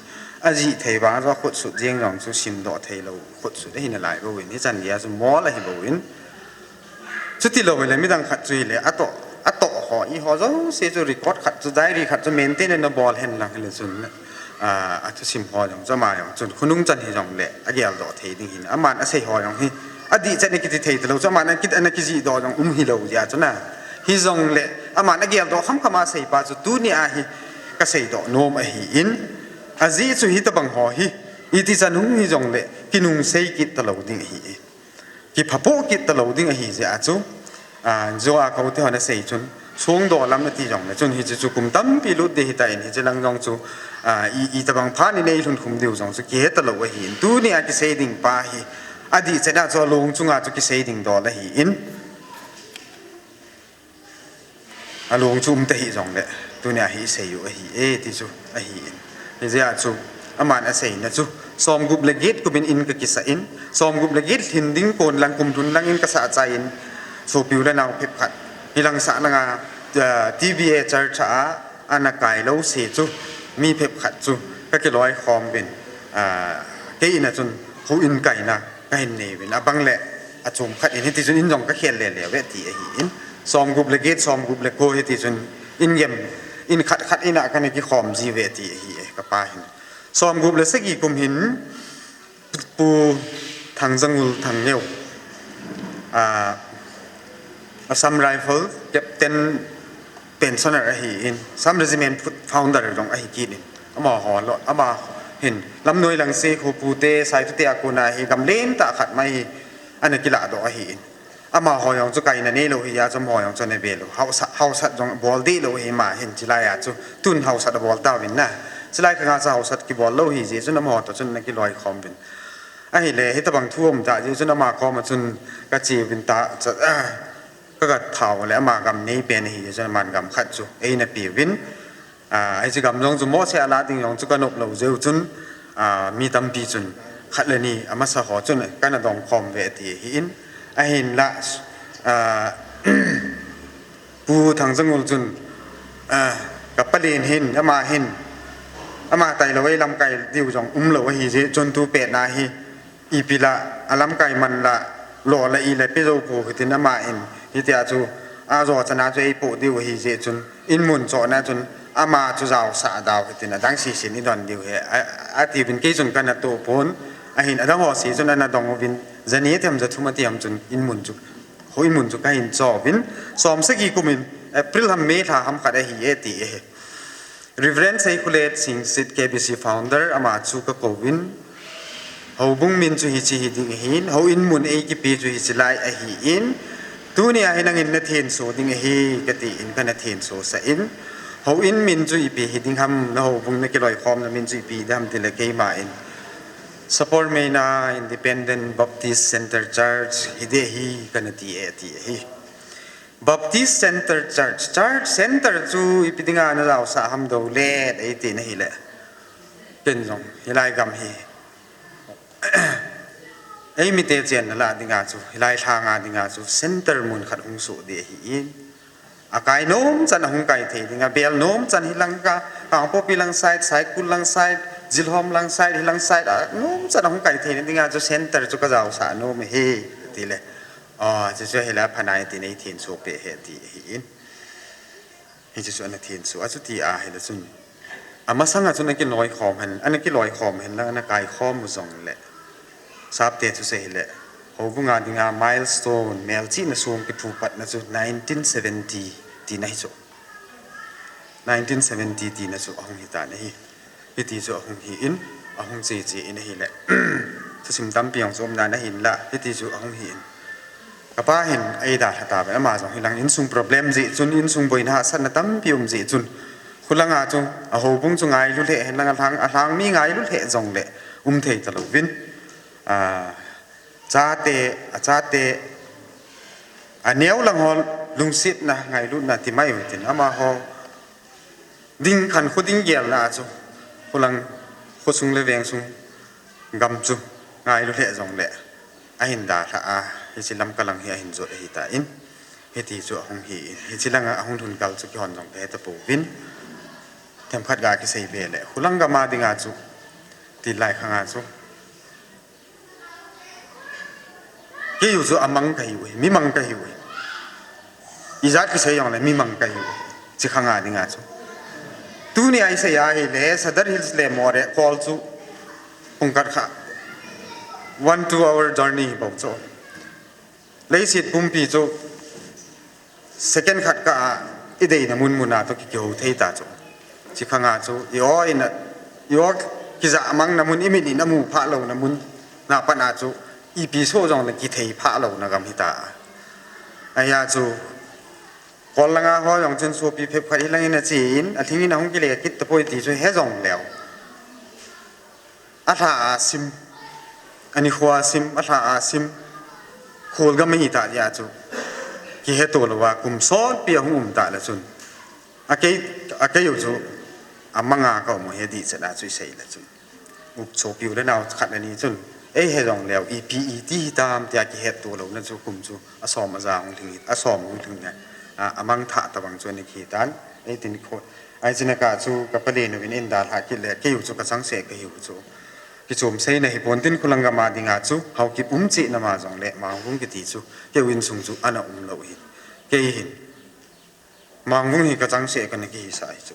Ajih thei vang chu akhutsut jeng jong chu simdoh theilou khutsut ahi nalai bouvin. Hichan geiya chu mol ahibouvin. Chutilou hile midang khat chu hile, atoh, atoh ho, eiho jouse chu record khat chu, diary khat chu maintain ana bol hen lang hile chun, a, athusim ho jong chu ama jong chun khonung chan hijongle ageldoh thei ding ahin, aman asei ho jong hi adihchet in kiti thei talou chu aman aki, ana kijihdoh jong um hilou jeh a chun a. Hijongle aman ageldoh khamkham a aseipa chu tunia hi kaseidoh nom ahi in, ajeh chu hitobang ho hi itichan hung hijongle kinungsei kit talou ding ahi. Kiphapoh kit talou ding ahi jeh a chu, a, jo a koute hon asei chun, songdoh lam ati jongle chun hiche chu kum tampi lut ding ahitan, hiche lang jong chu, a, i, itobang phat in eilhunkhum diu jong chu kihe talou ahin, tunia kisei ding pa hi, adihchet a chu along chunga chu kisei ding dol ahi in, along chu umta hijongle, tunia hi isei u ahi e ti chu ahi in. Hijeh a chu, aman aseina chu, somgup le get kum in in kakisah in, somgup le get lhin ding kon lang kum lhun lang in kasah chai in, sopi u le nao phepkhat, hilang sah langa, a, T B A church a, ana kailou se chu, mi phepkhat chu, kakiloikhom uvin, a, kei in a chun, houin kaina kahin nei uvin, abang le, achom khat in, hiti chun in jong kakhel lele uve ti ahin. Somgup le get, somgup le ko, hiti chun in gem, in khat khat in a kana kikhom ji uve ti ahi e, kapa hin. Somgup le sagi kum hin, Pu Thangjangul Thangneo, a, Assam Rifle Captain Pensioner ahin, Assam Regiment founder jong ahi kit in. Amaho lo, ama hin, Lamnoi Langse, Khopute, Saitute a kona hi, gam lentah khat mai hi, ana kilah doh ahin. Amaho jong chu kaina neilou hi a chu amaho jong chu ana ve lou. Haosat, haosat jong bol deh lou hi ama hin chilai a chu. Tun haosat abol tauvin na. Chilai khanga chu haosat kibol lou hi jeh chun amaho toh chun ana kiloikhom uvin. Ahile, hitabang thu um tah jeh chun ama koma chun kache uvin ta, cha, ah, kaga thau le ama gam nei pen ahi jeh chun aman gam khat chu eina pe uvin. A, hiche gam jong chu mohseh a la ding jong chu kanop lou jeh u chun, a, mi tampi chun khat le ni amasa ho chun kana dong khom uve ti ahin, ahinla, a, Pu Thangjangul chun, a, ka palen hin, ama hin, ama tailou ei lamkai diu jong umlou ahi jeh chun tu pet na hi, ipi la, alamkai man la, lo la i la pe jou pou hitin ama in, hitia chu, ajo chana chu eipoh diu ahi jeh chun, in mun chohna chun, ama chu jaosah dau hitin, adang sese in idon diu ahi, a, atiuvin kei chun kana toh pon, ahin adang ho se chun ana dong uvin, jani ati ham jathum ati ham chun, in mun chu, hou in mun chu kahin choh uvin, som sagi kum in, April ham May lha ham khat ahi e ti ahi. Reverend Seikhulet Singsit K B C founder ama chu kakouvin, houbung min chu hiche hi ding ahin, houin mun eikipe chu hiche lai ahin, tunia hi nangin nathenso ding ahi, katin kana thensosah in, houin min chu ipi hi ding ham, nahoubung nakiloikhomna min chu ipi ding ham tile keima in, Sapormeina Independent Baptist Center Church hi ding ahi, kana ti e, ati ahi. Baptist Center Church, Church Center chu ipi dinga najaosah ham dou le, eiti nahile. Ken jong, hilai gam hi. Eimite chenna lah dinga chu, hilai lhanga dinga chu, center mun khat hung soh ding ahin. Akai nom chan ahung kai thei dinga, bel nom chan hilanga, Kangpokpi lang side, Saikul lang side, Zilhom lang side, hilang side, a nom chan ahung kai theina dinga chu center chu kajaosah nom ahi, tile. A, chuchu hila phanai tin eithenso peh ahi ti ahin. Hichu chu ana thenso, achuti ahile chun. Amasanga chun akiloikhom hen, ana kiloikhom hen lang ana kaikhom u jongle. Sapte chu seihile. Houbunga dinga milestone, melchihna song kiphupatna chu nineteen seventy tina hichu. Nineteen seventy tina chu ahung hitan ahi. Hiti chu ahung hi in, ahung cheche in ahile. Thusim tampi jong chu umdan ahinla, hiti chu ahung hi in. Kapa hin eidalha tauve, ama jong hilang insung problem jeh chun, insung boina hahsatna tampi um jeh chun. Khulanga chu, ahoubung chu ngailu lheh henlang, alhang, alhang mi ngailu lheh jongle, um thei talouvin. A, chate, achate, aneo lang ho lungsetna, ngailutna ti mai utin, amaho ding khankho ding gelna chu, khulang, khosung le vengsung, gam chu, ngailu lheh jongle, ahin dalha a, hiche Lamka lang hi ahin jot ahitan, hiti chu ahung hi in, hiche langa ahung lhun kal chu kihon jong kaheta pouvin, themkhat ga kisei ve le, khulang gama dinga chu, tilai khanga chu, Keiu chu amang kahiu ahi, mimang kahiu ahi. Ijat kisei jongle mimang kahiu ahi. Chikhanga dinga chu. Tunia isei ahile, Sadar Hills le Moreh kol chu pungkhat khat, one, two hour journey bou chu. Leiset pumpi chu second khat kah a ideina mun muna toh ki, kihou thei ta chu. Chikhanga chu, i-o ina, i-o kija mangna mun, imit in amu phah louna mun, na pat a chu, ipi soh jongle kithei phah louna gam hita. Ahia chu, kol langa ho jong chun sopi phabep khat hilangin achen, alhingin ahung kile kit tapoi ti chu he jongleu. Alha a sim, anikho a sim, alha a sim, kholgam ahita jeh a chu, kiheto louva kum sotpi ahung um tah le chun, akei, akeiu chu, amanga ka um u hi adih chet a chu isei le chun. Up sopiu le nao khat le ni chun, eihe jongleu, ipi iti hitam tia kihetto louna chu kum chu, asom aja hung lhing, asom hung lhing le, a, amang thah tabang chu ana kitan, eitin kho, Ahi chuna kah chu ka palen uvin eidalha kit le, keiu chu kachangseh kahiu chu. Kichom seina hi pontin khulang gam a dinga chu, Haokip um cheh nama jong le, Mangvung kiti chu, keu insung chu ana um lou hin. Kei hin, Mangvung hi ka changseh kana kihisah hi chu.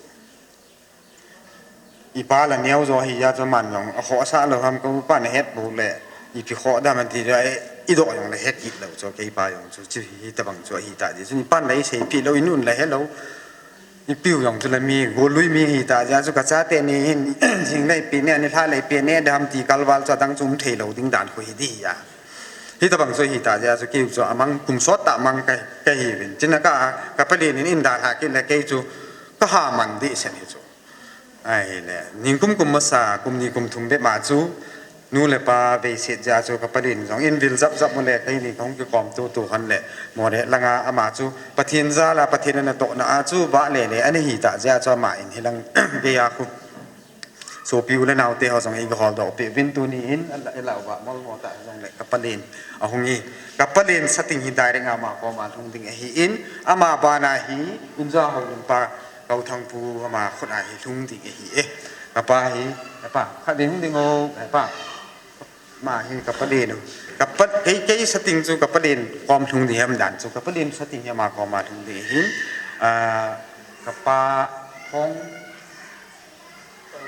I pa la neo jo hi a chu man jong, a khohsah lou ham ka upa na het bou le, ipi khoh dam an ti jo, e, i doh jong le het kit lou chu, kei pa jong chu, chu hi tabang chu ahi ta di chu, i pan la i seipeh lou, i nun la he lou. I piu jong chu la mi, golui mi hi ta, jia chu ka chate ni hin, jing lei pi ne, ani lha lei pi ne, dam ti kalval chu adang chu um thei lou ding dan khu hi di a. Hi tabang chu hi ta, jia chu keu chu amang kum sot ta mang ka, ka hi vin. China ka, ka palen in in da lha kit le kei chu ka ha man di sen hi chu. Ahile, ning kum kum masa, kum ni kum thum bep ma chu, nu le pa veiset jeh a chu ka palen jong in vil jap jap mo le, keini kahung kikom tu tu hon le, mo le langa ama chu, Pathen jal a, Pathen ana tohna a chu, vah le le, ana hi ta jeh a chu ama in hilang gei a khu. Sopi u le nao te ho jong i hol doh peh vin tuni in, a la, i lau vah mol mo ta jong le ka palen ahung hi. Ka palen sating hi direct ama koma lhung ding ahi in, ama bana hi, in ja ho lung pa, Kauthangpu ama khut a hi lhung ding ahi e. Ka pa hi, ka pa, khat ding hung ding o, ka pa. Ma hi ka palen u. Ka pa, kei, kei sating chu ka palen kom lhung ding ham dan chu. Ka palen sating hi ama koma lhung ding ahi. Ah, ka pa Thong.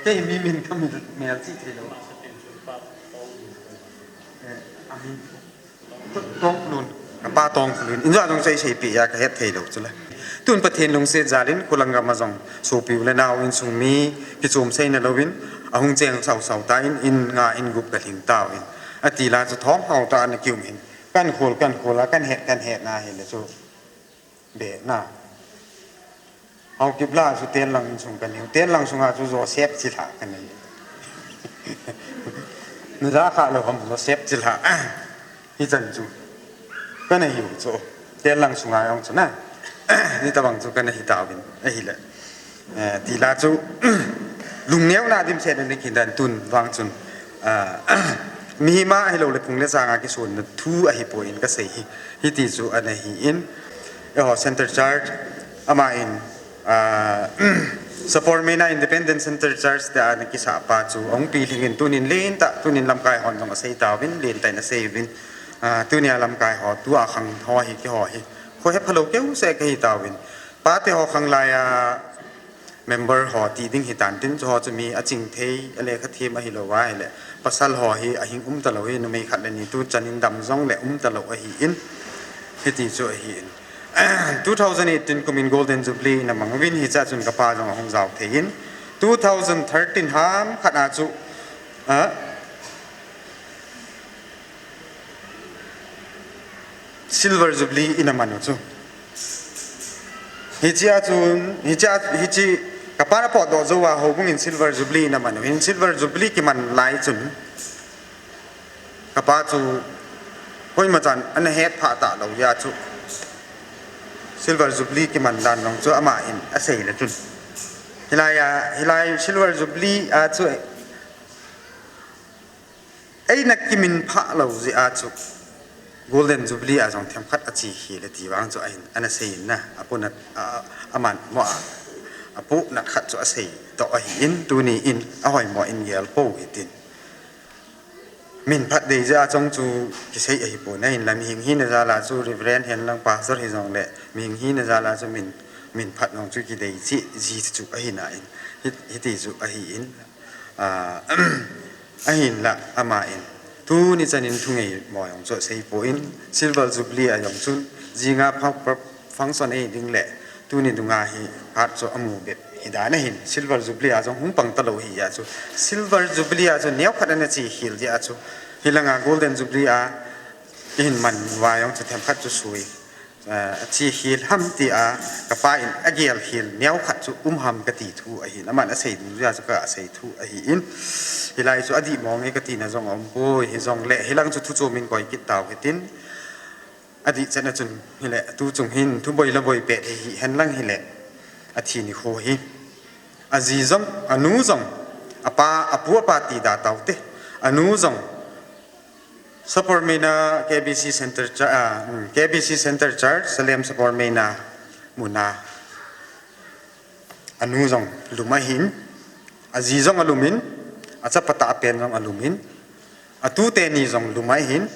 Kei mi min ka mi mel chi thei lou. Eh, a min. Tongkhulun, ka pa Tongkhulun. In ja jong sei sei pi a ka het thei lou chu le. Tun Pathen lungset jal in khulang gam a jong sopi u le nao insung mi kichom seina lou in ahung cheng sau sau ta in, in nga in gup ka lhing tau in. Ati la chu thom hau ta ana kium hin. Kan khol, kan khol a, kan het, kan het na hi le chu. Be na. Haokip la chu Tenlang insung ka nei u. Tenlang sunga chu Joseph Chilha ka nei. Na ja kha lou ham Joseph Chilha. Hi chan chu. Ka nei u chu. Tenlang sunga jong chu na. Ni tabang chu ka nei hi tauvin. Ahile. Eh, ti la chu. Lungneo na dim se na ni kin dan tun vang chun. Ah, mihem a hilou le phung le chang a kisun na thu ahi poi in ka sei hi. Hiti chu ana hi in. Eiho Center Church, ama in, ah, Sapormeina Independent Center Church te ana kisa pa chu, ahung pilhing in tunin lentah, tunin lamkai hon jong asei tauvin, lentah in asei uvin, ah, tunia lamkai ho, tua khang ho hi, keiho hi, kho hepha lou keu seh kahi tauvin. Pa te ho khang lai a, member ho ti ding hi tan tin, chu ho chu mi aching thei, a lekha them ahi lou va ahile, pasal ho hi ahing um ta lou hi, numei khat le ni tu chan in dam jong le um ta lou ahi in, hiti chu ahi in. Two thousand eighteen kum in Golden Jubilee in amang uvin hi cha chun ka pa jong ahung jao thei in, two thousand thirteen ham khat a chu, a, Silver Jubilee in aman u chu. Hichia chun, hichia, hichi, ka pa na potdoh jou a houbung in Silver Jubilee in aman u. Hin Silver Jubilee kiman lai chun. Ka pa chu, koima chan ana het phah ta lou jeh a chu. Silver Jubilee kiman dan jong chu ama in asei le chun. Hilai a, hilai Silver Jubilee a chu, eina kimin phah lou jeh a chu Golden Jubilee a jong themkhat achi khel e ti vang chu ahin, ana sei in na, apuna, a, aman mo a, apu nat khat chu asei toh ahi in, tuni in, ahoimo in gel pou hitin. Min phat dei jeh a chong chu kisei ahi pon, ahinla mihing hina jal a chu Reverend hen lang Pastor hi jong le, mihing hina jal a chu min, min phat jong chu kidei cheh ji chu ahi na in, hi, hiti chu ahi in. Ah, ahinla ama in. Tuni chan in thungeimo jong chu asei poi in, Silver Jubilee a jong chun, jinga pha-, pha-, function ei ding le, tuni dunga hi phat chu amu bep hi dan ahin, Silver Jubilee a jong hung pang ta lou hi a chu, Silver Jubilee a chu neo khat ana chi khel jeh a chu, hilanga Golden Jubilee a, ihin man uva jong chu themkhat chu sui. Ah, achi khel ham ti a, ka pa in agel khel neo khat chu um ham kati thu ahin, aman asei ding jeh a chu kasei thu ahi in. Hilai chu adih mong e kati na jong aum poi, hi jong le, hilang chu thu chom in koi kit tau hitin. Adih chan a chun, hile, tu chung hin, thu boi la boi pet hi, hi hen lang hile, athi nikho hi. Aji jong, anu jong, apa, apu apa ti da tau te, anu jong, Sapormeina K B C Center Cha-, ah, mm, K B C Center Church, Salem Sapormeina muna. Anu jong lum ahin, aji jong alum in, Achapa tah pen jong alum in, atute ni jong lum ahin,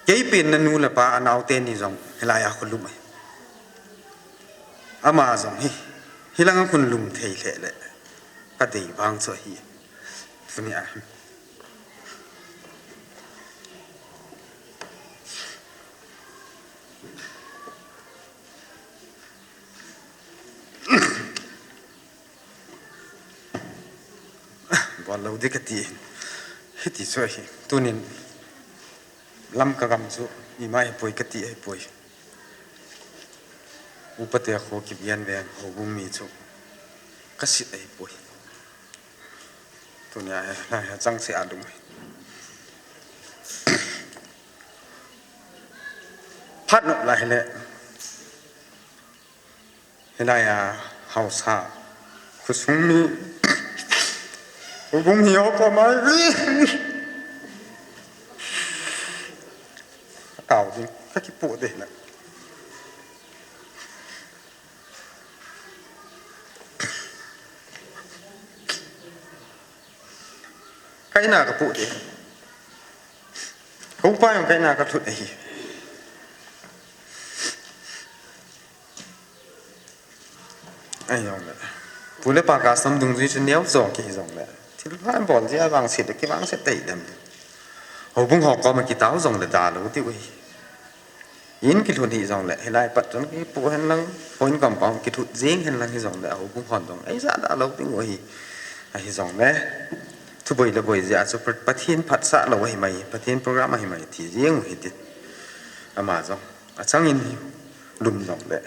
kei pen nanu le pa anaote ni jong hilai a khu lum ahi. Ama jong hi, hilanga khun lum thei lheh le, kadei vang chu ahi. Tuni a. Bol lou di kati. Hiti chu ahi. Tunin Lamka gam chu ima ahipoi kati ahipoi. Upate kho kibian veng houbung mi chu kasit ahipoi. Tunia hi, lai hi chang se a lum. Phat nop lai hile. Hilai a haosa khosung mi houbung hi ho ko mai. Tao ding, kakipoh de na. Kaina kapoh de. Ka upa jong kaina kalhut ahi. Ahijongle, pu le pa custom dungjui chu neo jo kihi jongle, thil pha bol jeh a vangset le kivangset tei dem. Houbung ho koma kitao jongle dalou diu ahi. In kilhun hijongle, hilai pat chun kipoh henlang, point compound kilhut jeng henlang hijongle, houbung hon jong eija dalou diu ahi. Ahijongle, thuboi le boi jeh a chu Pathen phatsah lou ahi mai, Pathen program ahi mai ti jeng u hiti. Ama jong achangin hi lum jongle,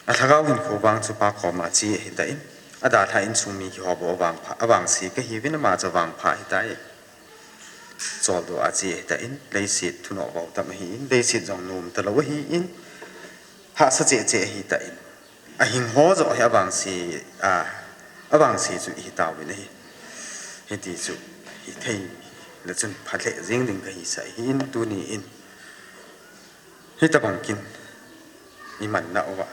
alhagao hinkho vang chu pa koma che ahitan, adalhah insung mi kiho bou avangpha, avangse kahiuvin ama chu avangpha ahitai. Choldo a che ahitan, leiset thunoh bou tam ahin, leiset jong nom talou ahin, hahsa cheh cheh ahitan, ahing ho joh hi avangse, a, avangse chu ihi tauvin ahi. Hiti chu hithei le chun phalheh jeng ding kahisah ahin, tuni in. Hitabang kin, imanna uva,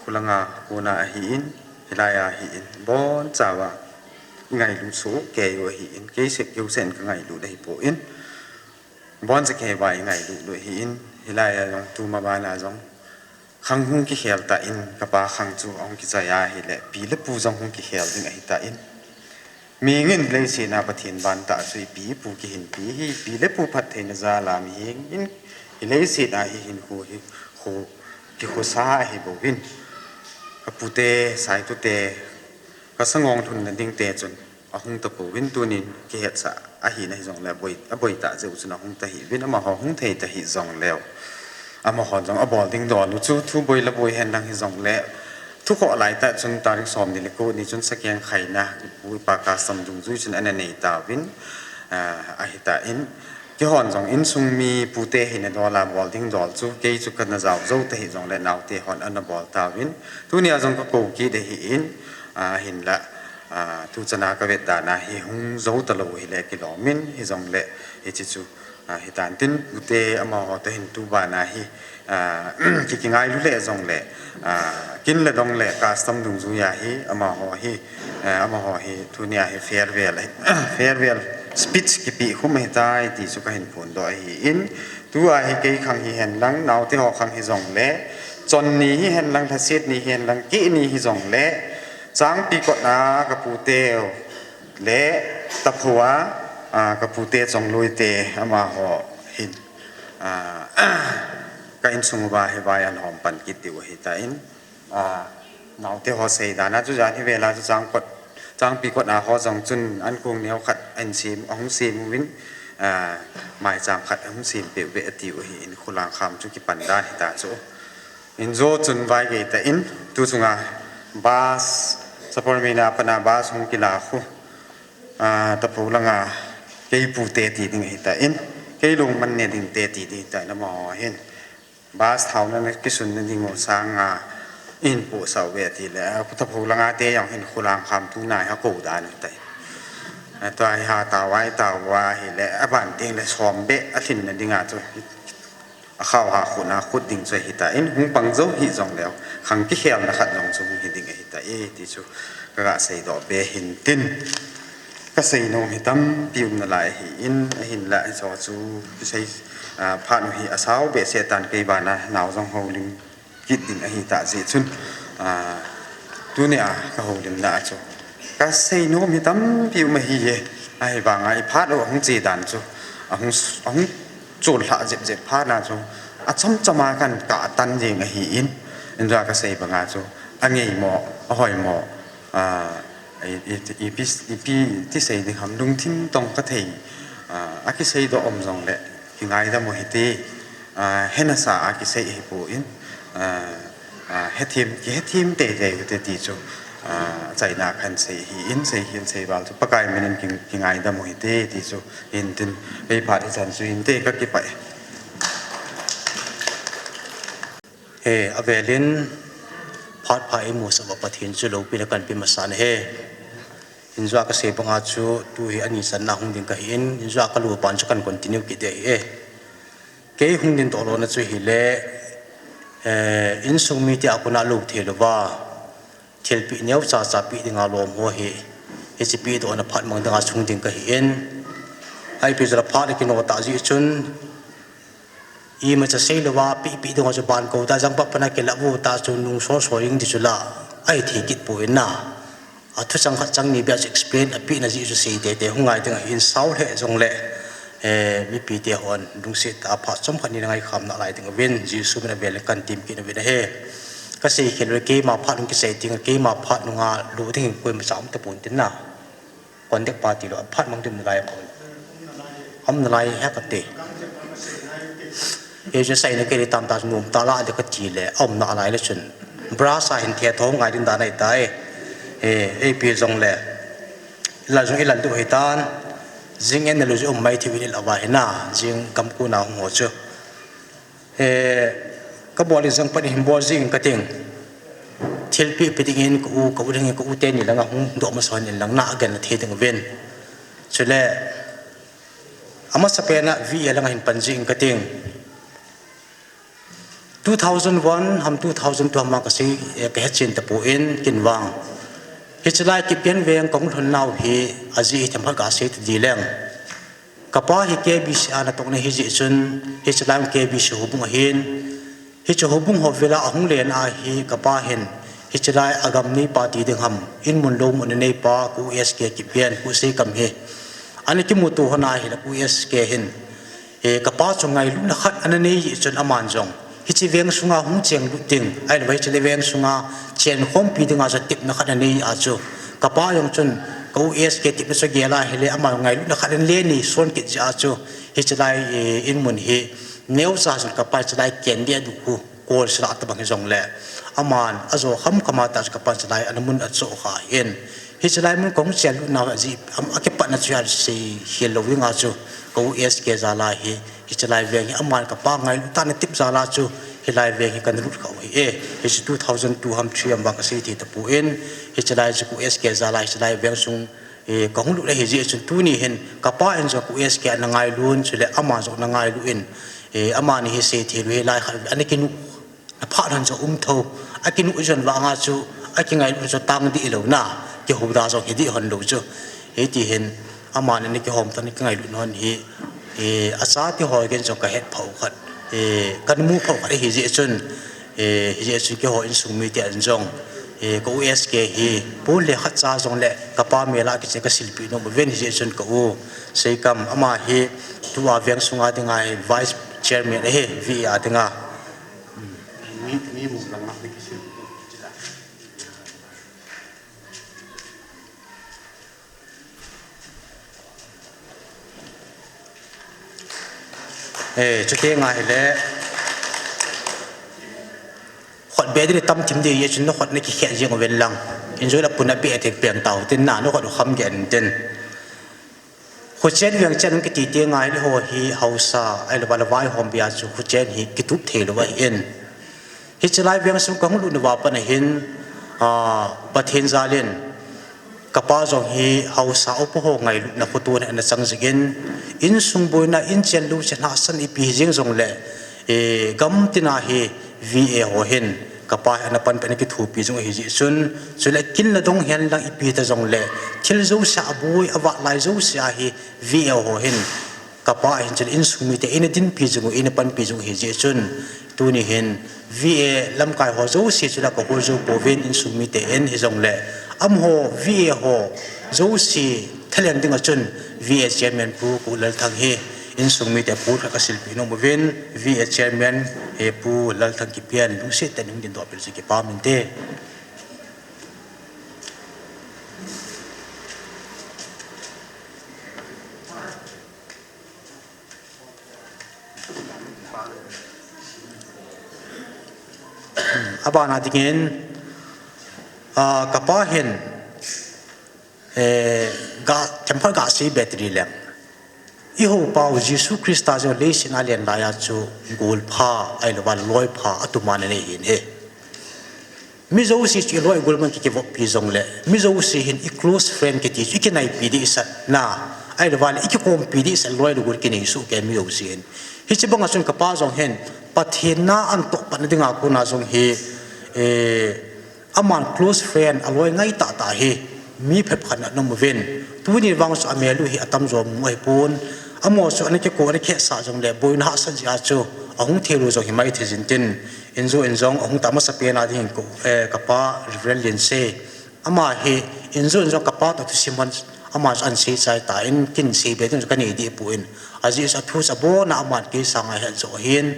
khulanga kona ahin, hilai a ahin, bonchauva ingailut soh kei u ahin, keise keusen kangailut ahipon, boncha kei uva ingailut u ahin, hilai a jong tuma bana jong khang hung kikhel tan, kapa khang chu ahung kichai ahile, pi le pu jong hung kikhel ding ahitan. Mihing in leiset a Pathen vantah chu ipi ipu kihinpi hi, pi le pu phattheina jal a mihing in hi leiset a hi hinkho hi, kho, kikhosa ahi bouvin. Kapute, Saitute, kasangong lhunna dingte chun ahung tapouvin tunin kihetsah ahina hijongle aboi, aboi tah jeh u chun ahung tahiuvin amaho hung thei tahi jongleu. Amaho jong abol ding dol u chu thu boi la boi henlang hijongle, thukhoh laitah chun tarik somni le ko ni chun sakeng khaina, ipu ipa custom dungjui chun ana nei tauvin, ah, ahitan, keihon jong insung mi pute hina dol a bol ding dol chu, kei chu kana jao jou tahi jongle naote hon ana bol tauvin, tunia jong kakou kit ahin, ah, hinla, ah, tuchana kavet dan a hi hung jou talou hile kilom in, hijongle hiche chu, ah, hitan tin, pute amaho toh hin tu bana hi, ah, ki, kingailu leh jongle, ah, kin le dong le custom dungjui a hi, amaho hi, ah, amaho hi, tunia hi farewell, farewell speech kipeh khum ahitai ti chu kahin phondoh ahin, tua hi kei khang hihen lang, naote ho khang hijongle, chon ni hihen lang, lhaset ni hihen lang, keh ni hijongle, Changpi kot a kaputeu le Taphou a, ah, kapute Chongloi te amaho hin, ah, ka insung uva hi vai ahin hom pan kit diu ahitan, ah, naote ho seidan a chu jan hi vela chu Changkot, Changpi kot a ho jong chun ankong neo khat ahin sem, ahung sem uvin, ah, maicham khat ahung sem peh uve atiu ahin, khulang kham chu kipan dan hita chu. Injo chun vai gei tah in, tu chunga bus, Sapormeina a pat a bus hung kila khu, ah, Taphou langa kei pute ti ding ahitan, kei lungman ne ding te ti ding ahitan, amaho hin bus thaona na kisunna ding u sanga in pu sau ve ati le, ah, Taphou langa te jong hin khulang kham tuna hi akou dan ahitan. Ah, tua hi hatah uva, itah uva hile, aban teng le som beh alhinna dinga chu akhao ha khut na khut ding chu ahitan, hung pang jou hih jongleu, khang kikhelna khat jong chu hung hi ding ahitai, ti chu kaga seidoh be hintin. Kasei nom hi tampi um nalai ahin, ahinlah hiche chu kisei, ah, phat u hi asao behseh tan, kei bana nao jong houlim kit ding ahitah jeh chun, ah, tunia kahoulimna a chu kasei nom hi tampi um ahiye, ahivanga iphat u ahung che dan chu, ahung, ahung chonlhah jep jep phat a chu, achom chom a kan kah tan jeng ahin, injua kasei banga chu, angeimo, ahoimo, ah, i, i, ipi, ipi ti sei ding ham, lungthim tong kathei, ah, akiseidoh um jongle, kingaidam u hite, ah, hena sa a kisei ahipon, ah, ah, hethem, kihethem teitei u hite ti chu, ah, achaina khan sei ahin, sei hin sei val chu, Pakai minin kin, kingaidam u hite ti chu, hintin, kei phat hichan chu hinte, kakipah e. He, avelin, phat pha imusah uva Pathen chu loupina kanpe masa nahi. Injua kasei banga chu, tu hi ani channa hung ding kahin, injua kalu ban chu kan continue kit ding ahi e. Kei hung dingdoh lona chu hile, eh, insung mite a kona lou thei louva, thilpeh neocha cha peh dinga lom ho hi, hiche pehdohna phat mang dinga chu hung ding kahin. Ipi jeh a phat akino tah jeh chun, imacha sei louva peh peh dinga chu ban kou ta, jangphat pana kilah vo ta chu nung soso jeng ding chu la, ahithei kit poi na. Athu chang khat chang ni beh chu explain apehna jeh chu sei teitei hung ngai ding ahin, sao lheh jongle, eh, mipite hon lungset tah a phat chomkhat ni na ngaikhamna lai ding uvin, Jesu min a velin kan tem kit uvin ahi. Kasei khel u le keima phat hung kisei ding, keima phat nunga lo ding koima cha um tapon tin na. Contact pa tilou, aphat mang ding nalai a kon. Aum nalai hia kati. Ei chu seina kei le tam ta chu nom ta la de kati le, aum nalai le chun. Brass a hin the thou ngai ding dan ahitai. Eh, ipi jongle, ilal jong ilal diu ahitan. Jing en na lu jong um mai thei uvin, ilah uva hi na, jing gamkona hung ho chu. Eh, kabol in jangphat in hin bol jing kating. Thilpeh peh dingin ka u, ka u dingin ka u teni langa hung doh masa hon in lang na agenna thei ding uvin. Chule, amasapen a V A langa hin pan jing kating. Two thousand one ham two thousand two ham vang kasei, eh, kahechen tapon kin vang. Hiche lai Kipian veng kahung lhun nau hi ajeh hi themkhat kasei ta di leng. Kapa hi K B C a natong na hijeh chun, hiche lai K B C houbung ahin. Hiche houbung ho vela ahung len a hi kapa hin, hiche lai agam neipa ti ding ham, inmun lomun aneipa, Pu S K Kipian, Pu Seikam hi. Ana kimuto hon a hile Pu S K hin, eh, kapa chu ngailutna khat ana nei jeh chun aman jong, hiche veng sunga hung chenglut ding, ahilou le hiche le veng sunga chenkhompi dinga chu tepna khat anei a chu. Kapa jong chun, ka U S K tepna chu agel a hile, ama ngailutna khat anei le nei son kit jeh a chu, hiche lai, eh, inmun hi, neocha chun kapa hiche lai ken dia dukhu, kol sila tabang hijongle, aman ajo khamkham a ta chu kapa hiche lai ana mun achoh kha in. Hiche lai mun kahung chenlutna jeh, am, akipatna chu asei khel lou ding a chu, ka U S K jal a hi, hiche lai veng hi aman kapa ngailut a ana tep jal a chu, hilai veng hi kana lut kha u ahi e. Hiche two thousand two ham three ham vang kasei thei tapon, hiche lai chu ka U S K jal a hiche lai veng sung, eh, kahung lut ahi jeh chun tuni hin kapa in jong ka U S K ana ngailu in, chule ama jong ana ngailu in, eh, amani hi seithei lou hilai khat ana kinu, na phat lhon jong um tho, akinu jon vang a chu, akingailu chu tang dih lou na, kihouda jong hi dih hon lou chu. Hiti hin, amani ana kihom tan kingailu hon hi, eh, achate ho gei jong kahet pha u khat, eh, kana mu pha u khat ahi jeh chun, eh, hijeh chun keiho insung mite in jong, eh, ka U S K hi, pon le khat cha jongle, kapa mel a kichen kasilpeh nom uvin hijeh chun ka U Seikam ama hi, tua veng sunga dinga hi Vice Chairman ahi, V A a dinga. Mi, mi mu lang a, mi kisil. Eh, chuti ngai hile. Khut be ding tam thim ding, ye chun na khut na kikhet jeng uvin lang. Injui la puna be te peng tau, tin na, na khut u kham ge an tin. Khuchen veng chen kiti ti ngai le ho hi haosa, ahilou le vaihom bia chu khuchen hi kitup thei lou ahi in. Hiche lai veng sung kahung lut nauva pat ahin, ah, Pathen jal in, kapa jong hi haosa upa ho ngailutna khotona ana chang jing in, insung boina, inchen lu chen hahsatna ipi hi jeng jongle, E, gam tina hi V A ho hin kapa hi ana panpi ana kithopi jong ahi jeh chun, chule kin le dong hen lang ipi ta jongle, thil jouse aboi avat lai jouse a hi V A ho hin kapa hin chule insung mite eina dinpi jong u, eina panpi jong u ahi jeh chun, tuni hin V A lamkai ho jouse chule kahol jou pouvin, insung mite in hijongle, amaho V A ho jouse thalen dinga chun V A chairman Pu Lalthang hi insung mite pon khat kasilpeh nom uvin, V A chairman, eh, Pu Lalthang Kipian, lungset tah in hung dingdoh peh u chu kipah inte. Abana dingin, ah, kapa hin, eh, ga, themkhat gasei be tadi leng. Ihou pau Jesu Christa jong leiset a alen laiya chu golpha, ahilouva loipha, atuma ana nei ahin ahi. Mi jouse chu iloi igol man kikivoppi jongle, mi jouse hin iclose friend kiti chu ikinaipi dehset na, ahilouva le ikikompi dehset loi le gol kinei soh kei mi jouse hin. Hiche banga chun kapa jong hin, Pathen na anatoh patna dinga kona jong hi, eh, aman close friend, aloi ngai tahtah hi, mi phabep khat ana um uvin. Tuni vang chu amel u hi atamjo mu ahipon. Amaho chu ana kikou, ana khehsah jongle, boina hahsat jeh a chu, ahung thei lou jong himai thei jin tin. Injo in jong ahung tah masapen a dingin ko, eh, kapa Reverend Liense. Ama hi, injo in jong kapa toh thusim hon, ama chu ana seichai tan, kin seibe ding chu kanei deh poi. Ajeh chu athu chu abona aman kei sanga hi ajo ahin.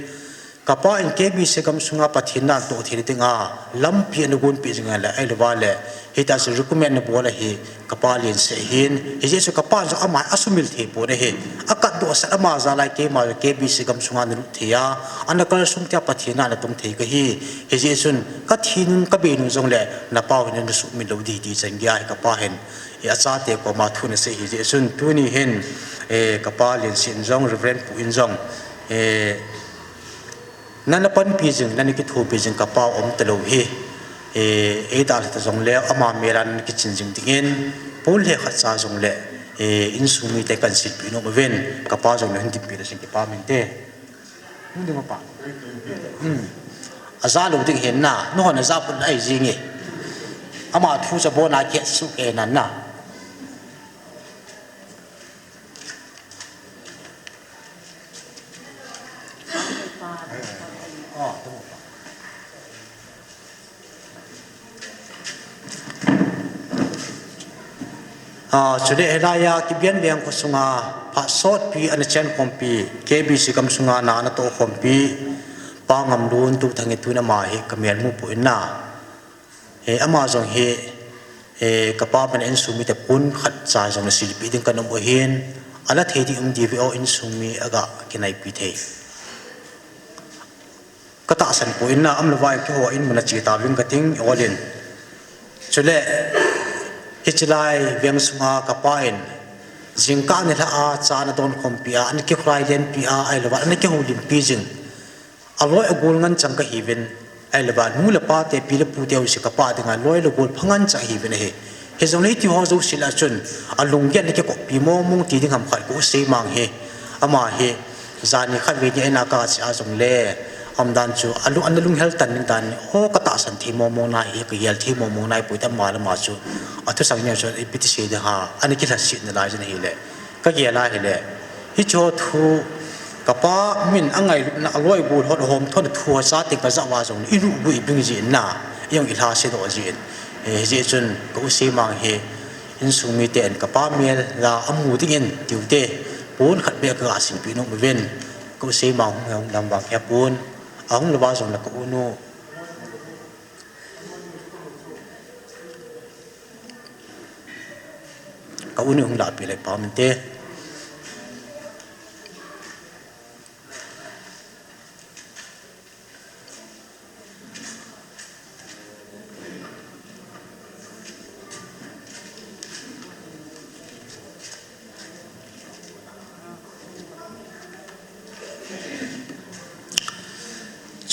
Kapa in K B C gamsunga Pathen na anatoh thei dinga lampi ana gonpeh jing le, ahilouva le, hitia chu recommend ana bol ahi, kapa Liense ahin, hijeh chun kapa jong ama asumil thei pon ahi, akatdoh sel ama jal a keima K B C gamsunga nalut thei a, ana kalsung tia Pathen na natong thei kahi, hijeh chun kathi nung kabe nung jongle, napau hin nasuhmil lou ding ti chan geiya hi kapa hin, eh, achate koma thu anasei ahi jeh chun tuni hin, eh, kapa Liense in jong, Reverend Pu in jong, eh, nana panpi jing, nana kithopi jing kapa um talou hi, eh, eidalha ta jongle, ama mel a nana kichin jing dingin, pon le khat cha jongle, eh, insung mite kahin silpeh nom uvin, kapa jong nahin dinpi le chun kipah inte. Hung ding upa. Hmm. Aja lou ding ahin na, nahon aja pon ahi jing e. Ama thu chu abona kihetsah kei nan na. Ah, chule hilaiya Kibian Veng kho sunga phat sotpi ana chenkhompi, K B C gamsunga na anatoh khompi, Pa Ngamlun, Touthang in tun ama hi kamel mu poi na. Eh, ama jong hi, eh, kapa man a insung mite pon khat cha jong nasilpeh ding kanom u ahin, ala thei ding um diu ve o, insung mi aga kinaipi thei. Katahsan poi na, amaho vang keiho in mun a che tauving kating, olin. Chule, hiche lai veng sunga kapa in, jingkah nilhah a cha ana donkhompi a, ana kikholai lenpi a, ahilouva, ana kihoulimpi jing. Aloi agol ngen chang kahiuvin, ahilouva, nu le pa te, pi le pu te jouse kapa dinga, loi le gol pha ngen chang ahiuvin ahi. Hijongle hitiho jouse lah a chun, alunggel ana kikoppi mong mong ti ding ham khat ka u Seimang hi, ama hi, jani khatvei ni eina kache a jongle, aumdan chu, alung, ana lunghel tan ding dan, ho katahsan thei mong mong nai, kagel thei mong mong nai poi ti ama le ama chu, athusei neo chu, ipi ti sei ding ham, ana kilhasetna lai jin ahile. Kagel a hile, hicheho thu, kapa min angailutna aloi gol hon ahomthona thu ho cha teng kajah uva jongle, iruh gu ibing jin na, ijong ilhasedoh jin. Eh, hijeh chun ka u Seimang hi, insung miten kapa mel a amu dingin, tiu te, pon khat beh kaga silpeh nom uvin, ka u Seimang hung, hung lam vang kihepon, ahung louva jongle ka u nu. Ka u nu hung lahpeh le pha inte.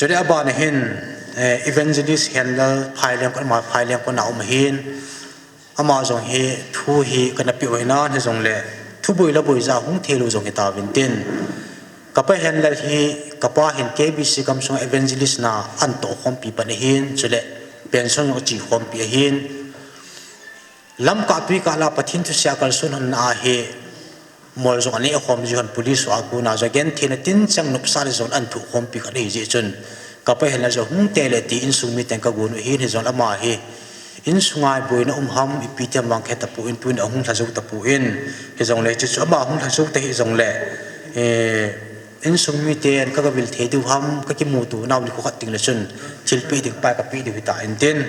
Chule abana hin, eh, Evangelist Henlal Phaileng kho, ama Phaileng kho na um ahin, ama jong hi thu hi kana peh u ahi nan hijongle, thuboi laboi ja hung thei lou jong hitauvin tin. Kapa Henlal hi, kapa hin K B C gamsung evangelist na anatoh khompi pan ahin, chule pension jong ache khompi ahin. Lamkah tuikah la Pathen thusei a kalson hon na ahi, mol jong aneh khom ji hon police ho a kona jong genthei na tinchang nopsah le jong anatoh khompi khat ahi jeh chun, Kapa Henlal jong hung tele ti insung miten kagon u ahin, hijongle ama hi insunga boina um ham, ipi ti ham vang kahe tapon, tuni ahung lha jou tapon, hijongle hiche chu ama hung lha jou tahih jongle, eh, insung miten kagavil thei diu ham, kakimuto nau nikho khat tengle chun thilpeh ding pa kapeh diu hita intin.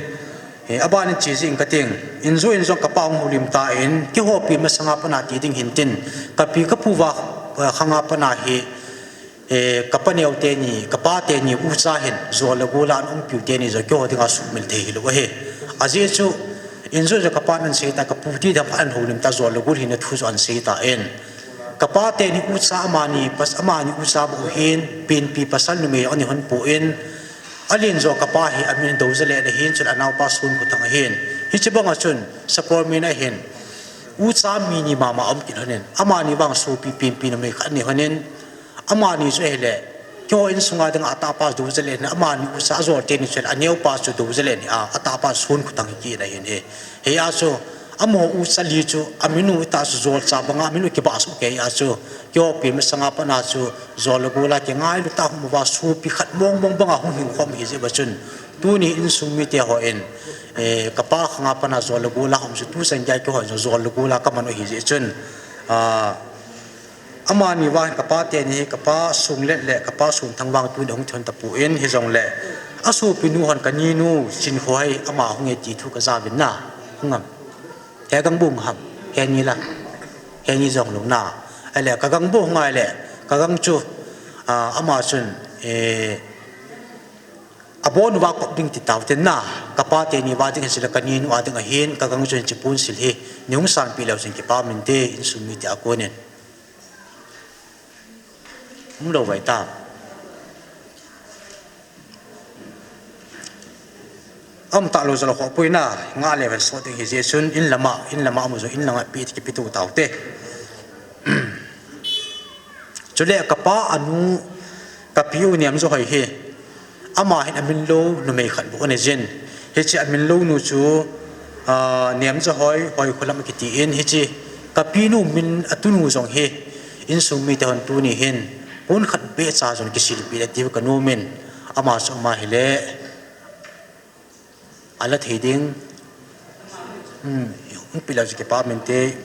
Eh, abanin che jing kating, injo in jong kapa hung houlim tan, keiho pi masanga pat a ti ding hintin, kapi kapu va, eh, khanga pat a hi, eh, kapa neo teni, kapa teni ucha hin, jol le gol a ana umpiu teni jong keiho dinga sumil thei hilou ahi. Ajeh chu, injo jong kapan ahin sei tan, kapu ti dam khat ahin houlim tan, jol le gol hina thu jong ahin sei tan. Kapa teni ucha amani, pas-, amani ucha bou hin, penpi pasal numei jong ahi hon pon, alen jo kapa hi amin Doujalen ahin, chule anaopa Sonkhothang ahin. Hiche banga chun, Sapormeina hin, ucha mi ni mama aum kit honin, amani vang sopi penpi numei khat ahi honin, amani chu ahile, keiho insunga dinga atahpa Doujalen ahin, amani ucha ajol teni chu ahile, aneopa chu Doujalen ahi a, atahpa Sonkhothang hi kit ahin e. Hia chu, amaho ucha li chu, amin u hita chu jolcha banga, amin u kibah soh kei a chu, keiho pi masanga pat a chu, jol le gol a kingailu tah a um uva, sopi khat mong mong banga hung hing khom ahi jeh uva chun, tuni insung mite hon, eh, kapa khanga pat a jol le gol a um chu tuchan gei a keiho jong jol le gol a kaman u ahi jeh chun, ah, amani vang kapa teni, kapa Songlet le kapa Sonthang vang tuni ahung thon tapon, hijongle asopinu hon kaninu Chinkhohai ama hung e ti thu kaja uvin na, hung am? He gang bung ham, he ni la, he ni jong lou na. Ahile, kagang bung hung ahile, kagang chu, ah, ama chun, eh, abon uva kop ding ti tau tin na, kapa teni uva ding hiche le kaninu a ding ahin, kagang chu hiche ponsil hi, nei hung sanpeh leu chun kipa um inte, insung mite a konin. Umlou vai ta. Aum talou jal khoh poi na, nga le vel sot ding ahi jeh chun, in lama, in lama amu jong, in lama pi ti kipe tou taute. Chule kapa anu, kapi u Nemjohoi hi, ama hin amin lou numei khat bou ana jin. Hiche amin lou nu chu, ah, Nemjohoi, Hoikholam akiti in, hiche kapinu min atunu jong hi, insung mite hon tuni hin, pon khat beh cha jong kisilpeh le tiu kanom in, ama chu ama hile, ala thei ding. Hmm, hung pe leu chu kipa um inte.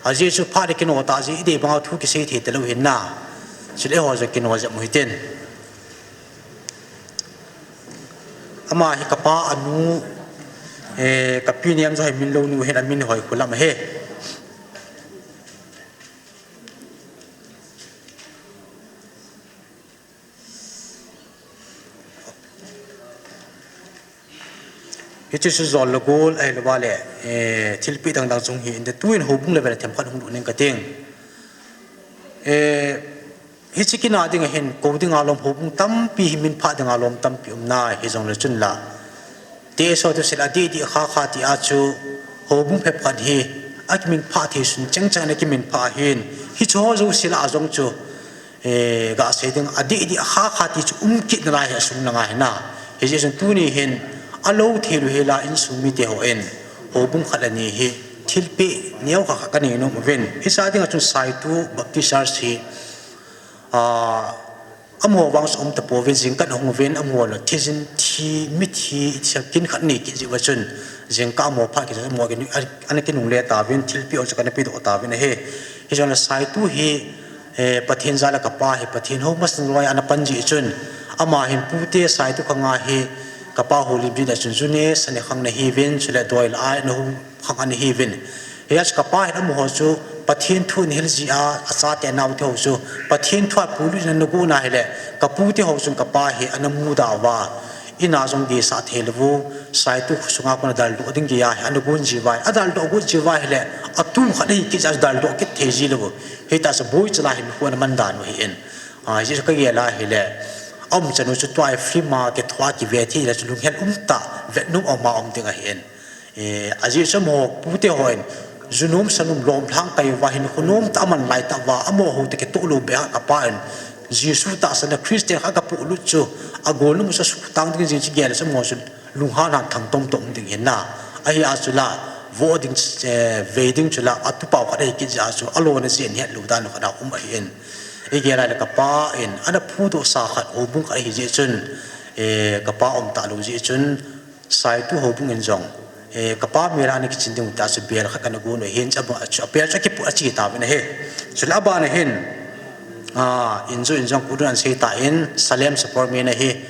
Ajeh chu phat le kino tah jeh, idei banga thu kisei thei talou hin na. Chule eiho jong kino jep u hitin. Ama hi kapa anu, eh, kapi Nemjohoi min lou nu hin amin Hoikholam ahi. Hiche chu jol le gol ahilou vale, eh, thilpeh dang dang chung hi inte, tuin houbung level a themkhat hung lut ning kating. Eh, hiche kina dinga hin kou dinga lom houbung tampi hi min phah dinga lom tampi um nai, hijongle chun la. Ti so tu sil a didi kha kha ti a chu houbung phepkhat hi akimin phah thei sun cheng cheng ana kimin phah hin, hiche ho jouse lah a jong chu, eh, gasei ding a didi kha kha ti chu um kit nalai hi asung nalai hi na. Hijeh chun tuni hin alou thei lou hi la insung mite hon houbung khat le ni hi thilpeh neo kha kha kanei nom uvin. Hiche a dinga chun Saitu Baptist Church hi, ah, amaho vang chu um tapouvin, jingkah ahung uvin, amaho la thijin thi, mithi, ithia kin khat nei kit jeh uva chun, jingkah amaho phat kit jeh uva amaho kin, ana kinungle tauvin, thilpeh ho chu kana pedoh tauvin ahi. Hijongle Saitu hi, eh, Pathen jal a kapa hi, Pathen hou masang loi ana pan jeh chun, ama hin pute Saitu khanga hi, kapa houlim jeh a chun, ju ne, sa ne khang ana hiuvin, chule doi la a, ana hou khang ana hiuvin. Hia chu kapa hin amaho chu Pathen thu ana hil jeh a, achate anaote ho chu Pathen thu a puilut in ana gon ahile, kapute ho chun kapa hi ana muda uva, in a jong deisah thei lou u, Saitu khosunga kon adaldoh ding gei a hi ana gon ji uva, adaldoh got ji uva ahile, atu khat ahi kit jeh a chu daldoh kit thei ji lou u. Hitia chu boi chala hin khu ana man dan u ahin. Ah, hijeh chu kagel a ahile, aum chan u chu tua hi film a kithoa kive thei le chu lunghel um tah, vet nom um a um ding ahin. Eh, ajeh chu amaho pute hon, Junom sanom lomlhang kaiuva hin, khunom tah a aman lai tah uva, amaho toh kitoh lou beh a kapa in, Jesu tahsan a Christian khat kapolut chu, agol nung chu sutang ding jing chu gel a chu mo chu lunghan han thangtom tom ding hin na. Ahi a chu la, vo ding, eh, vei ding chu la, atupau khat ahi kit jeh a chu, alona jeh in hetlou dan khat a um ahi in. Igel a le kapa in, ana phudoh sa khat, houbung khat ahi jeh chun, eh, kapa um talou jeh chun, Saitu houbung in jong, eh, kapa mel a ana kichin ding u tia chu bel khat kana gon u ahin, chu abang, chu abel chu akipu achi tauvin ahi. Chule abana hin, ah, injo in jong kudun ana sei tan, Salem Support Min ahi,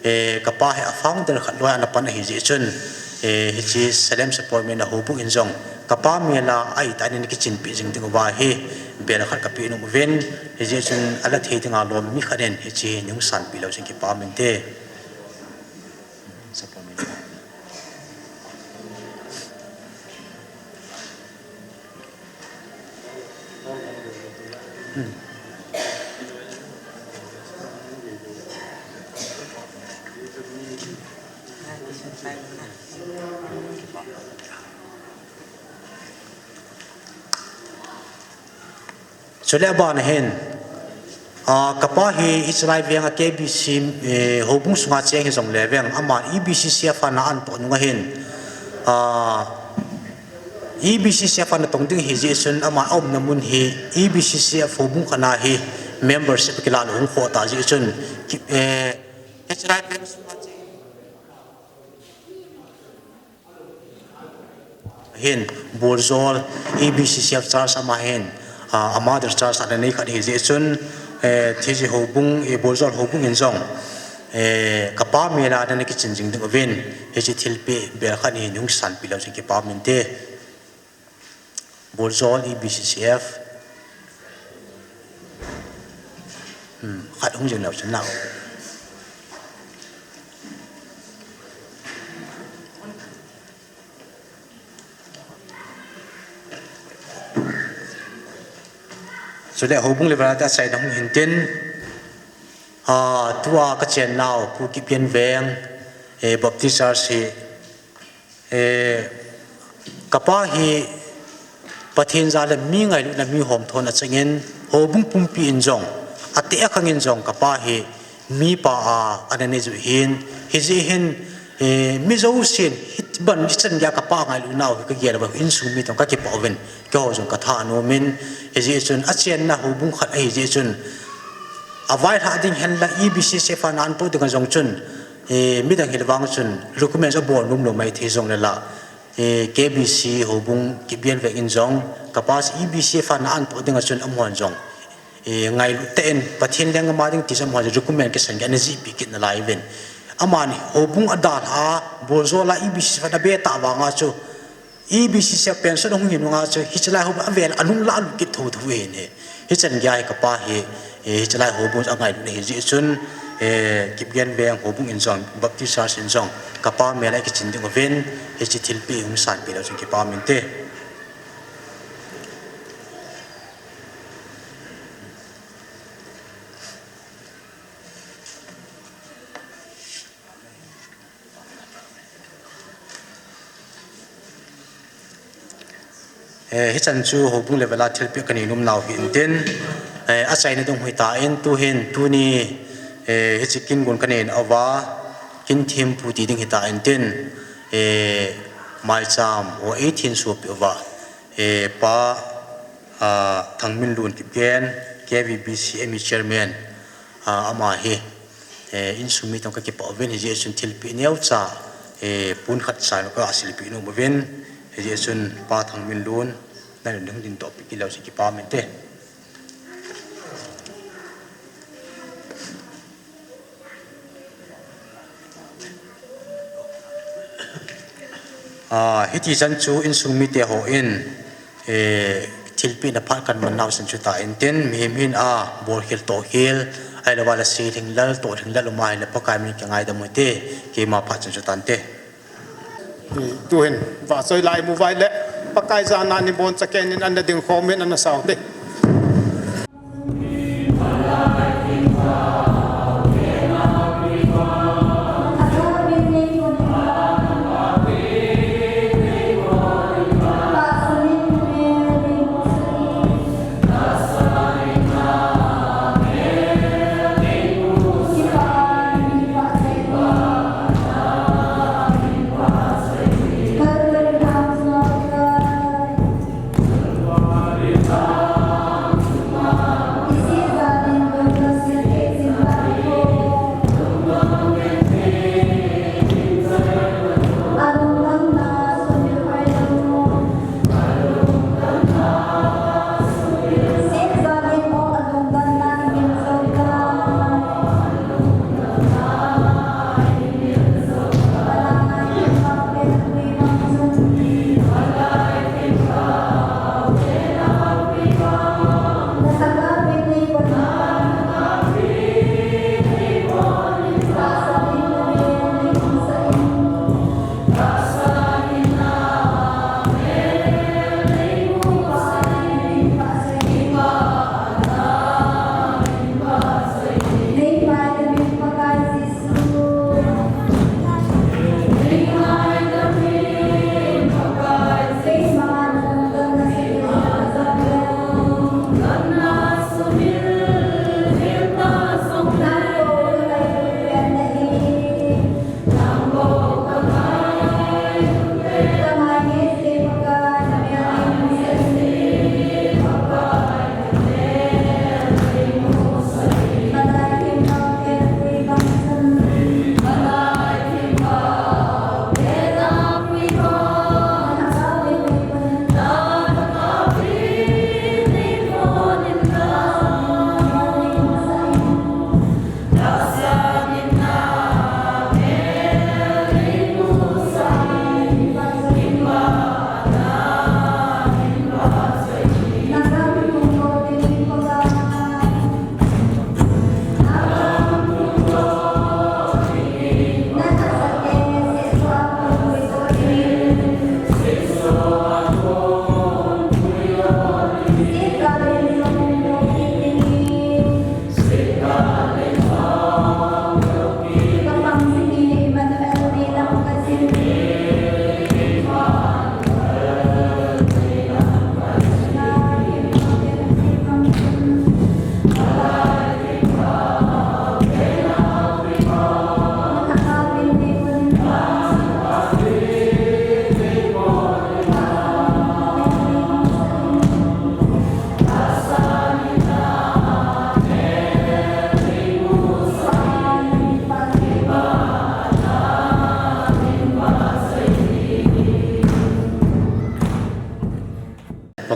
eh, kapa hi a founder khat loi ana pan ahi jeh chun, eh, hiche Salem Support Min a houbung in jong, kapa mel a ahi tan ana kichinpi jing ding uva hi, bel khat kapeh nom uvin, hijeh chun ala thei dinga lom mi khat in, hiche hi nei hung sanpi leu chun kipa um inte. Chule abana hin, ah, kapa hi hichelai veng a K B C, eh, houbung sunga cheng hijong le veng, aman E B C C F a na anatoh nung ahin, ah, E B C C F a natong ding ahi jeh chun, ama aumna mun hi E B C C F houbung khat a hi membership kilah lou hung khoh ta jeh chun, ki, eh, hichelai veng sunga cheng hin, Boljol, E B C C F Church ama hin, ah, a mother church ana nei khat ahi jeh chun, eh, hiche houbung, eh, Boljol houbung in jong, eh, kapa mel a ana kichin jing ding uvin, hiche thilpeh bel khat hi nei hung sanpi leu chun kipa um inte. Boljol E B C C F. Hmm, khat hung jing leu chun nao. Chule houbung level a te achaina hung hin tin, ah, tua kachen nau, Pu Kipgen Veng, eh, Baptist Church hi, eh, kapa hi Pathen jal a mi ngailutna mi homthon a chang in, houbung pumpi in jong, ateh akhang in jong kapa hi mipa a ana nei jiu hin, hijeh hin, eh, mi jousen, hiti ban, hichan geiya kapa ngailutnau hi kagel uva, insung mi toh kakipah uvin, keiho jong katha anom in, hijeh chun, achenna houbung khat ahi jeh chun, availhah ding henlang, E B C C F a na anatoh ding a jong chun, eh, midang hil vang chun, recommend abol nom lou mai thei jong le la, eh, K B C houbung Kipgen Veng in jong, kapa chu E B C F a na anatoh ding a chun amahon jong, eh, ngailut tah in, Pathen lenggam a ding ti chu amahon jong recommend kisan gei ana jihpeh kit nalai uvin. Amani houbung adalha a, Boljol a E B C F a na be tah vang a chu, E B C C F pension ahung hi nung a chu, hichelai houbung avel anung lah lut kit thotho ahin ahi. Hichan geiya hi kapa hi, eh, hichelai houbung angailutna ahi jeh chun, eh, Kipgen Veng houbung in jong, Baptist Church in jong, kapa mel a kichin ding uvin, hiche thilpeh hung sanpi leu chun kipa um inte. Eh, hichan chu houbung level a thilpeh kanei nom nau hi intin, eh, achaina ding hita in tuhin, tuni, eh, hiche kin gon kanei nauva, kin thempu ti ding hita intin, eh, maicham ho eithin sopi uva, eh, Pa, ah, Thangminlun Kipgen, K V B C M E chairman, ah, ama hi, eh, insung mi toh kakipah uvin hijeh chun thilpeh neocha, eh, pon khat cha ka silpeh nom uvin hijeh chun Pa Thangminlun, nang in hung ding toh peh kit leu chun kipa um inte. Ah, hiti chan chu insung mite hon, eh, thilpeh na phat kaman nau chan chu ta intin, mihem hin a, bolkhel tohkhel, ahilouva le seilhing lal, tohlhing lal um ahile Pakai min in kingaidam u hite, keima phat chan chu tante. Tuhin, vahchoi lai mu uva ahile, Pakai jana ni boncha ken in ana ding khom in ana sao te.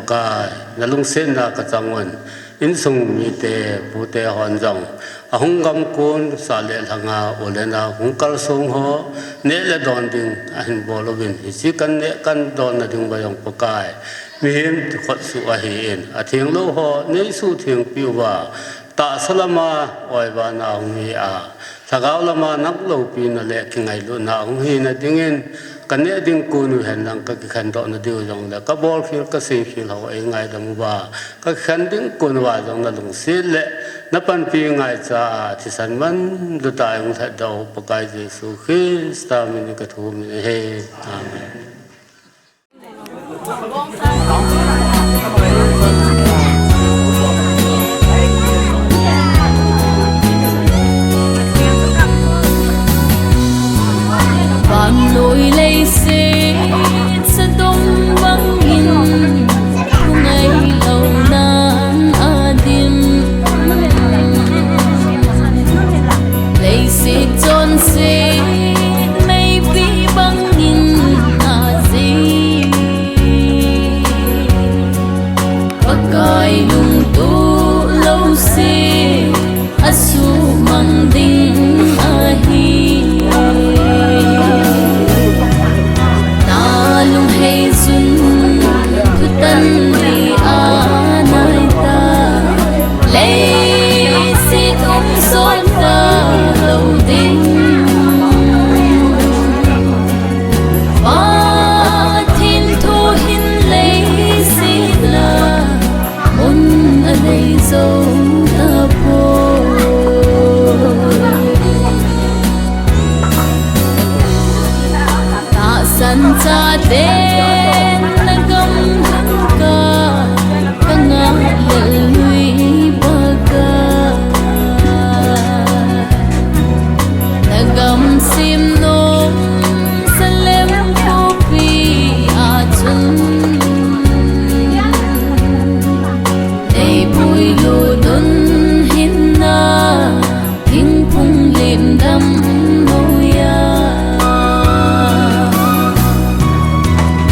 Pakai, nalungsetna kachang un. Insung mite, pute hon jong, ahung gamkon, sah le lhanga, u le nao, hung kalsong ho, neh le don ding ahin bol uvin, hiche kan neh kan donna ding uva jong Pakai, mihem khotsuh ahin, atheng lou ho neisuhthengpi uva, tahsa lama oivana hung hi a, lhagao lama nang loupina le kingailutna hung hina dingin, kaneh ding kon u henlang kakikhendoh nadiu jongle, kabolkhel kaseikhel ho eingaidam uva, kakikhen ding kon uva jong nalungset le napanpi ngaicha a thisan manluta eihung lhatdoh u Pakai Jesu Christa minin kathum in ahi. Amen. Vannoi leiset sadom bangin lungngailou nan adim, leiset chonset meipi bangin ajil, Pakai lungtup louse asuhmang ding ahi. Nalunghei chun thutan li a naitan, leiset um sot talou ding. Pathen thu hin leiset la mun anei jou tapoi. Tahsan chaten nagam lhangkah, kangah lel lui Pakai, nagam semnom Salem khopi a chun neipuilut un hinna, thingphung lim damnoiya.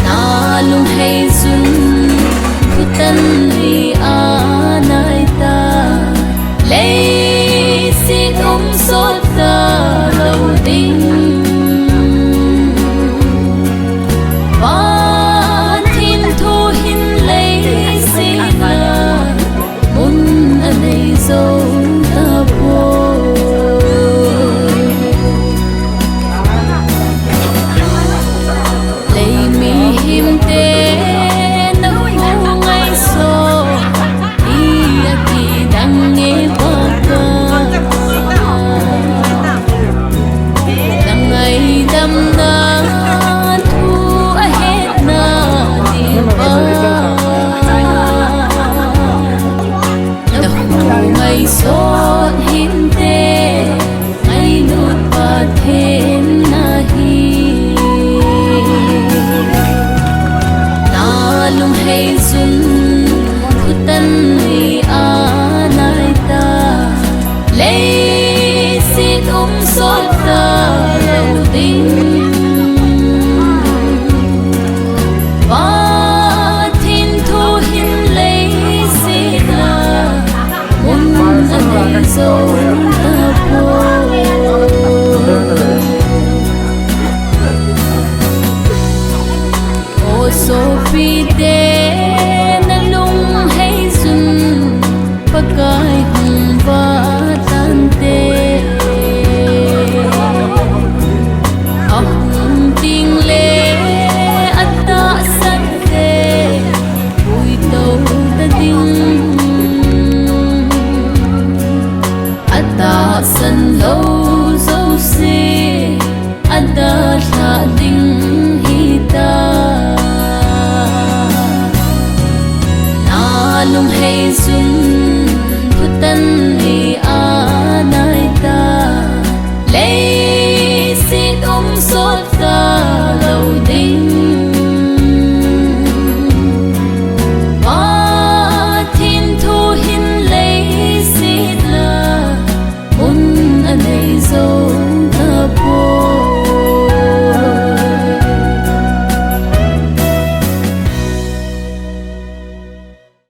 Nalunghei chun thutan li a naitan, leiset um sot talou ding. Pathen thu hin leiset la mun anei jou tapoi. Lei mihemte nakhu ngaisot hi ati dang e Pakai, nangaidamna thu ahetna diuva, nakhu ngaisot hinte, ngailut Pathen nahi. Nalunghei chun thutan li a naitan, leiset um sot talou ding.